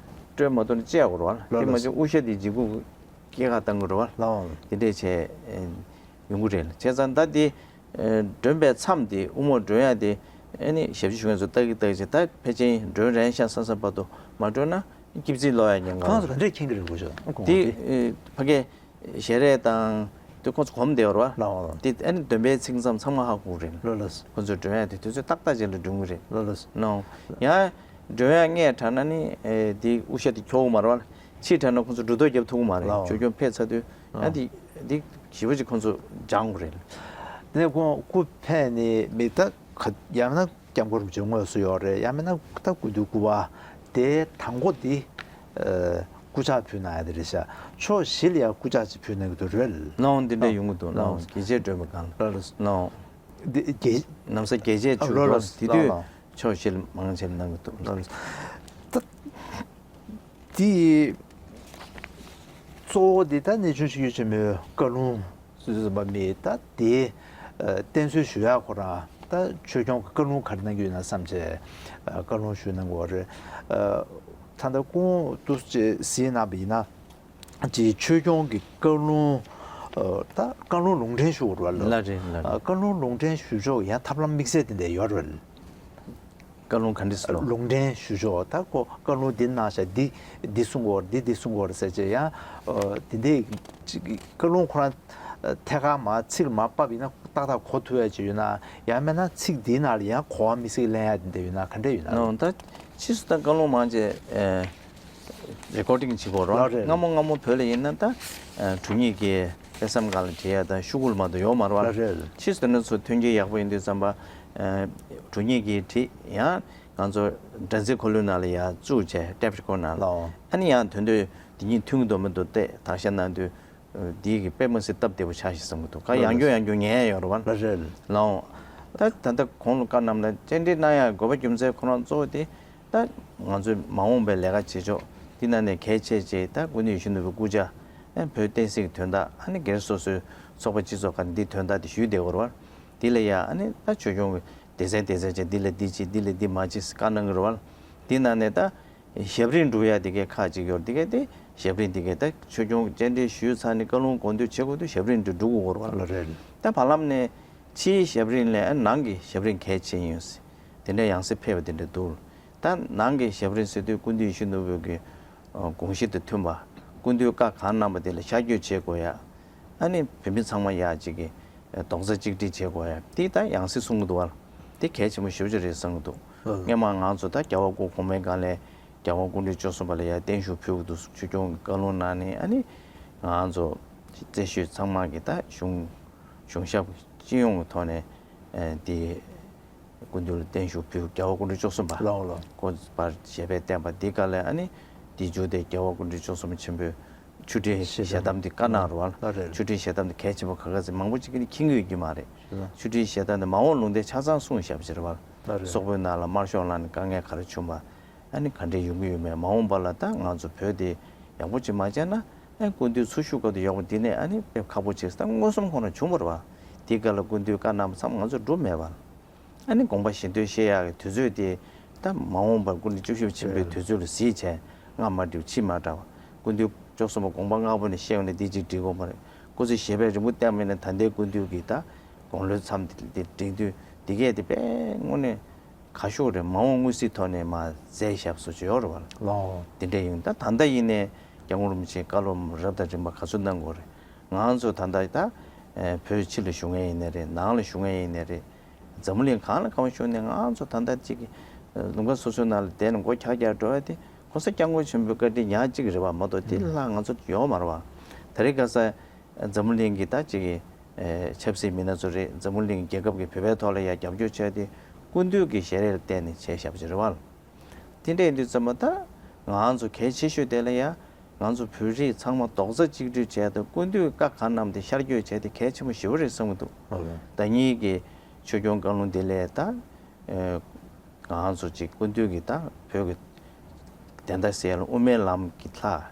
སྤྲོད་མ་ཐུབ་ན་བཅད་དགོས་རེད་བ། ལགས་དེ་མ་ལགས། བྱུང་དབུ་ཞྭ་དེ་འཇིགས་སྐུལ་སྐྱེ་ཁ་བཏང་དགོས་རེད་བ། ལགས། དེ་འདྲས་བྱས་ཡོང་གི་རེད། བྱས་ཙང་ད་དེ་ མགྲོན་པའི་མཚམས་དེ་དབུ་མ་མགྲོན་ཡ་དེ་ཨ་ནི་ཞབས་ཕྱི་ཞུ་མཁན་ཚོ་ལྟ་གི་ལྟ་གི་བྱས། ད་ཕལ་ཆེར་མགྲོན་རན་ཤག་བསམ་བསམ་བར་དུ་མ་མགྲོན་ན་སྐྱིད་རྩིས་ལོག་ཡ་ཉེན་ཁ་ཁོང་ཚོ་ག་འདྲས་མཁྱེན་གི་རེད་གོ་ཤོད་ཁོང་དེ་གི། ཕ་གི་ཞལ་རས་དང་དེ་ཁོང་ཚོ་གོམས་བསྡད་ཡོད་རེད་བ། ལགས་འོང་། དེ་ཨ་ནི་འདོན་པའི་ཚིག་མཚམས་ཚང་མ་ཧ་གོ་གི་རེད། ལགས་ལགས། ཁོང་ཚོས་མགྲོན་ཡ་དེ་དུས་ཚོད་ཏག་ཏག་ཅིག་ལ་མགྲོན་གི་རེད། ལགས་ལགས། ནོ། ཡང་མགྲོན་ཡ་སྔས་དྲགས་ན་ནི་དེ་དབུ་ཞྭ་དེ་འཁྱོག་གི་མ་རེད་བ། ཕྱིས་དྲགས་ན་ཁོང་ཚོ་འགྲོ་ལྡོག་རྒྱབ་ཐུབ་ཀྱི་མ་རེད། ལའོ། ཆོས་སྐྱོང་ཕེབས་ཚར་དུས་ཨ་ཨ་འདི་འདི་ཞེ་པོ་ཅིག་ཁོང་ཚོ་སྦྱང་དགོས་རེད། དེ་ནས་ཁོང་སྐུ་ཕེབས་ནས་མི་ད་ག་ཡང་ན་སྐྱབས་མགོན་རིན་པོ་ཆེ་དངོས་སུ་ཡོད་རེད། ཡང་མིན་ན་ད་སྐུ་མདུན་སྐུ་པར་དེ་དང་པོ་འདི་ཨ་སྐུ་ཕྱག་ཕུལ་གནང་ཡ་དེ་རེད་ཤག་ཕྱོགས་བཞི་ལ་ཡང་སྐུ་ཕྱག་ཅིག་ཕུལ་གནང་གི་འདུག་རེད། ལའོ། འདི་འདྲ་ཡོང་གི་འདུག་ལའོ། ལའོ། རྒྱལ་གཅེས་སྒྲོལ་མའི་སྒང་ལ། ལའོ། ལའོ། འདི་རྒྱལ་ནམ་ས་རྒྱལ་གཅེས་ཆོས་ལོ་ལོ་རྒྱལ་དེ་ལོ་དུས་ལོ། ཕྱོགས་བཞི་ལ་མང་ཆེ་གནང་གི་འདུག་ད་དེ་གཙོ་བོ་དེ་ད་གནས་ཆུང་ཆོས་བརྒྱུད་ཆེན་མོའི་བཀའ་ལུང་སུ་ཟིན་པ་མེད། ད་དེ་བསྟེན་གསོལ་ཞུ་ཡག་ཁོ་རང་ད་ཆོས་སྐྱོང་གི་བཀའ་ལུང་ག་རེ་གནང་གི་ཡོད་ན་བསམ་བྱས་བཀའ་ལུང་ཞུས་གནང་གི་ཡོད་རེད། ད་ལྟ་ཁོང་འདུག་སེ་གཟིགས་གནང་བ་ཡིན་ན། ཅིག་ཆོས་སྐྱོང་གི་བཀའ་ལུང་། ཨ་ད་བཀའ་ལུང་ལུང་འདྲེན་ཞུ་དགོས་རེད་བ། ལ་རེད་ལ་རེད། ཨ་བཀའ་ལུང་ལུང་འདྲེན་ཞུ་ཕྱོགས་ཡང་ཐབས་ལམ་དམིགས་བསལ་དེ་འདྲ་ཡོད་རེད། བཀའ་ལུང་ག་འདྲས་སོ། ལུང་འདྲེན་ཞུ་ཕྱོགས་ད་ཁོ་བཀའ་ལུང་འདི་གནང་ཤག་འདི་འདི་གསུང་དགོས་རེད། འདི་འདི་གསུང་དགོས་རེད་ཟེར་བྱས་ཡང་ཨ་དེ་འདྲས་ཅིག་བཀའ་ལུང་ཁོ་རང་ཐད་ཀར་མར་ཚིག་ལ་མར་ཕབ་ཡིན་ན་ཏག་ཏག་གོ་ཐུབ་ཡ་ཅིག་ཡོད་ན། ཡང་མིན་ན་ཚིག་འདིའི་ནང་ལ་ཡང་གོ་བ་དམིགས་བསལ་ལེན་ཡ་དེ་འདྲ་ཡོད་ན་ག་འདྲས་ཡོད་ན། ཨོ་ད་ཕྱིས་སུ་ད་བཀའ་ལུང་མང་ཆེ་ཨེ། རེ་ཀོར་ཌིང་བྱེད་དགོས་རེད་བ། ལགས་རེད། སྔ་མོ་སྔ་མོ་བོད་ལ་ཡིན་ན་ད་ཨ་དྲུང་ཡིག་གི་དཔེ་བསམ་སྒང་ལ་བྲིས་ཡ་དང་ཤོག་གུ་ལ་མ་གཏོགས་ཡོད་མ་རེད་བ། ལགས་རེད། ཕྱིས་སུ་དེ་ཚོ་ཐོན་སྐྱེད་ཡག་པོ་ཡིན་དུས་ཙམ་པ་ཨ་དྲུང་ཡིག་གིས་བྲིས། ཡང་ང་ཚོ་སྒྲ་འཛིན་འཁོར་ལོའི་ནང་ལ་ཡར་བཙུགས་བྱས་ཊེབ་རི་ཀོར་ཌ་ནང་ལ། ལའོ། ཨ་ནི་ཡང་དོན་དུ་དེ་གཉིས་མཐུན་གྱི་འདུག་མི་འདུག་བལྟས་དག་ཤ་གནང་དུས། འདི་གི་དཔེ་མི་སྲིད་སྟབས་བདེ་པོ་ཆགས་ཤིག་བསམ་གྱི་འདུག་ག་ཡང་བསྐྱར་ཡང་བསྐྱར་ཉན་ཡ་ཡོད་རེད་བ། ལགས་རེད། ལའོ། ད་ད་ལྟ་གོང་ལ་བཀའ་གནང་ལ་བཅར་འདྲི་གནང་ཡ་དགོས་པ་རྒྱུ་མཚན་ཁོ་རང་གཙོ་བོ་དེ་ད་ང་ཚོའི་མ་འོངས་པའི་ལས་ཀ་བྱེད་ཕྱོགས་འདི་ནང་ནས་གལ་ཆེ་ཆེ་ད་སྐུ་མདུན་ཡིད་བཞིན་ནོར་བུའི་སྐུ་ཕྱྭ་ཨ་བོད་བསྟན་སྲིད་ཀྱི་དོན་དག་ཨ་ནི་སྒེར་སོ་སོའི་ཚོགས་པ་སྤྱི་ཚོགས་ཁག་འདི་དོན་དག་དེ་ཞུས་བསྡད་ཡོད་རེད་བ། འདི་ལ་ཡ་ཨ་ནི་ད་ཆོས་སྐྱོང་གི་སྡེ་ཚན་སྡེ་ཚན་བྱས་འདི་ལ་འདི་བྱེད་འདི་ལ་འདི་མ་བྱེད་ཟེར་བཀའ་གནང་གི་རེད་བ། འདི་ནང་ནས་ད། ཞབས་རིམ་སྒྲུབ་ཡ་དེ་གའི་ཁག་ཅིག་ཡོད་དེ་གའི་དེ་ཞབས་རིམ་དེ་གའི་ད་ཆོས་སྐྱོང་བཅར་འདྲི་ཞུས་ཚར་ནས་བཀའ་ལུང་དགོངས་འདུས་བྱེད་དགོས་དུས་ཞབས་རིམ་དེ་སྒྲུབ་དགོས་རེད་བ། ལགས་རེད། ད་བར་ལམ་ནས་ཕྱིའི་ཞབས་རིམ་ལས་ནང་གི་ཞབས་རིམ་གལ་ཆེ་ཡིན་ཟེར་དེ་འདྲའི་ཡང་སེ་ཕེབས་པ་དེ་འདྲ་འདུག་ད་ནང་གི་ཞབས་རིམ་ཟེར་དུས་སྐུ་མདུན་ཡིད་བཞིན་ནོར་བུ་གི་དགོངས་གཞི་དང་མཐུན་པ། སྐུ་མདུན་བཀའ་གང་གནང་པ་དེ་ལ་ཤར་བསྐྱོད་བྱེད་དགོས་ཡ། ཨ་ནི་བོད་མི་ཚང་མ་ཡ་གཅིག་གི་རྡོག་རྩ་གཅིག་སྒྲིལ་བྱེད་དགོས་ཡ། དེ་ད་ཡང་སེ་གསུང་གི་འདུག་བ། དེ་གལ་ཆེན་པོ་ཞེ་པོ་ཅིག་རེད་བསམ་གི་འདུག་ཨ། སྔོན་མ་ང་ཚོ་ད་རྒྱལ་བ་སྐུ་གོང་མའི་སྒང་ལ་རྒྱལ་བ་སྐུ་ཕྲེང་བཅུ་གསུམ་པ་ལ་ཡ་བརྟན་བཞུགས་ཕུལ་གི་འདུག་ཆོས་སྐྱོང་གི་བཀའ་ལུང་གནང་ནས་ཨ་ནི་ང་ཚོ་རྩེ་ཤོད་ཚང་མ་གི་ད་གཞུང་གཞུང་ཞབས་སྤྱི་ཡོངས་ཀྱི་ཐོག་ནས་ཨ་དེ། སྐུ་མདུན་ལ་བརྟན་བཞུགས་ཕུལ། རྒྱལ་བ་སྐུ་ཕྲེང་བཅུ་གསུམ་པ། ལའོ་ལའོ། སྐུ་པར་ཞལ་ཕྱེ་བསྟན་པ་འདི་ག་ལས་ཨ་ནི་འདི་མཇུག་དེ་རྒྱལ་བ་སྐུ་ཕྲེང་བཅུ་གསུམ་པ་ཆེན་པོའི་ཆོས་ཁྲིའི་ཞལ་གདམས་འདི་བཀའ་གནང་རེད་བ། ལགས་རེད། ཆོས་ཁྲིའི་ཞལ་གདམས་འདི་གལ་ཆེན་པོ་ག་ག་ཟེར་མང་པོ་ཅིག་གིས་མཁྱེན་གྱི་ཡོད་ཀྱི་མ་རེད། ལགས། ཆོས་ཁྲིའི་ཞལ་གདམས་འདི་མ་འོངས་ལུང་བསྟན་ཆ་ཚང་གསུངས་བཞག་པ་ཅིག་རེད་བ། ལགས་རེད། སོག་པོའི་ནང་ལ་དམར་ཤོག་ལངས་ནས་དཀའ་ངལ་ག་རེ་བྱུང་བ། ཨ་ནི་ག་འདྲས་ཡོང་གི་ཡོད་མེད། མ་འོངས་པ་ལ་ད་ང་ཚོ་བོད་འདི་ཡག་པོ་ཅིག་མ་བྱས་ན་ཨ་སྐུ་མདུན་ཚུར་ཞུགས་སྐབས་དུ་ཡག་པོ་འདི་ནས་ཨ་ནི་དཔེ་ཁག་པོ་ཅིག་ད་མངོན་སུམ་ཁོ་ན་བྱུང་བ་རེད་བ། དེའི་སྐབས་ལ་སྐུ་མདུན་བཀའ་གནང་བ་ཚང་མ་ང་ཚོ་སྒྲུབ་མེད་པ། ཨ་ནི་དགོངས་པ་བཞེས་འདོན་བཤད་ཡག་གི་དུས་ཚོད་དེ་ད་མ་འོངས་པར་སྐུ་ཕྲེང་བཅུ་བཞི་པ་ཆེན་པོའི་དུས་ཚོད་ལ་གཟིགས་བྱས་སྔ་མ་འགྲིག་ཕྱི་མ་འདྲ་བ། སྐུ་མདུན་བཅུ་གསུམ་པ་དགོངས་པ་ལྔ་པོ་ནས་བཤད་ཡོང་ནས་འདི་གཅིག་འགྲིག་གོ་མ་རེད། སྐུ་ཚེ་ཞབས་པད་རིང་པོ་བརྟན་མིན་ན་ད་ལྟའི་སྐུ་མདུན་གྱི་ད་དགུང་ལོའི་མཚམས་དེ་འགྲིག་དུས་འདི་གས་དེ་དཔེ་དངོས་གནས་ཁ་ཤོག་རེད། མ་འོངས་མངོན་གསལ་ཐོག་ནས་མ་མཛད་ཞབས་སུ་ཅི་ཡོད་རེད་བ། ལའོ། དེ་འདྲ་ཡིན་ད་ད་ལྟ་ཡིན་ནས་སྐྱབས་མགོན་རིན་པོ་ཆེའི་བཀའ་སློབ་རབ་དང་རིམ་པ་ག་ཚོད་གནང་དགོས་རེད། ང་ཚོ་ད་ལྟ་ད་བོད་ཕྱི་ལ་བཞུགས་མཁན་ཡིན་ནའི་རེད། ནང་ལ་བཞུགས་མཁན་ཡིན་ནའི་རེད། འཛམ་བུ་གླིང་གང་ལ་གང་བཞུགས་ནས་ང་ཚོ་ད་ལྟ་གཅིག་ལུང་པ་སོ་སོའི་ནང་ལ་བསྡད་ནས་མགོ་འཁྱག་འཁྱག་འགྲོ་བ་དེ་གོང་ས་སྐྱབས་མགོན་ཆེན་པོའི་བཀའ་དྲིན་ཉག་གཅིག་རེད་བ་མ་གཏོགས་དེ་ལྷག་ང་ཚོ་ཡོད་མ་རེད་བ། ད་རེས་ཁ་སང་འཛམ་བུ་གླིང་གི་ད་ཅིག་གི་ཨེ་ཆབ་སྲིད་མི་སྣ་ཚོ་རེད། འཛམ་བུ་གླིང་རྒྱལ་ཁབ་ཀྱི་བོད་པའི་ཐོག་ལ་ཡ་རྒྱབ་སྐྱོར་བྱས་ཏེ་སྐུ་མདུན་གྱི་ཞལ་རས་ལ་བརྟེན་ནས་བྱས་ཞབས་ཕྱི་རེད་བ། དེ་འདྲ་ཡིན་དུས་ཙམ་པ་ད་ང་ཚོ་གལ་ཆེ་ཤོས་དེ་ལ་ཡ་ང་ཚོ་བོད་རིགས་ཚང་མ་རྡོག་རྩ་གཅིག་སྒྲིལ་བྱས་ཏེ་སྐུ་མདུན་བཀའ་གང་གནང་དེ་ཤར་བསྐྱོད་བྱས་ཏེ་གལ་ཆེན་པོ་ཞེ་པོ་རེད་བསམ་གྱི་འདུག་ཨོ་ལེ། ཟླ་ཉིན་གྱི་ཆོས་སྐྱོང་བཀའ་ལུང་དེ་ལས་ད་ཨེ། ང་ཚོ་གཅིག་སྐུ་མདུན་གྱི་ད་བོད་ཀྱི་བདེན་མཐའ་གསལ་ལ་དབུ་མའི་ལམ་གྱི་ལྷ།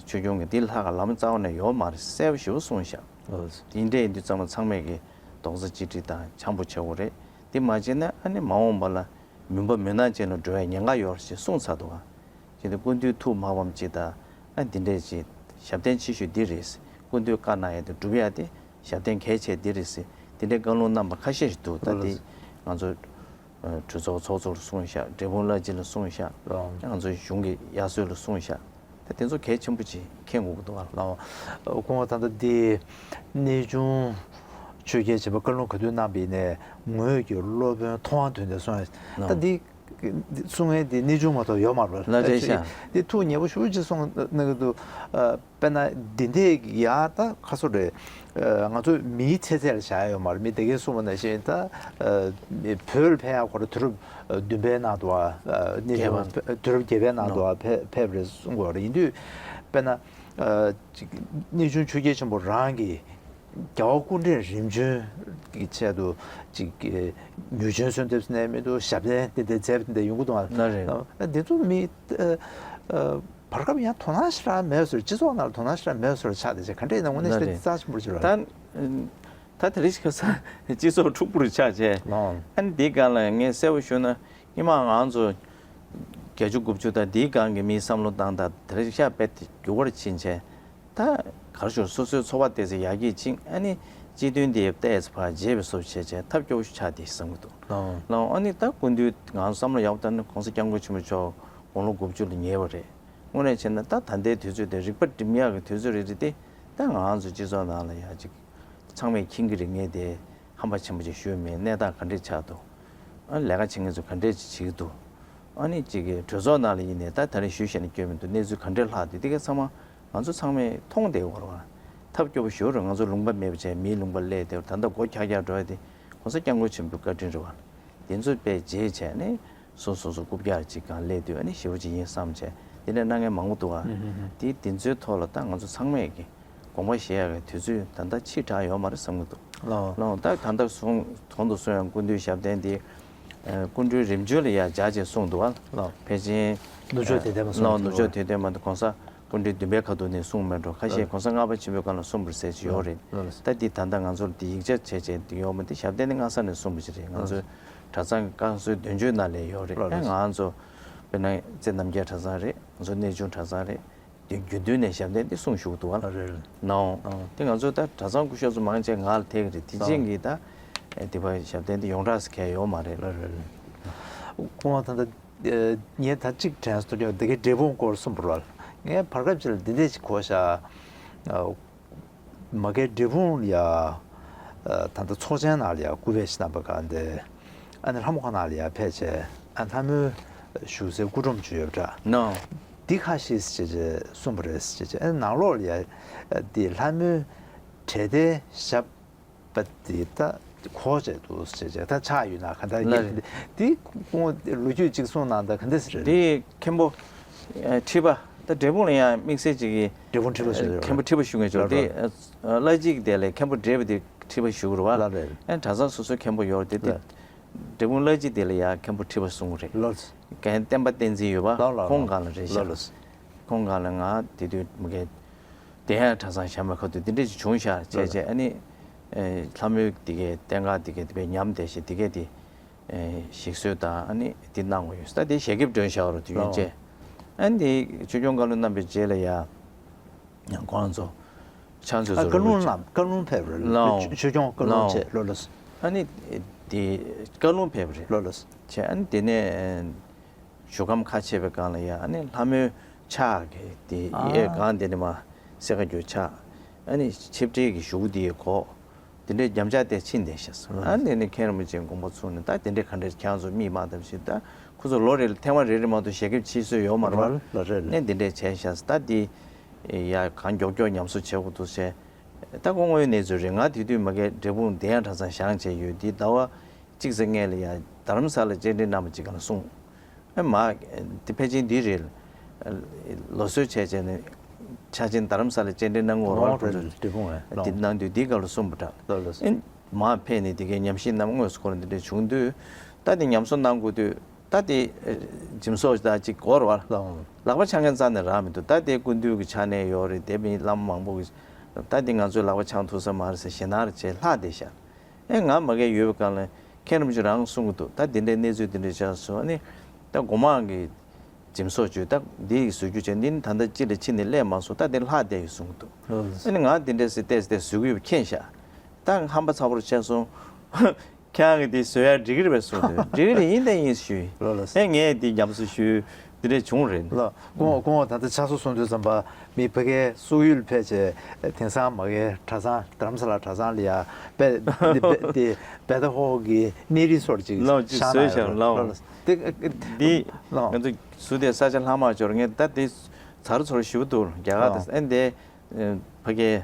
ཆོས་སྐྱོང་གི་འདི་ལྷ་ག་ལམ་རྩ་བ་ནས་ཡོད་མ་རེད་གསལ་པོ་ཞེ་པོ་གསུངས་ཤག་ཨོ། དེ་འདྲ་ཡིན་དུས་ཚང་མ་ཚང་མས་ཀྱི་རྡོག་རྩ་གཅིག་སྒྲིལ་དང་འཆམ་པོ་བྱེད་དགོས་རེད། དེ་མ་བྱས་ན་ཨ་ནི་མ་འོངས་པ་ལ་མུན་པ་མུན་ནག་ཅན་ལ་འགྲོ་བའི་ཉེན་ཁ་ཡོད་རེད་ཅེས་གསུངས་ཚར་འདུག་ག་ཅེས་ཏེ་སྐུ་མདུན་ཐུགས་མ་ཕམ་ཅིག་དང་ཨ་འདི་འདྲས་ཅིག་ཞབས་བརྟན་ཆེ་ཤོས་འདི་རེད། སྐུ་མདུན་བཀའ་གནང་ཡ་དེ་སྒྲུབ་ཡ་དེ་ཞབས་བརྟན་གལ་ཆེ་འདི་རེད་ཟེར། དེ་འདྲའི་བཀའ་ལུང་གནང་པ་ཁ་ཤས་ཤིག་འདུག་ད་དེ་ང་ཚོ་གྲོས་ཚོགས་ཚོགས་གཙོ་ལ་གསུངས་ཤག་འབྲས་སྤུངས་བླ་སྤྱི་ལ་གསུངས་ཤག་ང་ཚོ་གཞུང་གི་དབྱར་གསོལ་ལ་གསུངས་ཤག་ད་དེ་ཚོ་གལ་ཆེན་པོ་ཅིག་མཁྱེན་དགོས་ཀྱི་འདུག་ཨ། ལགས་སོ། སྐུ་ངོ་ད་ལྟ་འདི་གནས་ཆུང་ཆོས་རྒྱལ་ཆེན་པོ་བཀའ་ལུང་ག་དུས་གནང་པ་ཡིན་ནའི་ངོས་ཀྱི་སློབ་དཔོན་ཐོག་དབང་དོན་ལྡན་གསུངས་ཡ། ད་འདི་གསུང་མཁན་འདི་གནས་ཆུང་མ་གཏོགས་ཡོད་མ་རེད། ལགས་རེད་ཤག་འདི་ཐུགས་མཉེས་པོ་ཞེ་པོ་ཅིག་གསུངས་གནང་གི་འདུག་དཔེར་ན་འདི་འདྲས་ཡ་ད་ཁ་སོ་རེད། ང་ཚོ་མིའི་ཚེ་ཚད་ལ་བཞག་ཡ་ཡོད་མ་རེད། མི་དེ་གས་གསུངས་པ་ནང་བཞིན་ད་བོད་ལ་ཕེབས་ཡ་ཁོ་རང་དུས་རབས་བདུན་པའི་ནང་དུ་བ་གནས་བརྒྱད་པ། དུས་རབས་བརྒྱད་པའི་ནང་དུ་བ་ཕེབས་ཕེབས་རེད་གསུང་གི་ཡོད་རེད། ཡིན་དུས་དཔེར་ན་ཅིག་གནས་ཆུང་ཆོས་རྒྱལ་ཆེན་པོ་རང་གིས་རྒྱལ་བ་སྐུ་ཕྲེང་རིམ་བྱོན་གྱི་ཆེད་དུ་ཅིག་མྱུར་མགྱོན་གསོལ་འདེབས་ནས་མི་འདུག་ཞབས་བརྟན་དེ་འདྲ་མཛད་པ་དེ་འདྲ་ཡོང་གི་འདུག་ཨ། ལགས་རེད། འདི་ཚོ་མི་བར་སྐབས་ཡང་དོ་སྣང་ཞེ་དྲག་མེད་བཟོ་འདྲ། སྤྱི་ཚོགས་ནང་ལ་དོ་སྣང་ཞེ་དྲག་མེད་བཟོ་འདྲ་ཆགས་བསྡད་ཅེས་ག་འདྲས་ཡིན་ན་དངོས་གནས་ཞེ་དྲག་རྩ་ཆེན་པོ་ཞིག་རེད། ད་ད་དེ་རིང་ཁ་སང་སྤྱི་ཚོགས་འཁྲུག་པོ་རུ་ཆགས་བྱས། ཨ་ནི་འདིའི་སྒང་ལ་ངས་གསལ་པོ་ཞུ་ན་སྔོན་མ་ང་ཚོ་བརྒྱད་ཅུ་དགུ་བཅུ་དང་འདིའི་སྒང་གི་མིའི་བསམ་བློ་བཏང་སྟངས་དེ་རིང་ཤ་དཔེ་དེ་འགྱུར་བ་ཕྱིན་བྱས། ད་གར་ཞོར་སོ་སོའི་ཚོར་བ་དེ་ཚོ་ཡར་རྒྱས་ཕྱིན། ཨ་ནི་སྤྱི་དོན་དེ་ཏོག་ཙམ་ཕར་བརྗེད་པའི་བཟོ་བྱས་བྱས་ཐབས་སྐྱོ་པོ་ཞིག་ཆགས་བསྡད་བསམ་གྱི་འདུག་ལགས་འོང་། ཨ་ནི་ད་སྐུ་མདུན་ང་ཚོ་བསམ་བློ་ཡག་པོ་བཏང་ན་༸གོང་ས་༸སྐྱབས་མགོན་ཆེན་པོ་མཆོག་དགུང་ལོ་དགུ་བཅུ་ལ་ཉེ་བ་རེད། དངོས་གནས་བྱས་ན་ད་ད་ལྟའི་དུས་ཚོད་དེ་རིག་པ་སྒྲིམ་ཡག་གི་དུས་ཚོད་རེད་དེ། ད་ང་ཚོ་སྤྱི་ཚོགས་ནང་ལ་ཡ་ཅིག་ཚང་མས་མཁྱེན་གྱི་རེད། ངས་དེ་ཧམ་པ་ཆེན་པོ་ཅིག་ཞུས་མེད། གནས་སྟངས་ག་འདྲས་ཆགས་འདུག་ཨ་ལས་ཀ་བྱེད་མཁན་ཚོ་ག་འདྲས་ཅིག་བྱེད་ཀྱི་འདུག་ཨ་ནི་ཅིག་གི་གྲོས་ཚོགས་ནང་ལ་ཡིན་ནའི་ད་ད་རེས་ཞུས་བཞག་ན་སྐྱོན་མི་འདུག་གནས་ཚུལ་ག་འདྲས་ལྷག་འདུག་དེ་ག་ཚང་མ་ང་ཚོ་ཚང་མས་མཐོང་བསྡད་ཡོད་རེད་བ། ཐབས་སྐྱོ་པོ་ཞེ་པོ་རེད། ང་ཚོ་ལུང་པ་མེད་པ་བྱས་མིའི་ལུང་པ་སླེབས་བསྡད་པ། ད་ལྟ་སྒོ་འཁྱག་འཁྱག་འགྲོ་ཡ་དེ་༸གོང་ས་༸སྐྱབས་མགོན་ཆེན་པོའི་བཀའ་དྲིན་རེད་བ། དེ་ཚོ་དཔེ་བརྗེད་བྱས་ནས་སོ་སོ་སོ་རྐུབ་བཀྱག་ཅིག་སྒང་སླེབས་དུས་ཨ་ནི་ཞེ་པོ་ཅིག་ཡིན་བསམ་བྱས་དེ་འདྲ་གནང་མཁན་མང་པོ་འདུག་ཨ། དེ་དེ་ཚོའི་ཐོག་ལ་ད་ང་ཚོ་ཚང་མས་ཀྱི་དགོངས་པ་བཞེས་ཡག་གི་དུས་ཚོད་ད་ལྟ་ཕྱིས་དྲགས་ཡོད་མ་རེད་བསམ་གྱི་འདུག་ལགས། ལགས། ད་ད་ལྟ་གསུང་གོང་དུ་གསུང་ཡང་སྐུ་མདུན་ཞབས་བརྟན་དེ་ཨ་སྐུ་མགྲོན་རིམ་བྱོན་ལ་ཡ་སྦྱར་བྱས་གསུངས་འདུག་ཨ། ལགས། ཕལ་ཆེར་ནུབ་ཕྱོགས་དད་ལྡན་པ་གསུང་ལགས། ནུབ་ཕྱོགས་དད་ལྡན་པ་དེ་༸གོང་ས་སྐུ་ཕྲེང་བདུན་པའི་ཁ་ཐུག་ནས་གསུངས་མེད་འགྲོ། ཁ་ཤས་༸གོང་ས་ལྔ་པ་ཆེན་པོའི་སྐབས་ལ་གསུངས་པ་རེད་ཟེར་གྱི་ཡོད་རེད། ལགས། ད་འདི་ད་ལྟ་ང་ཚོར་འདི་ཡིག་ཆ་བྱས་བྱས་འདི་ཡོད་མ། འདི་ཞབས་བརྟན་ནི་སྔ་ས་ནས་གསུངས་པ་ཞིག་རེད། ང་ཚོའི་གྲྭ་ཚང་གི་བསྐང་གསོའི་དོན་གཅོད་ནང་ལ་ཡོད་རེད། ལགས། ཨེ་ང་ཚོ་དཔེར་ན་རྩེ་རྣམ་རྒྱལ་གྲྭ་ཚང་རེད། ང་ཚོ་གནས་ཆུང་གྲྭ་ཚང་རེད། དེ་རྒྱུན་དུ་ནས་ཞབས་བརྟན་འདི་གསུངས་བཞུགས་འདུག་ཨ། ལགས་རེད། ནའོ། ཨང་། དེ་ང་ཚོ་ད་གྲྭ་ཚང་སྐུ་ཞབས་ཚོ་མང་ཆེ་ང་ལ་ཐད་ཀྱི་རེད། དེ་ཨང་། རྗེས་ཀྱི་ད་ཨེ་དེ་བ་ཞབས་བརྟན་འདི་ཡོངས་གྲགས་སུ་ཁེལ་ཡོད་མ་རེད། ལགས་རེད། སྐུ་ངོ་ད་ལྟ་ཨེ་ངས་ད་གཅིག་དྲན་སོང་། དེ་གའི་འབྲས་སྤུངས་སྐོར་གསུངས་པ་རེད། ངས་བར་སྐབས་ཅིག་ལ་འདི་འདྲས་ཅིག་གོ་ཤག་ཨ། མ་གིའི་འབྲས་སྤུངས་ལ་ཡ་ཨ་ད་ལྟ་ཚོགས་ཆེན་ནང་ལ་ཡ་སྐུ་ཕེབས་ཤིག་གནང་པ་གང་དེ། ཨ་ནི་ལྷ་མོ་ཁང་ནང་ལ་ཡ་ཕེབས་བྱས་ཨ་ལྷ་མོའི་བཞུགས་སའི་སྐུ་སྒྲོམ་ཅིག་ཡོད་པ་འདྲ། ནའོ། འདི་ཁ་ཤས་ཤིག་བྱས་བྱས་གསུངས་པ་རེད་ཟེར་བྱས་བྱས། ཨ་ནི་ནང་ལོགས་ལ་ཡ་འདི་ལྷ་མོའི་གྲལ་སྟའི་ཞབས་པ་འདི་ད་གོག་བྱས་འདུག་ཟེར་བྱས་བྱས། ད་ཆགས་ཡོད་ན་ག་འདྲ། ལགས་རེད། འདི་ཁོང་ལོ་རྒྱུས་ཅིག་གསུངས་གནང་། ད་ག་འདྲ་ཟེར་རེད། འདི་མཁན་པོ་ཨ་ཁྲི་པ། ད་འབྲས་སྤུངས་ལ་ཡང་དམིགས་བསལ་ཅིག་གི་འབྲས་སྤུངས་ཁྲི་པ་ཞུ་མཁན་པོ་ཁྲི་པ་ཞུ་མཁན་ཅིག་ཡོད་རེད། ལགས། དེ་ཨ་བླ་སྤྱི་གི་དེ་ལ་མཁན་པོ་བགྲེས་པ་དེ་ཁྲི་པ་ཞུ་གི་རེད་བ། ལགས་རེད། ཨ་གྲྭ་ཚང་སོ་སོའི་མཁན་པོ་ཡོད་རེད་དེ། ལགས། འབྲས་སྤུངས་བླ་སྤྱི་དེ་ལ་ཡང་མཁན་པོ་ཁྲི་པ་གསུང་གི་རེད། ལགས། རྒན་བསྟན་པ་བསྟན་འཛིན་ཡོད་པ། ལགས་ལགས། ཁོང་སྒང་ལ་རེད་ཤག་ལགས་ལགས། ཁོང་སྒང་ལ་ང་དེ་དུས་མ་གིའི་དེ་ཡང་གྲྭ་ཚང་ཞབས་མ་ཁ་ཐུག་དེ་འདྲས་ཅིག་བྱུང་ཤག་བྱས་བྱས། ལགས་ལགས། ཨ་ནི་ཨེ་ལྷ་མོའི་དེ་གའི་རྟེན་ཁ་དེ་གའི་དེ་བས་ཉམས་བསྡད་བྱས་དེ་གའི་དེ་ཨེ་ཞིག་གསོས་དང་ཨ་ནི་དེ་གནང་དགོས་ཡོད། ད་དེ་ཞལ་ཁེབས་སྒྲོན་བཞག་རོགས་དུས་ཡུན་ལགས། བཅད། ཨ་ནི་དེ་ཆོས་སྐྱོང་བཀའ་བློན་གནང་པའི་རྗེས་ལ་ཡ། ཁོང་ཚོ་ཕྱག་མཛོད་ཨ་ཚོ་བཀའ་ལུང་རེད། ལམ་བཀའ་ལུང་ཕེབས་རེད། ལགས། ཆོས་སྐྱོང་བཀའ་ལུང་ལགས། བཅས། ལགས་ལགས། ཨ་ནི་དེ་བཀའ་ལུང་ཕེབས་རེད། ལགས་ལགས། བྱས། ཨ་ནི་དེ་ནས་བཞུགས་ཁམས་ཁ་ཕྱེ་བའི་སྒང་ལ་ཡ་ཨ་ནི་ལྷ་མོའི་ཕྱག་གི་དེ་ཨ་གཡས་སྒང་དེ་ནས་མར་སེར་ཁ་གྱོན་ཕྱག་ཨ་ནི་ཕྱི་བྲེལ་གྱི་བཞུགས་དེའི་གོ། དེ་འདྲའི་རྒྱབ་ལྕག་དེ་ཕྱིན་བསྡད་ཤག་ཨ་ནི་ནི་མཁན་རིན་པོ་ཆེའི་དགོངས་པ་ཚོམས་ནས་ད་དེ་འདྲའི་ག་འདྲ་ཁྱེད་རང་ཚོ་མིག་མ་བལྟམས་ཤིག་ད་ཁོ་ཚོ་ལོ་རེ་ལ་ཐེངས་མ་རེ་རེ་མ་གཏོགས་ཞལ་ཁེབས་ཕྱིས་སྲོལ་ཡོད་མ་རེད་བ། ལགས་རེད། ནས་དེ་འདྲའི་བྱས་ཤག་ད་དེ་ཡ་གང་མགྱོགས་མགྱོགས་ཉམས་གསོ་བྱེད་དགོས་འདུག་ཟེར། ད་ཁོ་དངོས་ཡོད་གནས་ཚུལ་རེད། ང་དེ་དུས་མ་གིའི་འབྲས་སྤུངས་བདེ་ཡངས་གྲྭ་ཚང་བཞེངས་བྱས་ཡོད། དེ་ཟླ་བ་གཅིག་ཙམ་སྔོན་ལ་ཡ་རྡ་རམ་ས་ལ་བཅར་འདྲི་གནང་བ་ཅིག་སྒང་ལ་གསུངས། ཨེ་མ་དེ་ཕལ་ཆེར་འདི་རེད། ལོ་སོལ་བྱས་བྱས་ནས་ཕྱག་ཆེན་རྡ་རམ་ས་ལ་བཅར་འདྲི་གནང་གི་ཡོད་རེད་བ། ཁོ་ཚོ་འབྲས་སྤུངས་ཨེ་དེ་གནང་དུས་འདི་སྒང་ལ་གསུངས་པ་འདྲ། ལགས་ལགས། ཨེ་མར་ཕེབས་ནས་དེ་གའི་ཉམས་ཞིབ་གནང་། དངོས་སུ་ཁོ་རང་འདི་འདྲ་བྱུང་དུས་ད་དེ་ཉམས་གསོ་གནང་དགོས་དུས་ད་དེ་ཨེ་འཇིམ་སོགས་ད་ཅིག་འགོར་བ། ལགས། ལག་པ་འཆང་མཁན་རྩ་ནས་རག་མི་འདུག་ད་དེ་སྐུ་མདུན་གྱི་ཕྱག་ལེན་ཡོད་རེད། དེ་མིན་བླ་མ་མང་པོ་གིས་ད་དེ་ང་ཚོའི་ལག་པ་འཆང་ཐུབ་ས་མ་རེད་ཟེར་ཞེད་སྣང་རེ་བྱས་ལྷག་བསྡད་ཤག་ཨེ་ང་མ་གིར་ཡོད་པའི་སྒང་ལ་མཁན་རིན་པོ་ཆེ་རང་གསུང་གི་འདུག་ད་དེ་འདྲའི་གནས་ཚུལ་དེ་འདྲ་ཆགས་སོང་། ཨ་ནི་ད་སྒོ་མང་གི་འཇིམ་སོགས་བཅོས། ད་འདི་ཡི་བཟོ་རྒྱུ་བྱས་འདི་ནི་ད་ལྟ་སྤྱི་ལ་ཕྱིན་ནས་སླེབས་མ་སོང་། ད་དེ་ལྷག་བསྡད་ཡོད་གསུང་གི་འདུག་ཨ་ནི་ང་དེ་འདྲ་ཟེར་ཏོག་ཙམ་བཟོ་གི་ཡོད་པ་མཁྱེན་ཤག་ད་ཧམ་པ་ཚ་པོར་བྱས་སོང་། ཁྱེད་རང་གིས་དེ་བཟོ་ཡ་འགྲིག་གི་རེད་པས་གསུངས་དུས། འགྲིག་གི་རེད། ཡིན་དང་ཡིན་ཞུས། ལགས་ལགས། ཨེ་ངས་དེ་ཉམས་གསོ་ཞུས། དེ་འདྲས་བྱུང་རེད། ལགས། སྐུ་ངོ་སྐུ་ངོ་ད་ལྟ་ཕྱག་བཟོ་གསུང་དུས་ཙམ་པ་མི་ཕ་གིའི་སོག་ཡུལ་ཕེབས་བྱས། དེང་སང་མ་གིའི་གྲྭ་ཚང་དྷ་རམ་ས་ལ་གྲྭ་ཚང་ལ་ཡ་པེ་དེ་བེ་ཏ་ཧོ་གི་གནས་རི་སོར་ཅིག་ལགས་ཅིག་བཞག་བཟོས་ན་ཡ་བཞག་ལགས། ལགས་ལགས། དེ་ལགས། ང་ཚོ་བཟོ་དེ་ས་ཆ་ལྷག་མ་འབྱོར། ངས་ད་དེ་ཚར་ཚོར་ཞུ་འདུག། རྒྱ་གར་དེ་ལགས། ཨེ་འདི་ཕ་གིའི་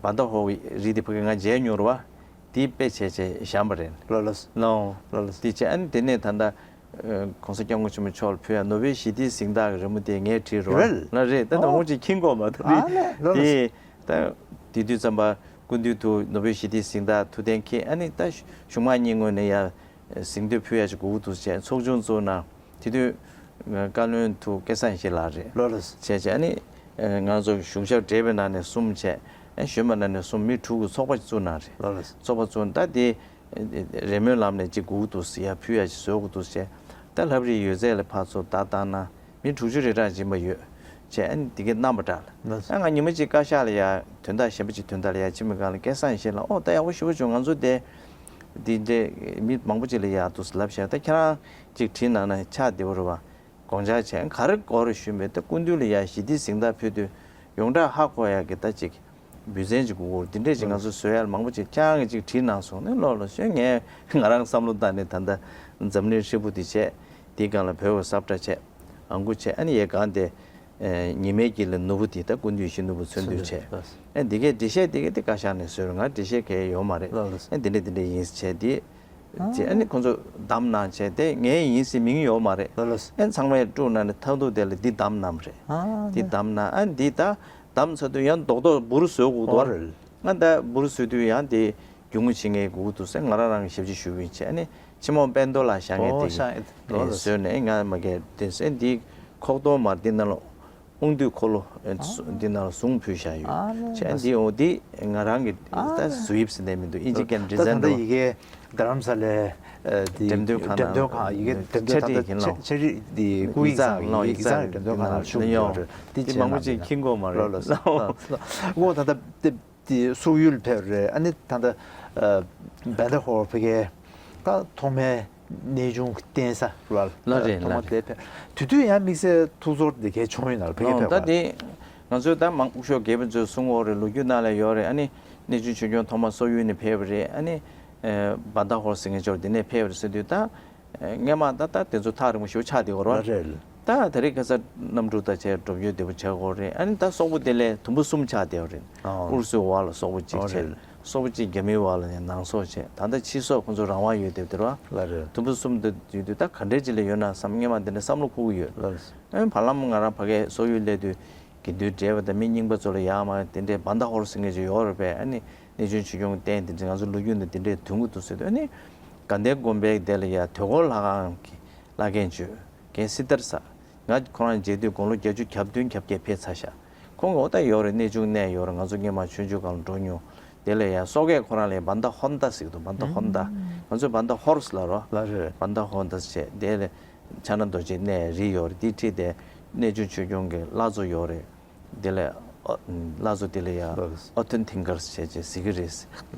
བེ་ཏ་ཧོ་གི་རི་དེ་ཕ་གིར་ང་མཇལ་མྱོང་རེད་པ། དེ་དཔེ་བྱས་བྱས་བཞེངས་པ་རེད། ལགས་ལགས། ལགས། ལགས་ལགས། དེ་བྱས་ཨ་ནི་དེ་ནས་ད་ལྟ་༸གོང་ས་༸སྐྱབས་མགོན་ཆེན་པོ་མཆོག་ལ་ཕུལ་ཡ་ནོ་བེལ་ཞི་བདེའི་གཟེངས་རྟགས་ཀྱི་རི་མོ་དེ་ངས་བྲིས་རོགས། རེད། ལགས་རེད། ད་ལྟ་ཨོ། མང་པོ་ཅིག་མཁྱེན་གྱི་ཡོད་མ་རེད། ཨ་ལས། ལགས་ལགས། དེ་ད་དེ་དུས་ཙམ་པ་སྐུ་མདུན་དུ་ནོ་བེལ་ཞི་བདེའི་གཟེངས་རྟགས་ཐུགས་གཏན་འཁེལ། ཨ་ནི་ད་གཞུང་མང་གཉིས་ངོས་ནས་ཡ་གཟེངས་བསྟོད་ཕུལ་ཡ་ཅིག་དགོས་ཀྱི་འདུག་ཟེར་ཚོགས་ཆུང་བཙུགས་གནང་། དེ་དུས་བཀའ་བློན་དུ་སྐལ་བཟང་ཡེ་ཤེས་ལགས་རེད། ལགས་ལགས། བྱས་བྱས་ཨ་ནི་ང་ཚོ་གཞུང་ཞབས་བགྲེས་པའི་ནང་ནས་གསུམ་བྱས། ཨ་གཞོན་པ་ནང་ནས་གསུམ། མི་དྲུག་གི་ཚོགས་པ་བཙུགས་གནང་རེད། ལགས་ལགས། ཚོགས་པ་བཙུགས། ད་དེ་རེས་མོས་ལམ་ནས་ཅིག་དགོས་ཀྱི་འདུག་ཟེར། ཡ་ཕུལ་ཡ་ཅིག་བཟོ་དགོས་འདུག་ཟེར། ད་ལྷ་རིས་ཡོད་ཚད་ལ་ཕར་ཚུར་བརྡ་བཏང་ན་མི་དྲུག་ཅུ་རེ་གྲངས་ཕྱིན་པ་ཡོད། བྱས་ཨ་ནི་དེ་གའི་རྣམ་པ་འདྲ་ལ། ལགས། ཨ་ང་ཉི་མ་གཅིག་བཀའ་ཤག་ལ་ཡ་དོན་དག་གཞན་པ་ཅིག་དོན་དག་ལ་ཡ་ཕྱིན་པའི་སྒང་ལ་སྐལ་བཟང་ཡེ་ཤེས་ལགས། ཨོ་ད་ཡག་པོ་ཞེ་པོ་བྱུང་། ང་ཚོ་དེ་འདི་འདྲའི་མི་མང་པོ་ཅིག་ལ་ཡ་འདུག་ཟེར་ལབ་བཞག། ད་ཁྱེད་རང་ཅིག་བྲིས་གནང་ན་ཆགས་བདེ་པོ་རེད་པ། དགོངས་འཆར་བྱས། ག་རེ་དགོས་རེད་ཞུས་པས། ད་སྐུ་མདུན་ལ་ཡ་ཞི་བདེའི་གཟེངས་རྟགས་ཕུལ་དུས་ཡོངས་གྲགས་ཧ་གོ་ཡ་གི་ད་ཅིག་འབུལ་ཚན་ཅིག་དགོས་ཀྱི་རེད། འདི་འདྲས་ཅིག་ང་ཚོ་བཟོ་ཡ་ལ་མང་པོ་ཅིག་ཁྱེད་རང་གིས་ཅིག་བྲིས་གནང་སོང་ནས། ལགས་ལགས་ཞུས། ངས་ང་རང་བསམ་བློ་བཏང་ནས་ད་ལྟ་འཛམ་གླིང་ཧྲིལ་པོ་འདི་བྱས། དེའི་སྒང་ལ་བོད་ཀྱི་ས་བཀྲ་བྱས། ཨང་ཀུ་བྱས། ཨ་ནི་ཡ་སྒང་དེ་ཉི་མའི་དཀྱིལ་ལ་ནོར་བུ་དེ་ད་སྐུ་མདུན་ཡིད་བཞིན་ནོར་བུ་མཚོན་དུས་བྱས། ལགས། ཨ་འདི་གའི་འགྲེལ་བཤད་དེ་གའི་དེ་བཀའ་ཤག་ནས་བཟོས་རེད། ང་འགྲེལ་བཤད་གང་ཡང་ཡོད་མ་རེད། ལགས་ལགས། ཨ་འདི་འདྲས་འདི་འདྲས་ཡིན་བྱས་དེ། ཨ་བྱས་ཨ་ནི་ཁོང་ཚོ་བདམས་གནང་བྱས་དེ་ངའི་ཡིན་ཟེར་མིང་ཡོད་མ་རེད། ལགས་ལགས། ཨ་ཚང་མས་དཀྲུགས་གནང་ནས་མཐར་ཐུག་དེ་ལ་འདི་བདམས་གནང་བ་རེད། ཨ་འདི་བདམས་གནང་། ཨ་འདི་ད་བདམས་ཚར་དུས་ཡང་རྡོག་རྡོག་འབུར་བཟོས་དགོས་འདུག་ཨོ་རེད། ང་ད་འབུར་བཟོས་དུས་ཡང་དེ་རྒྱུ་ངོ་བྱེད་མཁན་དགོས་འདུག་ཟེར་ང་རང་རང་གི་ཞབས་ཕྱི་ཞུ་གི་ཡིན་བྱས། ཨ་ནི་ཆེན་མོ་པན་རྡོ་ལགས་བཞག་མཁན་ཨོ་དེ་བཞག་ཨེ་ཨེ་ལགས། བཟོས་ནས་ང་མ་གས་དེ་ཟེར། འདི་ཁོག་སྟོང་མར་འདི་ནང་ལ་དབང་འདུས་འཁོར་ལོ་ཨེ་འདི་ནང་ལ་གཟུངས་ཕུལ་བཞག་ཡོད་ཨ་ལས། བྱས། ཨ་འདི་འོ་འདི་ང་རང་གི་ཨ་ད་ལས། བཟོ་དབྱིབས་ཟེར་ནས་མི་འདུག། དབྱིན་ཇི་སྐད་ད་ད་design་ལྟ་འགྲོ། ཡི་གེ་རྡ་རམ་ས་ལའི་ཨ་འདི་འགྲེམས་སྟོན་ཁང་ནང་འགྲེམས་སྟོན་ཁང་ཡི་གེ་འགྲེམས་སྟོན་ཁང་ད་ལྟ་ཆེ་ཆེ་རིགས་ཀྱི་ལོ་ཡིག་ཡིག་ཚང་ལོ་ཡིག་ཡིག་ཚང་ཚང་འགྲེམས་སྟོན་ཁང་ནང་ཞུགས་ཡོད་རེད། འདི་མང་པོ་ཅིག་མཁྱེན་གྱི་ཡོད་མ་རེད། ལགས་ལགས། འོ་ད་ལྟ་དེ་དེ་སོག་ཡུལ་ཕེབས་རེད། ཨ་ནི་ད་ལྟ་བེ་ཏ་ཧོར་ཕ་གིའི་ད་ཐོག་མའི་གནས་ཆུང་བསྟན་ས་རེད་པ། ལགས་རེད། ཐོག་མ་ལགས་དེ་རེད། ཕེབས་དུས་དུས་ཡང་དམིགས་བསལ་ཐུགས་ཚོར་དེ་གའི་བྱུང་ཡོད་ན་ལ་ཕ་གིར་ཨོ་ཕེབས་ད་པ། དེ་ང་ཚོའི་ད་མང་སྐུ་ཞབས་རྒྱལ་པོ་ཚོས་གསུང་གི་ཡོད་རེད། ལོ་རྒྱུས་ནང་ལ་ཡོད་རེད། ཨ་ནི་གནས་ཆུང་ཆོས་སྐྱོང་ཐོག་མ་སོག་ཡུལ་ནས་ཕེབས་པ་རེད། ཨ་ནི་བེ་ཏ་ཧོར་ཟེར་མཁན་ཅིག་ཡོད་རེད། དེ་ནས་ཕེབས་པ་རེད་ཟེར་དུས་ད། སྔས་མ་ད་ལྟ་དེ་ཚོ་ཐག་རིང་པོ་ཞེ་པོ་ཆགས་བསྡད་ཡོད་རེད་པ། ལགས་རེད། ད་དེ་རིང་ཁ་སང་གནམ་གྲུ་ད་བྱས་འགྲོ་སྐྱོད་བདེ་པོ་བྱེད་ཀྱི་ཡོད་རེད། ཨ་ནི་ད་སོག་པོ་དེ་ལས་དུམ་བུ་གསུམ་ཆགས་བསྡད་ཡོད་རེད། ཨོ། ཨུ་རུ་སུའི་འོག་ལ་སོག་པོ་གཅིག་ཨོ་བྱས། རེད། སོག་པོ་གཅིག་རྒྱ་མིའི་འོག་ལ་ནས་ནང་སོག་བྱས། ད་ལྟ་ཕྱི་སོག་ཁོང་ཚོ་རང་དབང་ཡོད་བསྡད་པ་དེ་རེད་པ། ལགས་རེད། དུམ་བུ་གསུམ་དེ་ཡོད་དུས་ད་ག་འདྲས་ཅིག་ལ་ཡོད་ན་བསམ། སྔས་མ་དེ་འདྲ་བསམ་བློ་འཁོར་གྱི་ཡོད། ལགས་རེད། ཨ་ནི་བར་ལམ་ང་རང་ཕ་གིར་སོག་ཡུལ་སླེབས་དུས་དགེ་འདུན་བགྲེས་པ་དང་མི་རྙིང་པ་ཚོ་ལ་ཡར་མར་དེ་འདྲའི་བེ་ཏ་ཧོར་ཟེར་མཁན་ཅིག་ཡོད་རེད་པས། ཨ་ནི་གནས་ཆུང་ཆོས་སྐྱོང་གི་རྟེན་དེ་འདྲ་ང་ཚོ་ལོ་རྒྱུས་ནང་དེ་འདྲའི་འདོན་གྱི་འདུག་ཟེར་དུས། ཨ་ནི་དགའ་ལྡན་དགོན་པའི་དེ་ལ་ཡ་དུས་འཁོར་ལྷ་ཁང་གི་བླ་རྒན་ཅིག་ཡོད། རྒན་སི་ཏར་ཟེར། ང་ཁོ་རང་མཇལ་དུས་དགུང་ལོ་བརྒྱད་ཅུ་གྱ་བདུན་གྱ་བརྒྱད་ཕེབས་ཚར་ཤག། ཁོང་གིས་ཨོ་ད་ཡོད་རེད། གནས་ཆུང་གནས་ཡོད་རེད། ང་ཚོ་སྔས་མ་ཆུང་ཆུང་སྒང་ལ་འགྲོ་མྱོང་། དེ་ལ་ཡ་སོག་སྐད་ཁོ་རང་ལ་ཡ་བེ་ཏ་ཧོན་ཏ་ཟེར་གྱི་འདུག། བེ་ཏ་ཧོན་ཏ། ང་ཚོས་བེ་ཏ་ཧོར་ཟེར་ལབ་རེད་པ། ལགས་རེད། བེ་ཏ་ཧོན་ཏ་ཟེར་བྱས། དེ་ལ་ཕྱག་ན་རྡོ་རྗེ་གནས་རི་ཡོད་རེད། དེའི་འཁྲིས་དེ་གནས་ཆུང་ཆོས་སྐྱོང་གི་བླ་མཚོ་ཡོད་རེད། དེ་ལ་ཨོ་བླ་མཚོ་དེ་ལ་ཡ་ལགས། ཨོ་ཐན་ཐིང་གར་ཟེར་བྱས་ཟེར་གྱི་རེད།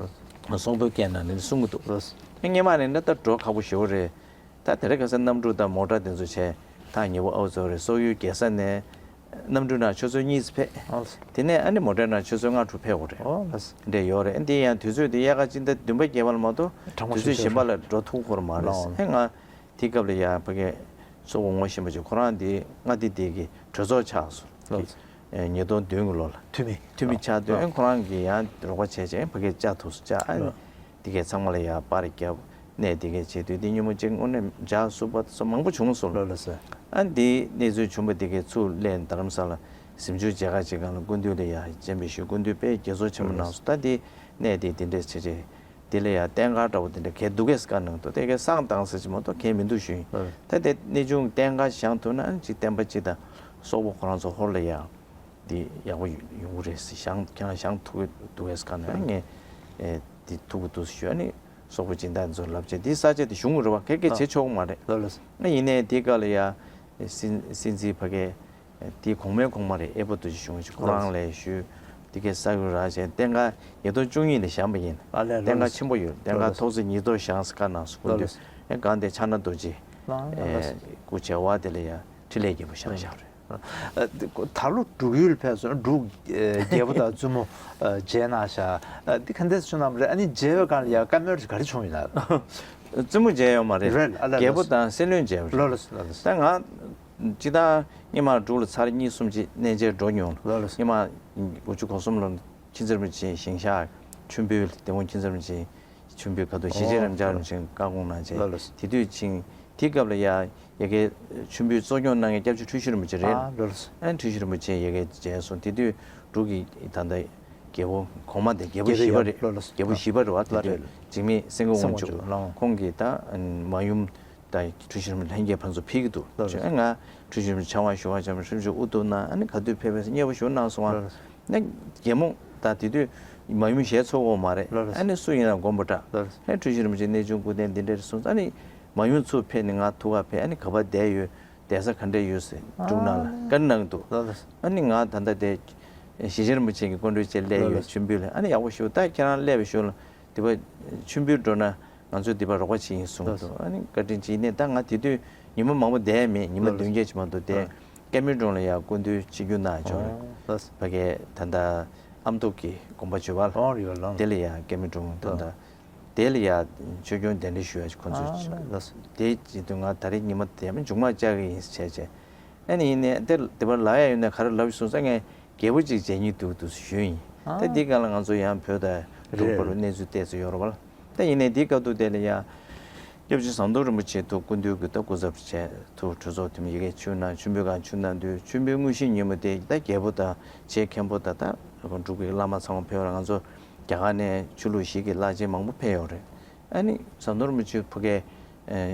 ལགས། སོག་པོའི་སྐད་ནང་ནས་གསུང་གི་འདུག། ལགས། སྔས་མ་ནས་ད་ལྟ་འགྲོ་ཁག་པོ་ཞེ་པོ་རེད། ད་དེ་རིང་ཁ་སང་གནམ་གྲུ་དང་མོ་ཊ་དེ་ཚོ་བྱས་ཐག་ཉེ་པོ་ཨའུ་ཚོ་རེད། སོག་ཡུལ་རྒྱལ་ས་ནས་གནམ་གྲུ་ནང་ཆུ་ཚོད་གཉིས་ཙམ་ཕེབས། ཨོ། དེ་ནས་ཨ་ནི་མོ་ཊ་ནང་ཆུ་ཚོད་ལྔ་དྲུག་ཕེབས་དགོས་རེད། ཨོ་ལགས། འདྲ་ཡོད་རེད། འདི་ཡང་དུས་ཚོད་དེ་དབྱར་ཁ་སྤྱི་ཟླ་བདུན་པ་བརྒྱད་པ་ལ་མ་གཏོགས་གྲང་མོ་དུས་ཚོད་ཞིག་གཞན་པ་ལ་འགྲོ་ཐུབ་ཀྱི་ཡོད་མ་རེད། ལགས། ཧེ་ང་དེ་སྐབས་ལ་ཡ་ཕ་གིའི་སོག་པོ་ངོ་ཤེས་པ་ཅིག་ཁོ་རང་དེ་མངའ་སྡེ་དེ་གི་གྲོས་ཚོགས་ཆགས་སོང་། ལགས། ཉིས་སྟོང་བདུན་གྱི་ལོ་ལ་འཐུས་མི། འཐུས་མི་ཆགས་དུས། ལགས། ཨ་ཁོ་རང་གིས་ཡང་རོགས་པ་བྱས་བྱས་ཕ་གིར་བཅར་ཐུབ་སོང་། བཅར། ཨ་ནི་དེ་གའི་ཚང་མ་ལ་ཡ་པར་བརྒྱབ། གནས་དེ་གའི་བྱས་དུས་དེ་ཉིན་མོ་གཅིག་དངོས་གནས་མཇལ་ཚུགས་པ་སོགས་མང་པོ་བྱུང་སོང་། ལགས་ལགས་སོ། ཨ་འདི་གནས་ཚུལ་བྱུང་བ་དེ་གའི་ཚུར་སླེབས་རྡ་རམ་ས་ལ་གཟིམ་ཆུང་མཇལ་ཁ་བྱེད་སྒང་ལ་སྐུ་མདུན་ལ་ཡ་སྤྱན་འབེབས་ཞུས། སྐུ་མདུན་དཔེ་དགྱེས་ཚོར་ཆེན་པོ་གནང་སོང་། ད་དེ་གནས་དེ་དེ་འདྲས་བྱས་བྱས་དེ་ལ་ཡ་རྟེན་ཁང་འདྲ་པོ་དེ་འདྲ་གས་འདུག་གས་བཀའ་གནང་འདུག། དེ་གའི་བསང་བཏང་ས་ཅིག་མ་གཏོགས་གས་མི་འདུག་ཞུས། ལགས། ད་དེ་གནས་ཆུང་རྟེན་ཁང་བཞེངས་ཐུབ་ན་ཨ་ཅིག་བསྟན་པ་སྤྱི་དང་སོག་པོ་ཁོ་རང་ཚོ་ཧོར་ལ་ཡ། འདི་ཡག་པོ་ཡོང་གི་རེད་ཟེར། བཞེངས་ཀྱང་བཞེངས་ཐུབ་ཀྱི་འདུག་གས་ག་ནས་ངས་ཨེ་འདི་ཐུབ་ཀྱི་འདུག་ཞུ། ཨ་ནི་སོག་པོ་སྦྱིན་བདག་ཚོར་ལབ་བྱས་འདི་ས་ཆ་དེ་གཞུང་གི་རེད་པ། ཁྱེད་ཀྱིས་བྱེད་ཆོག་གི་མ་རེད། ལགས་ལགས། ཨ་ཡིན་ནའི་དེའི་སྐབས་ལ་ཡ་སྲིད་སྲིད་འཛིན་ཕ་གིའི་དེའི་གོང་མའི་གོང་མ་རེད། ཨེ་པོ་རྡོ་རྗེ་གཞུང་ཞིག་ཁོ་རང་ལགས་ལ་ཞུས། དེ་གའི་ས་གུ་ར་བྱས་སྟེང་ཁ་ཉིས་སྟོང་བཅུ་གཉིས་ལ་བཞེངས་པ་ཡིན། ཨ་ལས། ལགས་ལགས། སྟེང་ཁ་ཆེན་པོ་ཡོད། སྟེང་ཁ་ལགས་ལགས། ཐོག་བརྩེགས་ཉིས་སྟོང་བཞེངས་ས་ཁ་ནང་སུ་སྐུ་ལགས་མདུན་ལགས། ཨེ་སྒང་དེ་ཕྱག་ན་རྡོ་རྗེ། ལགས་ལགས། ཨེ་སྐུ་བྱེ་བ་དེ་ལ་ཡ་འཕྲིན་ལས་རྒྱལ་པོ་བཞེངས་བཞག་རེད། ཨ་འདི་ད་ལོ་འབྲུག་ཡུལ་ཕེབས་སོང་། འབྲུག་ཨེ་རྒྱལ་པོ་དང་བཙུན་མོ་ཨ་མཇལ་གནང་ཤག་ཨ་འདི་ག་འདྲས་བྱུང་ནམ་རེད། ཨ་ནི་མཇལ་བའི་སྒང་ལ་ཡ་བཀའ་མོལ་ག་རེ་བྱུང་ཡོད་ན། བཙུན་མོ་མཇལ་ཡོད་མ་རེད། རེད། ཨ་ལས། རྒྱལ་པོ་ལགས་དང་སྲིད་བློན་མཇལ་བ་རེད། ལགས་ལགས། ལགས་ལགས། ད་ང་སྤྱིར་བཏང་སྔོན་མ་འབྲུག་ལ་ཚར་གཉིས་གསུམ་ཅིག་གནས་མཇལ་འགྲོ་མྱོང་། ལགས་ལགས། སྔོན་མ་དགུ་བཅུ་གོ་གསུམ་ལོར་མཁྱེན་བརྩེ་རིན་པོ་ཆེ་ཞིང་གཤེགས་མཆོད་འབུལ། དེ་སྔོན་མཁྱེན་བརྩེ་རིན་པོ་ཆེ་མཆོད་འབུལ་ཁ་ཐུག་ཞེ་ཆེན་རབ་འབྱམས་རིན་པོ་ཆེ་བཀའ་དགོངས་གནང་བྱས། ལགས་ལགས། དེ་དུས་ཕྱིན། དེ་སྐབས་ལ་ཡ་ཡ་གའི་མཆོད་འབུལ་གཙོ་སྐྱོང་གནང་མཁན་སྐྱབས་རྗེ་འཁྲུལ་ཞིག་རིན་པོ་ཆེ་རེད། ཨ་ལགས་ལགས། ཨ་འཁྲུལ་ཞིག་རིན་པོ་ཆེ་ཡ་གའི་མཇལ་སོང་། དེ་དུས་འབྲུག་གི་ད་ལྟ་རྒྱལ་པོ་གོང་མ་དེ་རྒྱལ་པོ་བཞི་པ་རེད། ལགས་ལགས། རྒྱལ་པོ་བཞི་པ་རེད་བ། དེ་ལགས་དུས་རེད། འཇིགས་མེད་སེང་གེ་དབང་ཕྱུག་ལགས། ཁོང་གིས་ད་མ་ཡུམ་ད་འཁྲུལ་ཞིག་རིན་པོ་ལྷན་རྒྱས་ཕན་ཚུན་ཕུལ་གྱི་འདུག་ལགས་ལགས། ང་འཁྲུལ་ཞིག་རིན་པོ་ཆེ་ཕྱག་དབང་ཞུ་བ་བྱས་ནས་ཧྲིལ་ཞིག་དབུ་ཐུག་གནང་། ཨ་ནི་ག་དུས་ཕེབས་པའི་མཉེས་པོ་ཞུ་གནང་སོང་བ། ལགས་ལགས། ནས་རྒྱལ་མོ་ད་དེ་དུས་མ་ཡུམ་ཞལ་ཚོགས་ཡོད་མ་རེད། ལགས་ལགས། ཨ་ནི་སུ་ཡིན་ན་མགོན་པོ་འདྲ། ལགས་ལགས། ཧེ་འཁྲུལ་ཞིག་རིན་པོ་ཆེ་གནས་ཆུང་སྐུ་རྟེན་འདི་འདྲ་གསུངས། ཨ་ནི་མ་ཡུམ་ཚུར་ཕེབས་ནས་ང་ཐུག་ག་ཕེབས། ཨ་ནི་ག་པར་བསྡད་ཡོད། བསྡད་ས་ག་འདྲ་ཡོད་ཟེར་འབྲུག་ནང་ལ་བཀའ་འདྲི་གནང་འདུག་ལགས་ལགས། ཨ་ནི་ང་ད་ལྟ་དེ་ཞེ་ཆེན་རིན་པོ་ཆེ་གི་སྐུ་མགྲོན་བཅས་སླེབས་ཡོད། ལགས་ལགས། མཆོད་འབུལ་ལ། ཨ་ནི་ཡག་པོ་ཞུ། ད་ཁྱེད་རང་སླེབས་པའི་གཞུག་ལ་དེ་པ་མཆོད་འབུལ་འགྲོ་ན་ང་ཚོས་དེ་པ་རོགས་པ་བྱེད་ཡིན་གསུངས་འདུག་ལགས་སོ། ཨ་ནི་བཀའ་དྲིན་ཅིག་ནས་ད་ང་དེ་དུས་ཉི་མ་མང་པོ་བསྡད་མེད། ཉི་མ་ལགས་བདུན་བརྒྱད་ཅིག་མ་གཏོགས་བསྡད། ལགས། ཀེ་མི་ཀྲུང་ལ་ཡ་སྐུ་མདུན་ཆིབས་བསྒྱུར་གནང་བྱུང་རེད། ཨོ་ལགས། ཕ་གའི་ད་ལྟ་ཨ་མདོ་གི་དགོན་པ་བརྗོད་པ་ལ། ཨོ་ཡོད་ལགས། དེ་ལ་ཡ་ཀེ་མི་ཀྲུང་ད་ལྟ་ལགས། དེ་ལ་ཡ་ཆོས་སྐྱོང་གདན་འདྲེན་ཞུ་ཡ་ཁོ་ཚོས། ཨ་ལགས་ལགས། དེ་བྱེད་དུས་ང་ད་རེས་ཉི་མ་དེ་མ་མཇུག་མ་བཅར་གི་ཡིན་བྱས་བྱས། ཨ་ནི་ཡིན་ནའི་དེ་དེ་པར་ལབ་ཡ་ཡོད་ན་ག་རེ་ལབ་སོང་ཟེར། ངས་རྒྱལ་པོ་གཅིག་མཇལ་སྙིང་འདུག་འདུག་ཞུས་ཡིན། ཨ། ད་འདི་སྒང་ལ་ང་ཚོ་ཡང་བོད་དང་འབྲུག་བར་རེད། གནས་ཚུལ་ཏོག་ཙམ་ཡོད་རེད་བ། ད་ཡིན་ནའི་འདི་སྐབས་དུ་དེ་ལ་ཡང་སྐྱབས་རྗེ་ཟམ་གདོང་རིན་པོ་ཆེ་ཐུགས་སྐུ་མདུན་གྱི་ད་སྐུ་ཚབ་བྱས་ཐུགས་གྲོས་ཚོགས་འཐུས་མི་ཡ་གིར་ཆིབས་བསྒྱུར་གནང་། མཆོད་འབུལ་སྒང་ཆིབས་བསྒྱུར་གནང་དུས་མཆོད་འབུལ་དངོས་གཞིའི་ཉིན་མོ་དེ་ད་རྒྱལ་པོ་དང་ཆེ་མཁན་པོ་དང་ད་འབྲུག་གི་བླ་མ་ཚང་མ་ཕེབས་ར། ང་ཚོ་རྒྱ་གར་ནས་ཆོས་ལུགས་ཤིག་གི་བླ་ཆེན་མང་པོ་ཕེབས་ཡོད་རེད། ཨ་ནི་ཟམ་གདོང་རིན་པོ་ཆེ་ཕ་གིའི་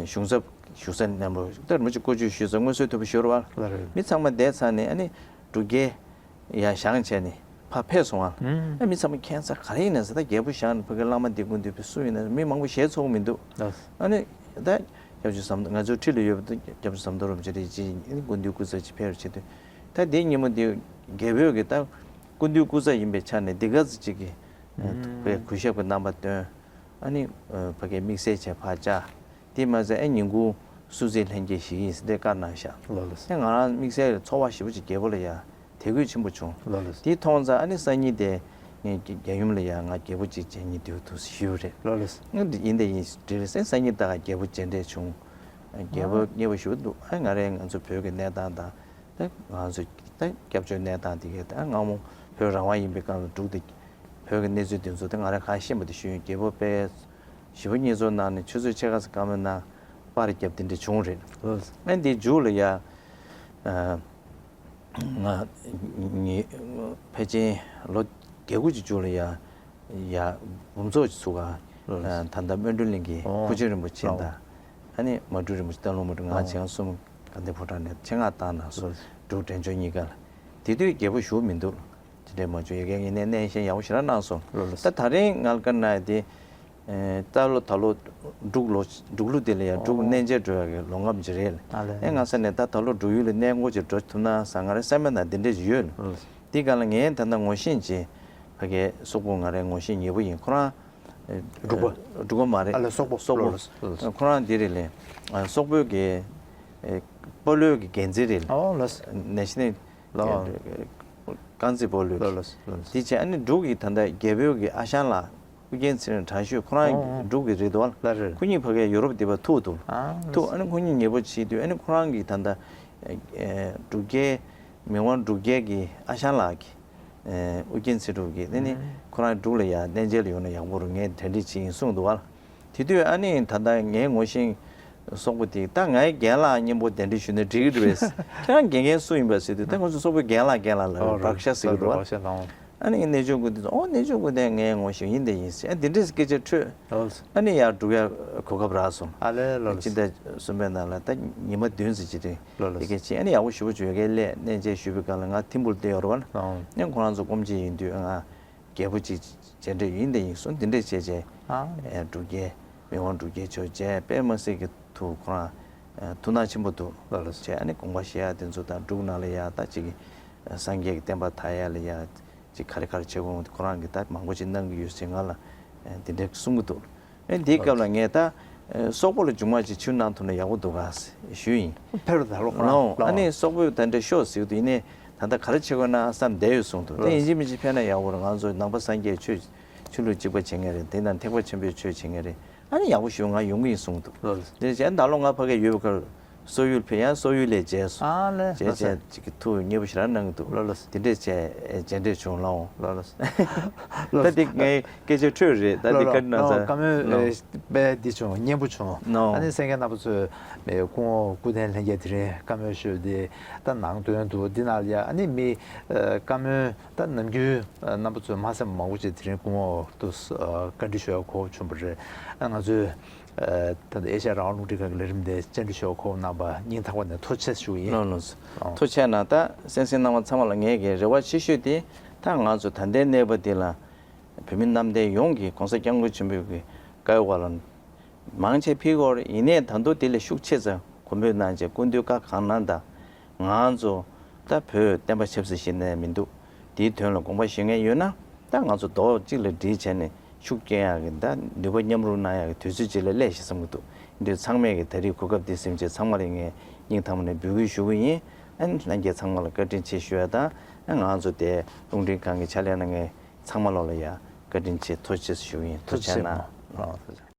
གཞུང་ཚབ་བཞུགས་ས་ནས་ད་རིན་པོ་ཆེ་བཀའ་ཆོས་ཞུས་ཚར། མངོན་གསལ་དོད་པོ་ཞུ་ར་བ། ལགས་རེད། མི་ཚང་མ་བསྡད་ཚར་ནས་ཨ་ནི་འབྲུག་རྒྱལ་ཡར་བཞེངས་བྱས་ནས་ཕར་ཕེབས་སོང་བ། ཨ་མི་ཚང་མ་ཁྱད་མཚར་ག་རེ་ཡིན་ན་ཟེར། ད་རྒྱལ་པོ་བཞེངས་ནས་ཕ་གི་བླ་མ་འདི་སྐུ་མདུན་ཕེབས་སུ་ཡིན་ན་མི་མང་པོ་ཞལ་ཚོགས་མི་འདུག་ཨ་ནི་ད་སྐྱབས་རྗེ་ཟམ་ང་ཚོའི་ཁྲི་ལ་ཡོད་པ་ད་སྐྱབས་རྗེ་ཟམ་གདོང་རིན་པོ་ཆེ་རེད་ཅེས་སྐུ་མདུན་སྐུ་ཚབ་ཅིག་ཕེབས་རོགས་བྱེད་དུས། ད་དེའི་ཉིན་མོ་འདི་རྒྱལ་པོས་ཀྱི་ད་སྐུ་མདུན་སྐུ་ཚབ་ཡིན་པའི་ཆ་ནས་འདི་ག་ཚོད་ཅིག་གི་ཕ་གི་གུས་ཞབས་ཀྱི་རྣམ་པ་སྟོན། ཨ་ནི་ཕ་གི་དམིགས་བསལ་བྱས་ཕར་བཅར། དེ་མ་ཟད་ཨེ་ཉིན་གུང་གསོལ་ཚིགས་ལྷན་རྒྱས་ཞིག་ཡིན་ཟེར་ཏེ་བཀའ་གནང་ཤག་ལགས་ལགས། ཨེ་ང་རང་དམིགས་བསལ་ཚོར་བ་ཞེ་པོ་ཅིག་རྒྱལ་པོ་ལ་ཡ་དད་གུས་ཆེན་པོ་བྱུང་། ལགས་ལགས། དེ་མཐོང་ཙང་ཨ་ནི་སང་ཉིན་དེ་ངས་རྒྱལ་ཡུམ་ལ་ཡ་ང་རྒྱལ་པོ་ཅིག་མཇལ་སྙིང་འདོད་འདུག་ཞུས་རེད། ལགས་ལགས། ང་ཡིན་དེ་ཡིན་འགྲིག་རེད་ཟེར། སང་ཉིན་ད་ག་རྒྱལ་པོ་མཇལ་འཕྲད་བྱུང་། རྒྱལ་པོ་མཉེས་པོ་ཞེ་པོ་འདུག་ཨ་ང་རས་ང་ཚོ་བོད་ཀྱི་གནས་སྟངས་དང་། ད་ང་ཚོ་ད་སྐྱབས་བཅོལ་གནས་སྟངས་དེ་གའི་ད་སྔ་མོ་བོད་རང་དབང་ཡིན་པའི་སྒང་ལ་འབྲུག་དེ་བོད་ཀྱི་གནས་ཚུལ་དེ་ཚོ་ད་ང་རང་གང་ཤེས་པ་དེ་ཞུས་ཡོད། རྒྱལ་པོ་དཔེ་ཞེ་པོ་མཉེས་ཚོར་གནང་ནས་ཆུ་ཚོད་ཕྱེད་ཀ་ཙམ་སྐར་མ་ནང་པར་བརྒྱབ་དེ་འདྲ་བྱུང་རེད། ཨ་འདིའི་མཇུག་ལ་ཡ་ང་ཕལ་ཆེར་ལོ་བརྒྱད་དགུ་ཅིག་མཇུག་ལ་ཡ། ཡ། འབུམ་ཚོགས་ཀྱི་ཚུགས་ཀ་ལགས་ལགས། ད་ལྟ་སྨོན་འདུན་གླིང་གི་ཨོ་ཁུ་ཆེན་རིན་པོ་ཆེ་ཨོ་དང་། ཨ་ནི་མ་གྲུ་རིན་པོ་ཆེ་སྟག་ལུང་མ་གྲུ་ང་ཨོ་བྱང་གསུམ་དགའ་ལྡན་ཕོ་བྲང་ནས་ཆེད་མངགས་བཏང་ན་སོ་ལགས་ལགས། འབྲུག་འབྲས་ལྗོངས་གཉིས་ཀ་ལ། དེ་དུས་རྒྱལ་པོ་བཞུགས་མི་འདུག་དེ་འདྲས་མ་བྱུང་། ཡ་གིར་ཡིན་ནའི་གནས་བཤད་ཡག་པོ་ཞེ་དྲག་གནང་སོང་། ལགས་ལགས། ད་ད་རིང་ང་ལ་བཀའ་གནང་ཡ་དེ། ད་ལོ་ད་ལོ་འབྲུག་ལོ་འབྲུག་ལོ་དེ་ལ་ཡ་འབྲུག་ཨོ་གནས་མཇལ་འགྲོ་ཡ་གི་ལོ་འགབ་ཅིག་རེད། ཨ་ལས། ཨེ་ང་ས་ནས་ད་ད་ལོ་འབྲུག་ཡུལ་ལ་གནས་སྐོར་ཅིག་འགྲོ་ཐུབ་ན་བསམ། ང་རའི་སེམས་པའི་ནང་དེ་འདྲས་ཅིག་ཡོད། ཨ་ལས། དེ་ག་ལ་ངའི་ད་ལྟ་ངོ་ཤེས་ཅིག་ཕ་གིའི་སོག་པོ་ང་རའི་ངོ་ཤེས་ཉེ་པོ་ཡིན། ཁོ་རང་འབྲུག་པ། འབྲུག་པ་མ་རེད། ཨ་ལས། སོག་པོ་སོག་པོ། ལགས་ལགས། ཁོ་རང་འདི་རེད་ལས། སོག་པོའི་གི་སྤོ་ལོའི་གི་འགན་འཛིན་རེད། ཨོ་ལགས། ནེ་ཤ་ནལ་ལགས། རྐང་རྩེད་སྤོ་ལོའི་གི། ལགས་ལགས། དེ་བྱས་ཨ་ནི་འབྲུག་གི་ད་ལྟ་རྒྱལ་པོའི་གི་ཨ་ཞང་ལགས། ཨོ་རྒྱན་ཚེ་རིང་དྲག་ཤོས་ཁོ་རང་ཨོ་ཨོ་འབྲུག་གི་རེད་དོ། ལགས་རེད། ཁོ་གཉིས་ཕ་གིའི་ཡོ་རོབ་སྡེ་པ་ཐུག་འདུག་ཨ་ཐུག་ཨ་ནི་ཁོ་གཉིས་ཉེ་པོ་བྱེད་དུས་ཨ་ནི་ཁོ་རང་གིས་ད་ལྟ་འབྲུག་རྒྱལ་མི་དབང་འབྲུག་རྒྱལ་གྱི་ཨ་ཞང་ལགས་ཀྱིས་ཨོ་རྒྱན་ཚེ་རིང་གིས་ཨ་ནི་ཁོ་རང་འབྲུག་ལ་ཡ་གནས་མཇལ་ལ་ཡོང་ན་ཡག་པོ་རེད། ངས་གྲ་སྒྲིག་བྱེད་ཡིན་གསུངས་འདུག་བ། དེ་དུས་ཨ་ནི་ད་ལྟ་ངའི་ངོ་ཤེས་སོག་པོ་དེ་ད་ངའི་རྒན་ལགས་མཉམ་པོ་གདན་འདྲེན་ཞུས་ན་འགྲིག་གི་རེད་པས། ཁྱེད་རང་དགེ་རྒན་སུ་ཡིན་པ་ཟེར་དུས་ད་ང་ཚོ་སོག་པོའི་རྒན་ལགས་རྒན་ལགས་ལབ་རེད། བག་ཤ་ཟེར་གི་འདུག་བ། ཨ་ནི་གནས་ཆུང་སྐུ་ལྡན་ཚོ། ཨོ་གནས་ཆུང་སྐུ་ལྡན་ངའི་ངོ་ཤེས་ཡིན་དེ་ཡིན་ཟེར། ཨ་འདི་འདྲས་སྐད་ཆ་འཕྲོས། ཨ་ནི་ཡར་འགྲོ་ཡ་གོ་སྐབས་རག་སོང་། ཨ་ལས། ལགས་ལགས། སྤྱི་ཟླ་གསུམ་པའི་ནང་ལ་ད་ཉི་མ་བདུན་ཙམ་ཅིག་རིང་ལགས་ལགས། དེ་གས་ཕྱིན་ཨ་ནི་ཡག་པོ་ཞེ་པོ་བྱུང་། ཡ་གིར་སླེབས་གནས་མཇལ་ཞུས་པའི་སྒང་ལ་ང་ཐིམ་ཕུག་ལ་བསྡད་ཡོད་རེད་བ། ཨང་། ཨ་ནི་ཁོ་རང་ཚོ་སྐུ་མཆེད་ཡིན་དུས་ང་རྒྱལ་པོ་ཅིག་མཇལ་འཕྲད་ཡིན་དེ་ཡིན་གསུངས། འདི་འདྲས་བྱས་བྱས། ཨ་ཨེ་འབྲུག་རྒྱལ་མི་དབང་འབྲུག་རྒྱལ་མཆོག་མཇལ། དཔེ་མི་སྲིད་ཀྱི་ཐུགས་ཁོ་རང་ཨེ་ཐུགས་སྣང་ཆེན་པོ་འདུག་ལགས་ལགས། བྱས་ཨ་ནི་དགོངས་པ་བཞེས་ཡ་དེ་ཚོ་དང་འབྲུག་ནང་ལ་ཡ་ད་ཅིག་སངས་རྒྱས་ཀྱི་བསྟན་པ་དར་ཡ་ལ་ཡ། ཅིག་ག་རེ་ག་རེ་བྱེད་དགོས་འོང་དུས་ཁོ་རང་གིས་ད་མང་པོ་ཅིག་གནང་གི་ཡོད་ཟེར་ང་ལ་ཨ་དེ་འདྲ་གསུང་གི་འདུག་ཨེ་འདིའི་སྐབས་ལ་ངས་ད་ཨ་སོག་པོ་ལ་མཇུག་མ་ཅིག་ཕྱིར་གནང་ཐུབ་ན་ཡག་པོ་འདུག་ག་ཞུས་ཡིན། ཕེབས་རོགས་ད་ལོ་ཁོ་རང་ལོ། ཨ་ནི་སོག་པོས་ད་འདྲ་ཤོག་ཟེར་གི་འདུག་ཡིན་ནའི་ད་ལྟ་ག་རེ་བྱེད་དགོས་ན་བསམ་བསྡད་ཡོད་གསུངས་འདུག་དེ་ཡིན་གཅིག་མིན་གཅིག་ཕེབས་ན་ཡག་པོ་རེད། ང་ཚོ་ནང་པ་སངས་རྒྱས་ཆོས་ཆོས་ལུགས་གཅིག་པ་བྱེད་མཁན་རེད། དེ་ནང་ཐེག་པ་ཆེན་པོའི་ཆོས་བྱེད་མཁན་རེད། ཨ་ནི་ཡག་པོ་ཞུ་ང་ཡོང་གི་ཡིན་གསུངས་འདུག་ལགས་སོ། དེ་བྱས་ད་ལོ་ང་ཕ་གིར་ཡོད་པའི་ཁར་སོག་ཡུལ་ཕེབས་ཡང་སོག་ཡུལ་ལས་མཇལ་སོང་། ཨ་ལས་ལགས་སོ། བྱས་བྱས་ཅིག་གི་ཐུགས་མཉེས་པོ་ཞེ་དྲག་གནང་གི་འདུག་ལགས་ལགས་སོ། དེ་འདྲས་བྱས་ཨེ་མཇལ་འཕྲད་བྱུང་ལགས་འོང་། ལགས་ལགས་སོ། ད་འདི་ངའི་སྐད་ཆ་འཕྲོས་རེད། ད་འདི་ལགས་བཀའ་དྲིན་གནང་ཚར་ལགས་ལགས། བཀའ་མོལ་ལགས་ཨེ་དཔེ་འདི་བྱུང་སྙན་པོ་བྱུང་། ལགས་ཨ་ནི་གསན་མཁན་རྣམ་པ་ཚོས་ཨེ་སྐུ་ངོ་སྐུ་བསྟན་ལྷན་རྒྱས་དེ་རིང་བཀའ་མོལ་ཞུས་ཏེ་ད་ནང་དོན་དུ་འདི་ནང་ལ་ཡ་ཨ་ནི་མི་ཨེ་བཀའ་མོལ། ད་ནམ་རྒྱུན་རྣམ་པ་ཚོས་མ་གསན་པ་མང་པོ་ཅིག་དེ་རིང་སྐུ་ངོ་དུ་བཀའ་འདྲི་ཞུ་ཡག་གོ་བྱུང་བ་རེད། ང་ཚོས་ད་ལྟ་ཨེ་ཤ་ཡ་རང་དབང་རླུང་འཕྲིན་ཁང་གི་ལས་རིམ་དེ་བཅར་འདྲི་ཞུ་ཡག་གོ་གནང་བ་སྙིང་ཐག་པ་ནས་ཐུགས་རྗེ་ཆེ་ཞུ་གི་ཡིན། ལགས་ལགས་སོ། ཐུགས་རྗེ་གནང་། ད་གསན་གཟིགས་གནང་བ་ཚང་མ་ལ་ངས་ཀྱི་རེ་བ་ཆེ་ཤོས་དེ་ད་ང་ཚོ་ད་ལྟའི་གནས་བབ་འདི་ལ་བོད་མི་རྣམས་དེ་ཡོངས་ཀྱིས་གོང་ས་སྐྱབས་མགོན་ཆེན་པོའི་གི་བཀའ་ཡི་བར་ལ་མང་ཆེ་ཕེབས་ཀྱི་ཡོད་རེད། ཡིན་ནའི་ད་དུང་དེ་ལས་ཤུགས་ཆེ་ཙམ་གོ་འབུལ་གནང་བྱས་སྐུ་མདུན་བཀའ་གང་གནང་དང་། ང་ཚོ་ད་བོད་བསྟན་པ་ཆབ་སྲིད་ཤེས་ནས་མི་འདུག་དེའི་དོན་ལ་དགོངས་པ་བཞེས་མཁན་ཡོད་ན་ད་ང་ཚོ་རྡོག་གཅིག་ལ་སྒྲིལ་བྱས་ནས་ཤུགས་རྐྱེན་ཡག་གི་ད་ནུས་པ་མཉམ་རུབ་གནང་ཡག་གི་དུས་ཚོད་ཅིག་ལ་སླེབས་ཤག་བསམ་གྱི་འདུག་འདི་ཚང་མས་ཀྱི་ད་རེས་གོ་སྐབས་འདི་ཟིན་བྱས་ཚང་མ་ལ་ངས་སྙིང་ཐག་པ་ནས་འབོད་སྐུལ་ཞུ་གི་ཡིན། ཨ་ནི་ལྷན་རྒྱས་ཚང་མ་ལ་བཀའ་དྲིན་ཆེ་ཞུ་ཡ་དང་ཨ་ང་ཚོ་དེ་རླུང་འཕྲིན་ཁང་གི་ཕྱག་ལས་གནང་མཁན་ཚང་མ་ལོ་ལ་ཡ་བཀའ་དྲིན་ཆེ་ཐུགས་རྗེ་ཆེ་ཞུ་གི་ཡིན། ཐུགས་རྗེ་ཆེ་གནང་། ཐུགས་རྗེ་ཆེ།